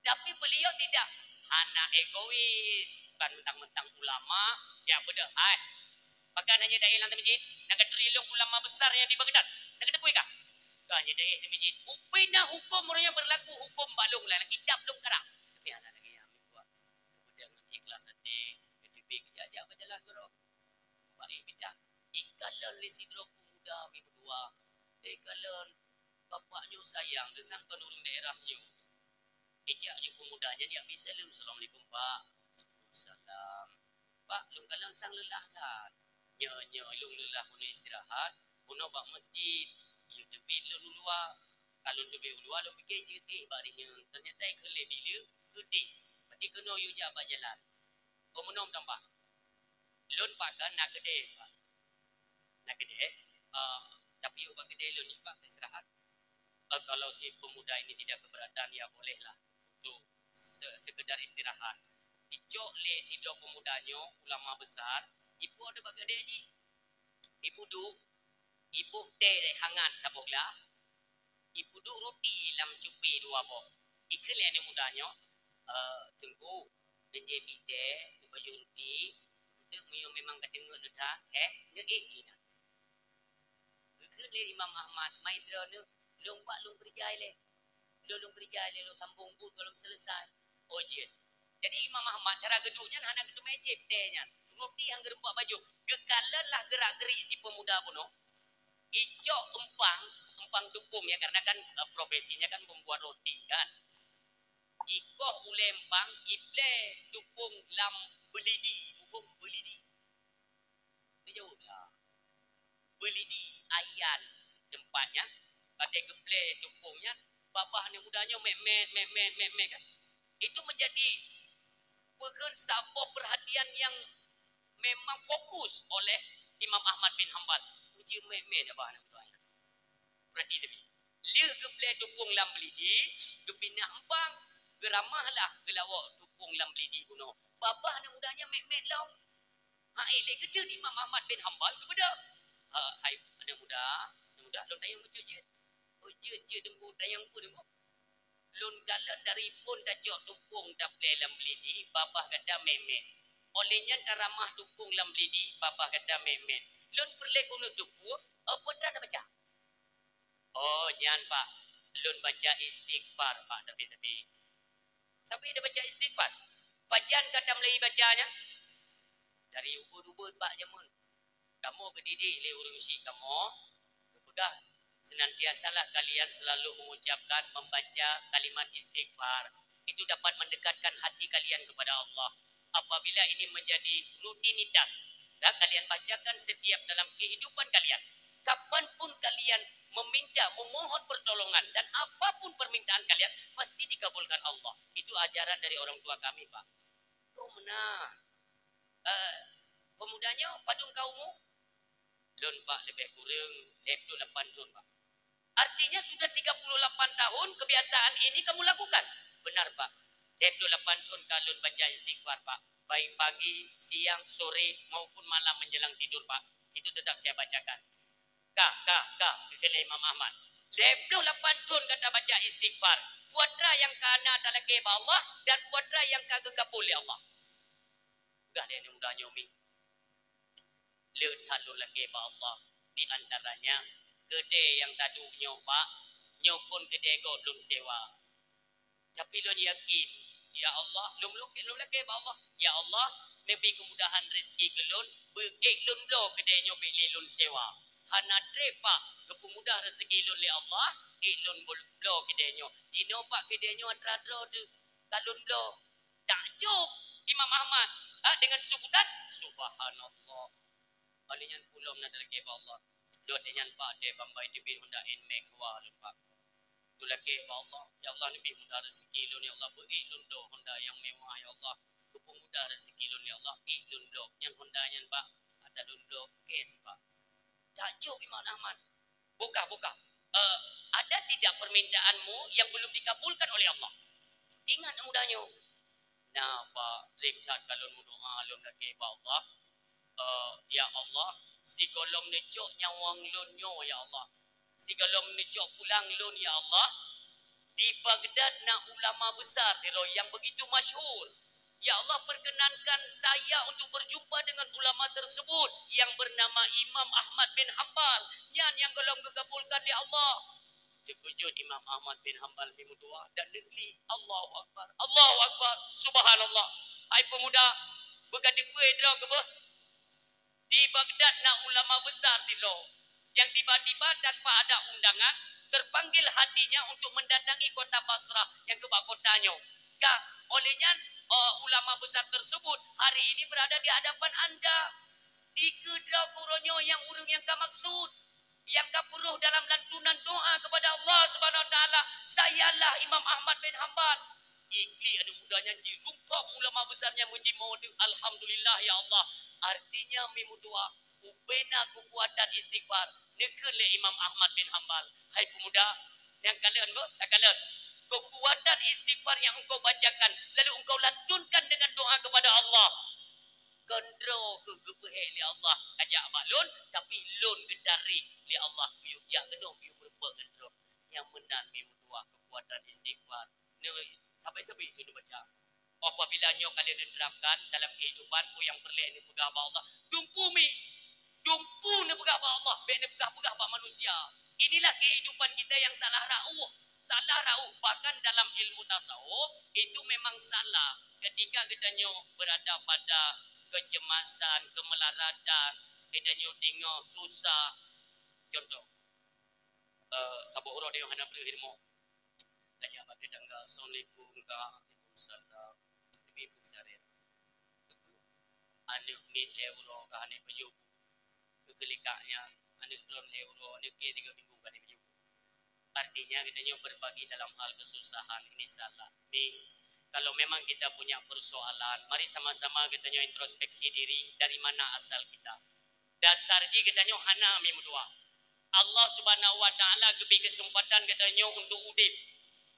Tapi beliau tidak, hana egois, bukan mentang-mentang ulama, jak peudeuh, "Hai, pakon hana taéh lam masjid? Na katuri lôn ulama besar nyang di Baghdad. Na kateupeue kah? Kon hana taéh lam masjid. Ubé na huköm ureueng nyang beurlaku huköm bak lôn lam kitab lôn karang." Tapi hana lagèe nyan meubuet. Kemudian ngon ikhlas até, geuteubiet geujak-jak bak jalan keudroe. Baik bidan. Ikalon lé sidroe pemuda meutuah. Ikalon bapak nyoe sayang, geusangkon ureueng daerah nyoe. Ijak ju pemuda nyan jak bi saleuem, "Assalamualaikum, Pak." "Salam." "Pak, lôn kalon sang leulah that." "Nyoe, nyoe, lôn leulah bunoe istirahat, bunoe bak masjid. Yue teubiet lôn u luwa. Ka lôn teubiet u luwa, lôn pike jeuet éh bak rinyeun. Teunyata ikheun lé bileue, keudeh. Berarti keunoe yue jak bak jalan." "Oh, meunoe meutamah." "Lôn pakon na keudeh, Pak." "Na keudeh? Eh, tapi ubak keudeh lôn, Pak, istirahat." Eh, kalau si pemuda ini tidak keberatan, ya bolehlah untuk se-, sekedar istirahat. Icok lé sidroe pemuda nyoe, ulama besar, ipo ada bak keudeh jih. Ipeuduek, iboh teh hangat saboh glah, ipeuduek ruti lam cupi dua boh. Ikheun lé aneuk muda nyoe, "Eh, Teungku, neujép teh, neubayeue ruti, eunteuk meunyoe memang ka teungeut neuta, hék, neuéh inan." Geukheun lé Imam Ahmad, "Mai droeneuh, lôn bak lôn keureuja ilèe. Lôn, lôn keureuja ilèe, lôn sambong buet gohlom seuleusai." Oh, jeuet. Jadi, Imam Ahmad cara geuduek nyan hana geuteumé jép teh nyan. Ruti nyang geureumpok bajôh. Geukalon lah geurak-geurik si pemuda bunoe. Icok eumpang, eumpang tupông ya, karena kan, eh, profesinya kan membuat roti kan. Ikoh ulèe eumpang, iplè tupông lam beulidi, muphom beulidi. Dijaweueb lah. Beulidi, aian teumpat nyan, watèe geuplè tupông nyan, babah aneuk muda nyoe mèt-mèt, mèt-mèt, mèt-mèt kan. Itu menjadi peukheun saboh perhatian yang memang fokus oleh Imam Ahmad bin Hambal. Uji mèt-mèt babah aneuk muda nyan. Berarti teubi. Lheueh geuplè tupông lam beulidi, geupinah eumpang, geuramah lah geulawok tupông lam beulidi bunoe. Babah aneuk muda nyan mèt-mèt lom. Ha, éh lé geuteuet Imam Ahmad bin Hambal geubeudôh. Ha, hai aneuk muda, aneuk muda, lôn tanyong bacut jeuet. Oh, jeuet, jeuet, Teungku, tanyong peue, Teungku? Lôn kalon dari phon tacok tupông taplè lam beulidi, babah gata mèt-mèt. Óh lheueh nyan taramah tupông lam beulidi, babah gata mèt-mèt. Lôn peureulèe keuneuk tupông, apa teuma tabaca? Oh, nyan, Pak. Lôn baca istighfar, Pak, tapi, tapi. Sabe tabaca istighfar. Pajan ka tamulai baca nyan? Dari ubeut-ubeut bak jameun. Kamoe geudidik lé ureuëng syik kamoe, geupeugah, "Senantiasalah kalian selalu mengucapkan, membaca kalimat istighfar. Itu dapat mendekatkan hati kalian kepada Allah. Apabila ini menjadi rutinitas, ya, kalian bacakan setiap dalam kehidupan kalian, kapanpun kalian meminta, memohon pertolongan, dan apapun permintaan kalian, pasti dikabulkan Allah." Itu ajaran dari orang tua kami, Pak. Kok meunan? Eh, pemuda nyoe padum ka umu? Lôn, Pak, lebih kurang lhèe ploh lapan thôn, Pak. Artinya sudah tiga puluh lapan tahun kebiasaan ini kamu lakukan? Benar, Pak. Lhèe ploh lapan thôn ka lôn baca istighfar, Pak. Baik pagi, siang, sore, maupun malam menjelang tidur, Pak. Itu tetap saya bacakan. Ka, ka, ka, kheun lé Imam Ahmad. Lhèe ploh lapan thôn gata baca istighfar. Peue atra nyang ka na talakée bak Allah dan peue atra nyang ka geukabul lé Allah. Peugah lé aneuk muda nyoe, Mi. Le that lôn lakée bak Allah. Di antaranya, keudè nyang taduek nyoe, Pak, nyoe phon keudè gob lôn sewa. Tapi lôn yakin, ya Allah, lôn, lôn, lôn lakée bak Allah, "Ya Allah, neubi keumudahan rezeki keu lôn, beu ék lôn bloe keudè nyoe bèk lé lôn sewa." Hana trép, Pak, geupeumudah rezeki lôn lé Allah, ék lôn bol-, bloe keudè nyoe. Jinoe, Pak, keudè nyoe atra droe teuh ka lôn bloe. Takjub Imam Ahmad, ha, dengan sebutan, "Subhanallah." Oleh nyan ulôn na talakée bak Allah. Lôn watée nyan, Pak, watée bambai teubiet Honda Nmax dua lôn, Pak. Tulakée bak Allah, "Ya Allah, neubi mudah rezeki lôn, ya Allah, beu ék lôn bloe Honda nyang mewah, ya Allah. Geupeumudah rezeki lôn, ya Allah, ék lôn bloe." Nyan Honda nyan, Pak, atra lôn bloe cash, Pak. Takjub Imam Ahmad. Buka, buka. Eh, ada tidak permintaanmu yang belum dikabulkan oleh Allah? Ingat muda nyoe. Na, Pak, trép that ka lôn meudoa, lôn lakée bak Allah. Eh, ya Allah, sigohlom neucok nyawöng lôn nyoe, ya Allah. Sigohlom neucok pulang lôn, ya Allah. Di Baghdad na ulama besar sidroe nyang begitu masyhur. Ya Allah, perkenankan saya untuk berjumpa dengan ulama tersebut yang bernama Imam Ahmad bin Hambal. Nyan nyang gohlom geukabulkan lé Allah. Teukeujot Imam Ahmad bin Hambal meudoa dan neuklik, "Allahu Akbar, Allahu Akbar, Subhanallah." Hai peumuda, beuka teupeue droe keuh beuh? Di Baghdad na ulama besar sidroe yang tiba-tiba tanpa ada undangan terpanggil hatinya untuk mendatangi kota Basrah nyang keuh bak kota nyoe. Ka, oleh nyan, eh, ulama besar tersebut hari ini berada di hadapan anda. Dikeue droe keuh uroe nyoe nyang ureuëng nyang ka maksud, nyang ka peuroh dalam lantunan doa kepada Allah Subhanahu Wa Taala, "Sayalah Imam Ahmad bin Hambal." Iklik aneuk muda nyan jirungkok ulama besar nyan meujimoe, "Alhamdulillah, ya Allah." Artinya, mi meudoa, ubena keukuatan istighfar. Neukheun lé Imam Ahmad bin Hambal, "Hai peumuda, nyang kalon beuh, takalon. Keukuatan istighfar yang engkau bacakan, lalu engkau lantunkan dengan doa kepada Allah, kon droe keuh geupeuhék lé Allah kajak bak lôn, tapi lôn geutarek lé Allah kuyue jak keunoe kuyue meureumpok ngon droe." Nyang meunan mi meudoa keukuatan istighfar. Neu-, sabe-sabe itu neubaca. Apabila nyoe ka lheueh neuterapkan dalam kehidupan, peue nyang peureulée neupeugah bak Allah, "Dumpeue mi, dumpeue neupeugah bak Allah, bék neupeugah-peugah bak manusia." Inilah kehidupan kita yang salah rauh, salah rauh. Bahkan dalam ilmu tasawuf, itu memang salah ketika geutanyoe berada pada kecemasan, keumelaratan, geutanyoe deungoe susah. Contoh, eh, saboh uroe deungoe hana breuh ilmu. Tanya bak tetangga, "Assalamualaikum, Kak." "Waalaikumsalam." Tapi pun seharian. Aneuk miet lhée uroe ka hana pajoh bu. Keukeulika nyan, aneuk droen lhée uroe, aneuk kèe tiga minggu ka hana pajoh bu. Artinya, geutanyoe berbagi dalam hal kesusahan, ini salah. Mi, kalau memang kita punya persoalan, mari sama-sama geutanyoe introspeksi diri, dari mana asal kita. Dasar jih geutanyoe hana mi meudoa. Allah Subhanahu wa Taala geubri keuseumpatan geutanyoe untuk udeb.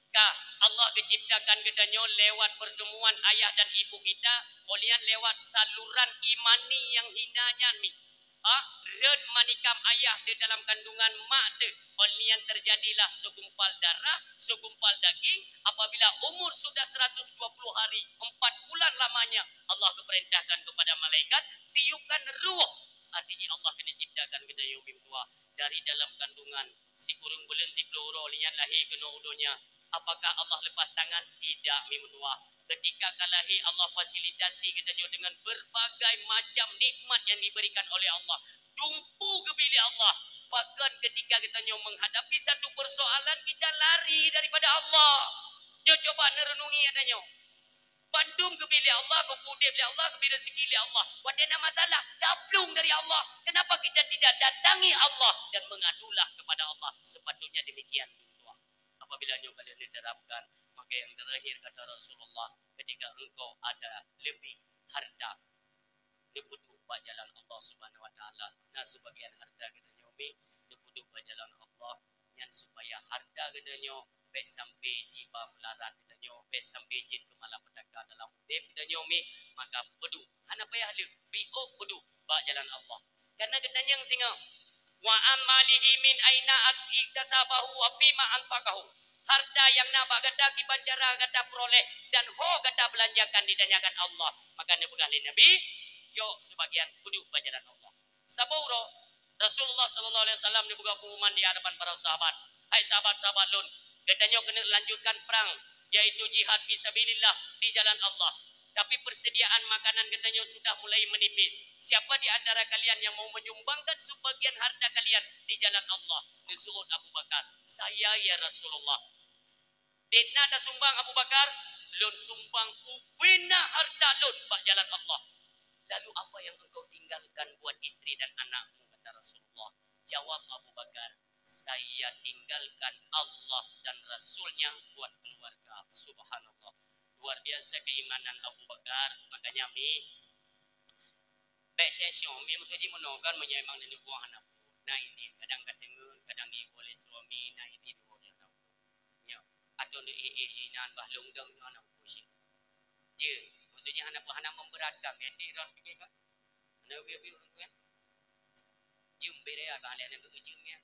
Ka, Allah geuciptakan geutanyoe lewat pertemuan ayah dan ibu kita, óh lheueh nyan lewat saluran imani nyang hina nyan mi. Ha, rhot manikam ayah di dalam kandungan mak teuh, óh lheueh nyan terjadilah segumpal darah, segumpal daging. Apabila umur sudah seratus dua puluh hari, empat bulan lamanya, Allah geupeurintahkan kepada malaikat, "Tiupkan ruh." Artinya Allah keuneuk ciptakan geutanyoe mi meudoa dari dalam kandungan sikureueng buleuen siploh uroe, óh lheueh nyan lahé keunoe u donya. Apakah Allah lepas tangan? Tidak, mi meudoa. Ketika ka lahé, Allah fasilitasi geutanyoe dengan berbagai macam nikmat yang diberikan oleh Allah. dumpeue geubri lé Allah. Bahkan ketika geutanyoe menghadapi satu persoalan, kita lari daripada Allah. Nyoe coba neurenungi geutanyoe. Bandum geubri lé Allah, geupeu udeb lé Allah, geubri rezeki lé Allah. Watée na masalah, taplueng dari Allah. Kenapa kita tidak datangi Allah dan mengadulah kepada Allah? Sepatutnya demikian. Apabila nyoe ka lheueh neuterapkan, maka yang terakhir kata Rasulullah, ketika engkau ada lebih harta, neupeuduek bak jalan Allah Subhanahu wa Taala. Na sebagian harta geutanyoe mi neupeuduek bak jalan Allah, nyan supaya harta geutanyoe bék sampai jiba meularat geutanyoe, bék sampai jeuet keu malapetaka dalam udeb geutanyoe mi, maka peuduek. Hana payah leueh, biôk peuduek bak jalan Allah. Karena geutanyong singoh, "Wa amalihi min aina ak-, iktasabahu wa fima anfaqahu." Harta nyang na bak gata, kiban cara gata peuroléh dan ho gata beulanjakan, ditanyakan Allah. Maka neupeugah lé Nabi, "Jok sebagian peuduek bak jalan Allah." Saboh uroe, Rasulullah sallallahu alaihi wasallam neupeugah pengumuman di hadapan para sahabat, "Hai sahabat-sahabat lôn, geutanyoe keuneuk lanjutkan prang, yaitu jihad fi sabilillah di jalan Allah. Tapi persediaan makanan geutanyoe sudah mulai menipis. Siapa di antara kalian yang mau menyumbangkan sebagian harta kalian di jalan Allah?" Neuseuôt Abu Bakar, "Saya, ya Rasulullah." "Dek na tasumbang, Abu Bakar?" "Lôn sumbang ubena harta lôn bak jalan Allah." "Lalu apa yang engkau tinggalkan buat istri dan anakmu?" kata Rasulullah. Jawab Abu Bakar, "Saya tinggalkan Allah dan Rasul-Nya buat keluarga." Subhanallah. Luar biasa keimanan Abu Bakar. Makanya mi, bék sia-sia mi, meutuji meunoe kan, meunyoe memang neubuang anak. Nah, ini kadang kateungeut, kadang iwoe lé suami, nah, ini dua anak. Nyoe, atau di, i, i, inan bah lôn dong nyoe anak pusing. Je, maksudnya hana, hana memberatkan, ya, di dalam fikir kan? Hana biu-biu ureueng tu, ya? Jeuem bere ya, bah lé aneuk geuh jeuem, ya.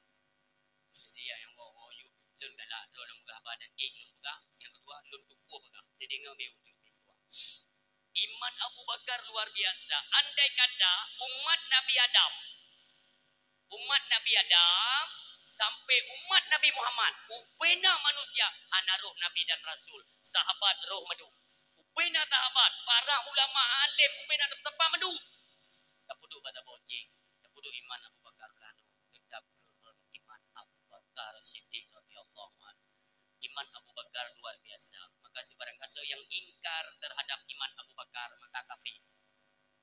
Sia nyang woe-woe yue, lôn galak droe lôn peugah haba dan ék lôn peugah, nyang keudua lôn tupeue peugah. Jadi ngon biu-biu. Iman Abu Bakar luar biasa. Andai kata umat Nabi Adam, umat Nabi Adam sampai umat Nabi Muhammad, ubena manusia, hana roh Nabi dan Rasul, sahabat roh mandum. Ubena sahabat, para ulama alim, ubena teumpat mandum. Tapeuduek bak saboh cit, tapeuduek iman Abu Bakar keunoe, teutap keu iman Abu Bakar Siddiq radhiyallahu anhu. Iman Abu Bakar luar biasa. Maka sibarang gasoe nyang ingkar terhadap iman Abu Bakar, maka kafé.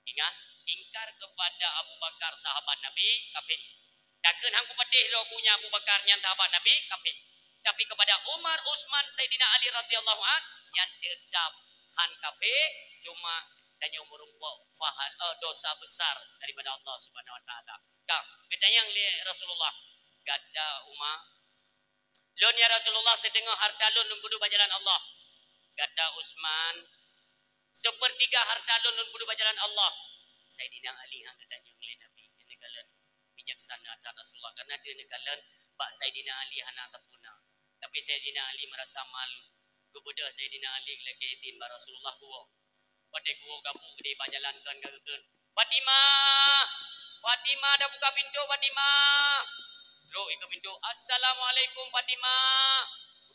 Ingat, ingkar kepada Abu Bakar sahabat Nabi, kafé. Takheun han kupatéh droe ku nyan Abu Bakar nyan sahabat Nabi, kafé. Tapi kepada Umar, Utsman, Saidina Ali radhiyallahu an, nyan teutap han kafé, cuma tanyoe meurumpok fahal, eh, dosa besar daripada Allah Subhanahu wa Taala. Ka geutanyong lé Rasulullah, "Gata Umar?" "Lôn, ya Rasulullah, siteungoh harta lôn, lôn peuduek bak jalan Allah." "Gata Utsman?" "Seupeurtiga harta lôn, lôn peuduek bak jalan Allah." Saidina Ali han geutanyong lé Nabi, "Neukalon bijaksana that Rasulullah," karena dia neukalon bak Saidina Ali hana teupeu na. Tapi Saidina Ali merasa malu. Geubeudôh Saidina Ali lagèe idin bak Rasulullah kuwoe. Watèe kuwoe gabuk di bak jalan kon ka geukheun, "Fatimah! Fatimah, dah buka pintu, Fatimah!" Trok ikeue pintu, "Assalamualaikum, Fatimah!"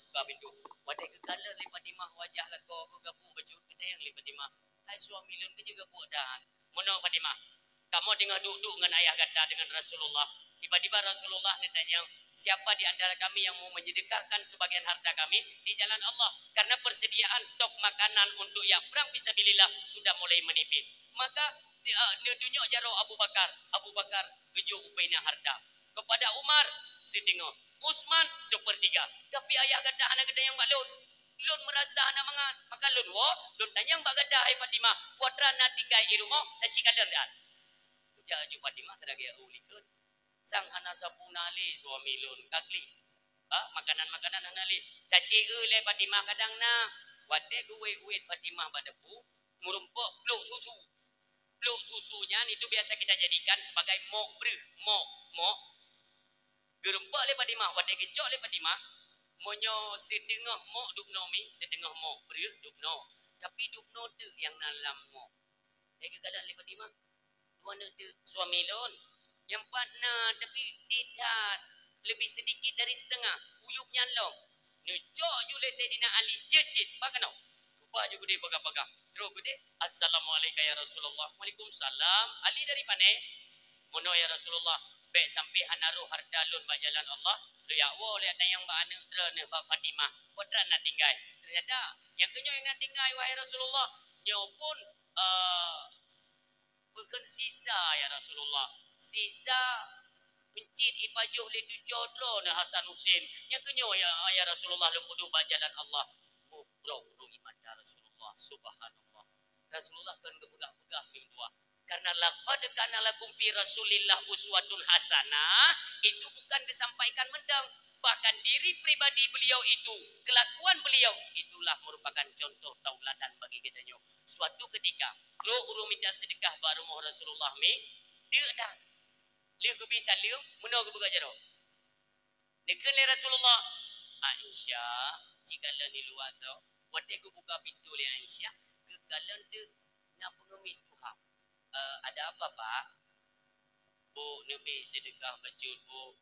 Buka pintu. Watèe geukalon lé Fatimah wajah lakoe geuh gabuk bacut, geutanyong lé Fatimah, "Hai suami lôn, keuh jeuet gabuk that?" "Meunoe, Fatimah, kamoe teungoh duek-duek ngon ayah gata deungon Rasulullah. Tiba-tiba Rasulullah neutanyong, 'Siapa di antara kami yang mau menyedekahkan sebagian harta kami di jalan Allah?' Karena persediaan stok makanan untuk jak prang fisabilillah sudah mulai menipis. Maka, di, eh, neutunyok jaroe Abu Bakar. Abu Bakar geujok ubena harta. Kepada Umar, siteungoh. Utsman, seupeurtiga. Tapi ayah gata hana geutanyong bak lôn. Lôn meurasa hana mangat. Maka lôn woe, lôn tanyong bak gata, hai Fatimah, peue atra na tinggai i rumoh, tasie kalon that." Kujak laju Fatimah teulagèe u likot. Sang hana sapeue na lé suami lôn ka gleh. Ba, makanan-makanan hana lé. Tasie eu lé Fatimah kadang na. Watèe geuwét-wét Fatimah bak dapu, meurumpok plôk susu. Plôk susu nyan itu biasa kita jadikan sebagai mok breuh, mok, mok. Geurumpok lé Fatimah, watèe geucok lé Fatimah, meunyoe siteungoh mok dubnoe mi, siteungoh mok breuh dubnoe. Tapi dubnoe teuk nyang na lam mok. Lagèe geukalon lé Fatimah, "Dua nyoe teuk suami lôn. Nyang pat na, tapi diet that, lebih sedikit dari setengah. Uyueb nyan lom." Neucok ju lé Saidina Ali, jeuet cit, bak keunoe. Keubah ju keudeh peugah-peugah. Trok keudeh, "Assalamualaikum ya Rasulullah." "Waalaikumsalam. Ali dari pane?" Meunoe ya Rasulullah, bèk sampai hana rhoh harta lôn bak jalan Allah, lôn jak woe lé tanyong bak aneuk droeneuh bak Fatimah, peue treuk na tinggai. Ternyata nyang keunyoe na tinggai, wahai Rasulullah, nyoe pun, eh, peukheun sisa ya Rasulullah. Sisa peuncit ipajoh lé tujoh droeneuh Hasan Husein. Nyang keunyoe ya, ya Rasulullah, lôn peuduek bak jalan Allah. Mubrok ureueng iman ya Rasulullah. Subhanallah. Rasulullah kon geupeugah-peugah meutuah. Karena laqad kana lakum fi Rasulillah uswatun hasanah itu bukan disampaikan mantong. Bahkan diri pribadi beliau itu, kelakuan beliau, itulah merupakan contoh tauladan bagi geutanyoe. Suatu ketika, trok ureueng mita seudeukah bak rumoh Rasulullah mi, deuk that. Lheueh geubi saleuem, meunoe geupeugah jaroe. Neukheun lé Rasulullah, "Aisyah, ci kalon di luwa tho." Watèe geubuka pintoe lé Aisyah, geukalon teuk na peungemis tuha. "Eh, ada apa, Pak?" "Bu, neubri seudeukah bacut, Bu.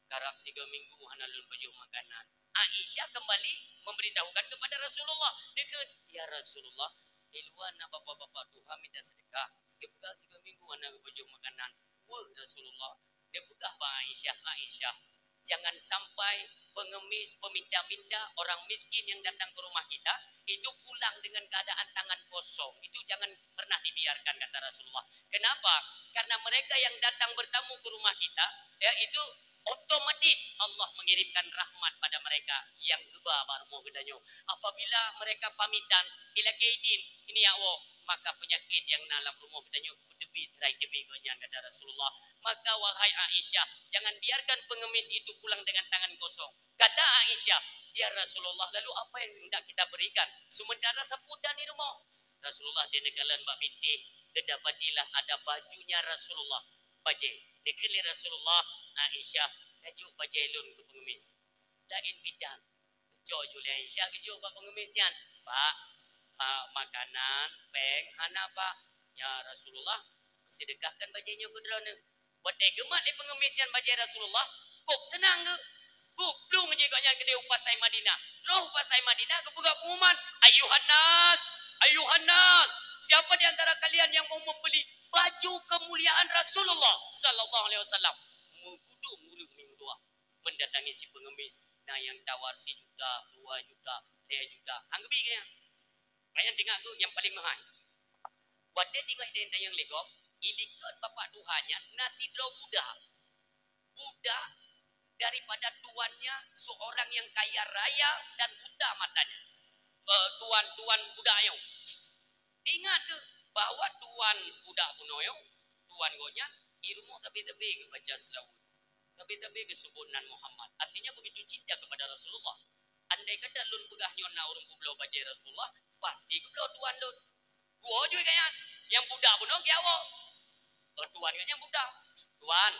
Karab sigoe minggu hana lôn pajoh makanan." Aisyah kembali memberitahukan kepada Rasulullah. Neukheun, "Ya Rasulullah, di luwa na bapak-bapak tuha mita seudeukah. Geupeugah sigoe minggu hana geupajoh makanan." Weueh Rasulullah. Neupeugah bak Aisyah, "Aisyah, jangan sampai pengemis, peminta-minta, orang miskin yang datang ke rumah kita, itu pulang dengan keadaan tangan kosong. Itu jangan pernah dibiarkan," kata Rasulullah. Kenapa? Karena mereka yang datang bertamu ke rumah kita, ya, itu otomatis Allah mengirimkan rahmat pada mereka yang geuba bak rumoh geutanyoe. Apabila mereka pamitan, ilakèe idin, ini ya Allah, maka penyakit yang na lam rumoh geutanyoe beuteubiet, rai teubiet gobnyan, kata Rasulullah. Maka, wahai Aisyah, jangan biarkan pengemis itu pulang dengan tangan kosong. Kata Aisyah, "Ya Rasulullah, lalu apa yang hendak kita berikan sementara sapu tan di rumah?" Rasulullah teuneuk kalon bak bintéh, geudapatilah ada bajunya Rasulullah. Bajèe. Neukheun lé Rasulullah, "Aisyah, tajok bajèe lôn keu peungemis." Laén bidan. Geucok ju lé Aisyah geujok bak peungemis nyan. "Pak, ha, makanan, péng hana, Pak." "Ya Rasulullah, seudeukahkan bajèe nyoe keu droeneuh." Watèe geumat lé peungemis nyan bajèe Rasulullah, kôp seunang geuh. Kôp plueng jih gobnyan keudéh u pasai Madinah. Troh u pasai Madinah geupeugah pengumuman, "Ayuhan nas, ayuhan nas, siapa di antara kalian yang mau membeli baju kemuliaan Rasulullah sallallahu alaihi wasallam?" Meugudong ureueng meutuah mendatangi si peungemis, na nyang tawar sijuta, dua juta, lhèe juta. Han geubi keu nyan. Bak nyan teungoh geuh nyang paleng meuhai. Watèe teungoh itanyong-tanyong lé gob, ilikot bapak tuha nyan na sidroe budak. Budak daripada tuannya seorang yang kaya raya dan buta matanya. Eh, tuan-tuan budak nyoe. Ingat keuh bahwa tuan budak bunoe nyoe, tuan gobnyan, i rumoh sabe-sabe geubaca seulaweuet. Sabe-sabe geuseubuet nan Muhammad. Artinya begitu cinta kepada Rasulullah. Andai kata lôn peugah nyoe na ureueng peubloe bajèe Rasulullah, pasti geubloe tuan lôn. Geuwoe ju keu nyan, nyang budak bunoe geuwoe. Oh, tuan nyan nyang budak. "Tuan,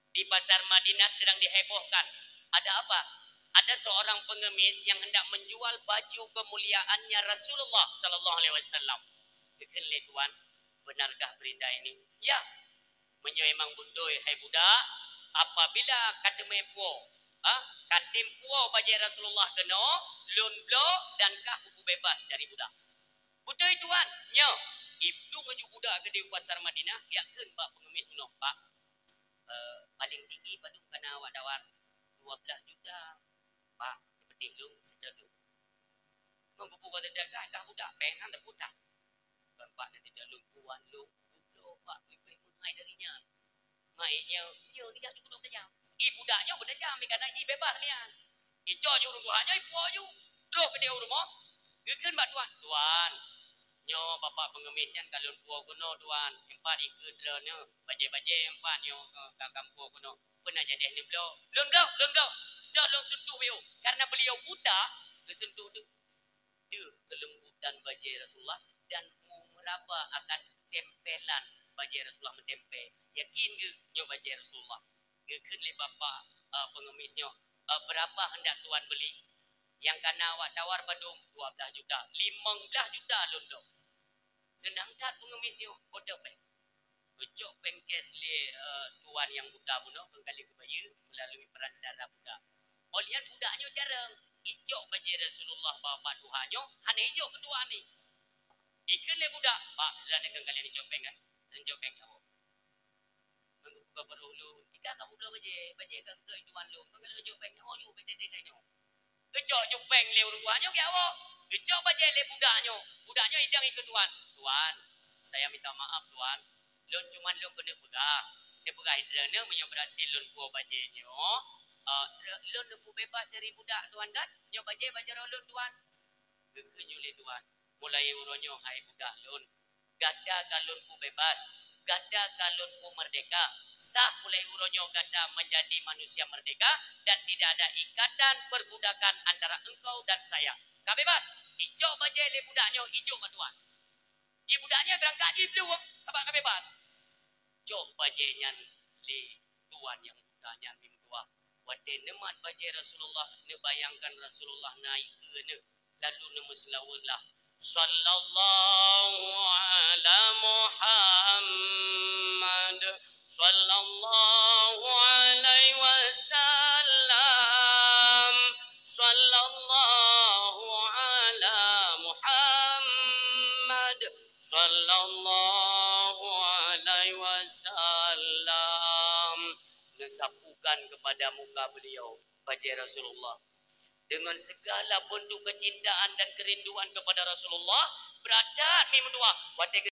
di pasar Madinah sedang dihebohkan. Ada apa?" "Ada seorang pengemis yang hendak menjual baju kemuliaannya Rasulullah sallallahu alaihi wasallam." Geukheun lé tuan, "Benarkah berita ini?" "Ya." "Meunyoe memang beutôi, hai budak, apabila ka teumé puwoe, ha, ka tem puwoe bajèe Rasulullah keunoe, lôn bloe dan kah kupeubeubaih dari budak." "Beutôi, tuan." "Nyoe." Iplueng laju budak keudéh u pasar Madinah, geujak kheun bak peungemis bunoe, "Pak, eh, paléng tinggi padum ka na awak tawar?" "Dua blah juta, Pak." "Peuteh lôn, seutôt lôn." Meungeupeu kata dagang kah budak, péng han teupeue that. Ban bak neuteupeue lôn, tuan lôn, geubloe bak leubeh meuhai dari nyan. Meuhai nyoe, nyoe geujak ju keunoe tajam. I budak nyoe beutajam, i kana jih beubaih nyan. Icok ju ureueng tuha nyoe, ipuwoe ju. Troh keudéh u rumoh, geukheun bak tuan, "Tuan, nyoe bapak peungemis nyan ka lôn puwoe keunoe, tuan. Empat ikeu droeneuh, bajèe-bajèe empat nyoe, eh, ka lôn puwoe keunoe. Peue na jadèh neubloe?" "Lôn bloe, lôn bloe. Dah lôn seuntuh beu." Karena beliau buta, geuseuntuh teuh. Deuh keulembutan bajèe Rasulullah dan meuraba akan tempelan bajèe Rasulullah meutempel. Yakin geuh nyoe bajèe Rasulullah. Geukheun lé bapak, eh, peungemis nyoe, "Eh, berapa hendak tuan beli?" "Nyang kana awak tawar padum?" "Dua blah juta." "Limong blah juta lôn bloe." Seunang that peungemis nyoe, po teuh péng. Geucok péng cash lé, eh, tuan nyang buta bunoe, beungkali geubayeue meulalui perantara budak. Óh lheueh nyan budak nyoe jareueng, icok bajèe Rasulullah bak bapak tuha nyoe, hana ijok keu tuan nyoe. Ikheun lé budak, "Pak, droeneuh kan kalian icok péng kan? Droeneuh icok péng, ya, Bu." Baroh lôn, ika ka peubloe bajée, bajée ka peubloe tuan lôn, ka lheueh jok péng nyoe, jok péng teuntée tanyoe. Geucok jok péng lé ureuëng tuha nyoe geujak woe. Geucok bajée lé budak nyoe. Budak nyoe idong ikeu tuan. "Tuan, saya minta maaf, Tuan. Lôn cuman lôn keuneuk peugah. Neupeugah droeneuh meunyoe beurhasil lôn puwoe bajée nyoe, eh, dro-, lôn neupubebas dari budak, Tuan, kan? Nyoe bajée bak jaroe lôn, Tuan." Geukheun lé tuan, "Mulai uroe nyoe, hai budak lôn, gata ka lôn pubebas, gata ka lôn pumeurdeka. Sah mulai uroe nyoe gata menjadi manusia merdeka dan tidak ada ikatan perbudakan antara engkau dan saya. Ka bebas, icok bajée lé budak nyoe ijok bak tuan." Di budak nyan beurangkat jih blueng, sabab ka bebas. Cok bajée nyan lé tuan nyang buta nyan meutuah. Watée neumat bajée Rasulullah, neubayangkan Rasulullah na ikeue neuh, lalu neumeuseulaweuet lah, "Sallallahu ala Muhammad, sallallahu alaihi wasallam, sallallahu ala Muhammad, sallallahu alaihi wasallam." Neusapukan kepada muka beliau bajée Rasulullah. Dengan segala bentuk kecintaan dan kerinduan kepada Rasulullah, brat that mi meutuah. Watée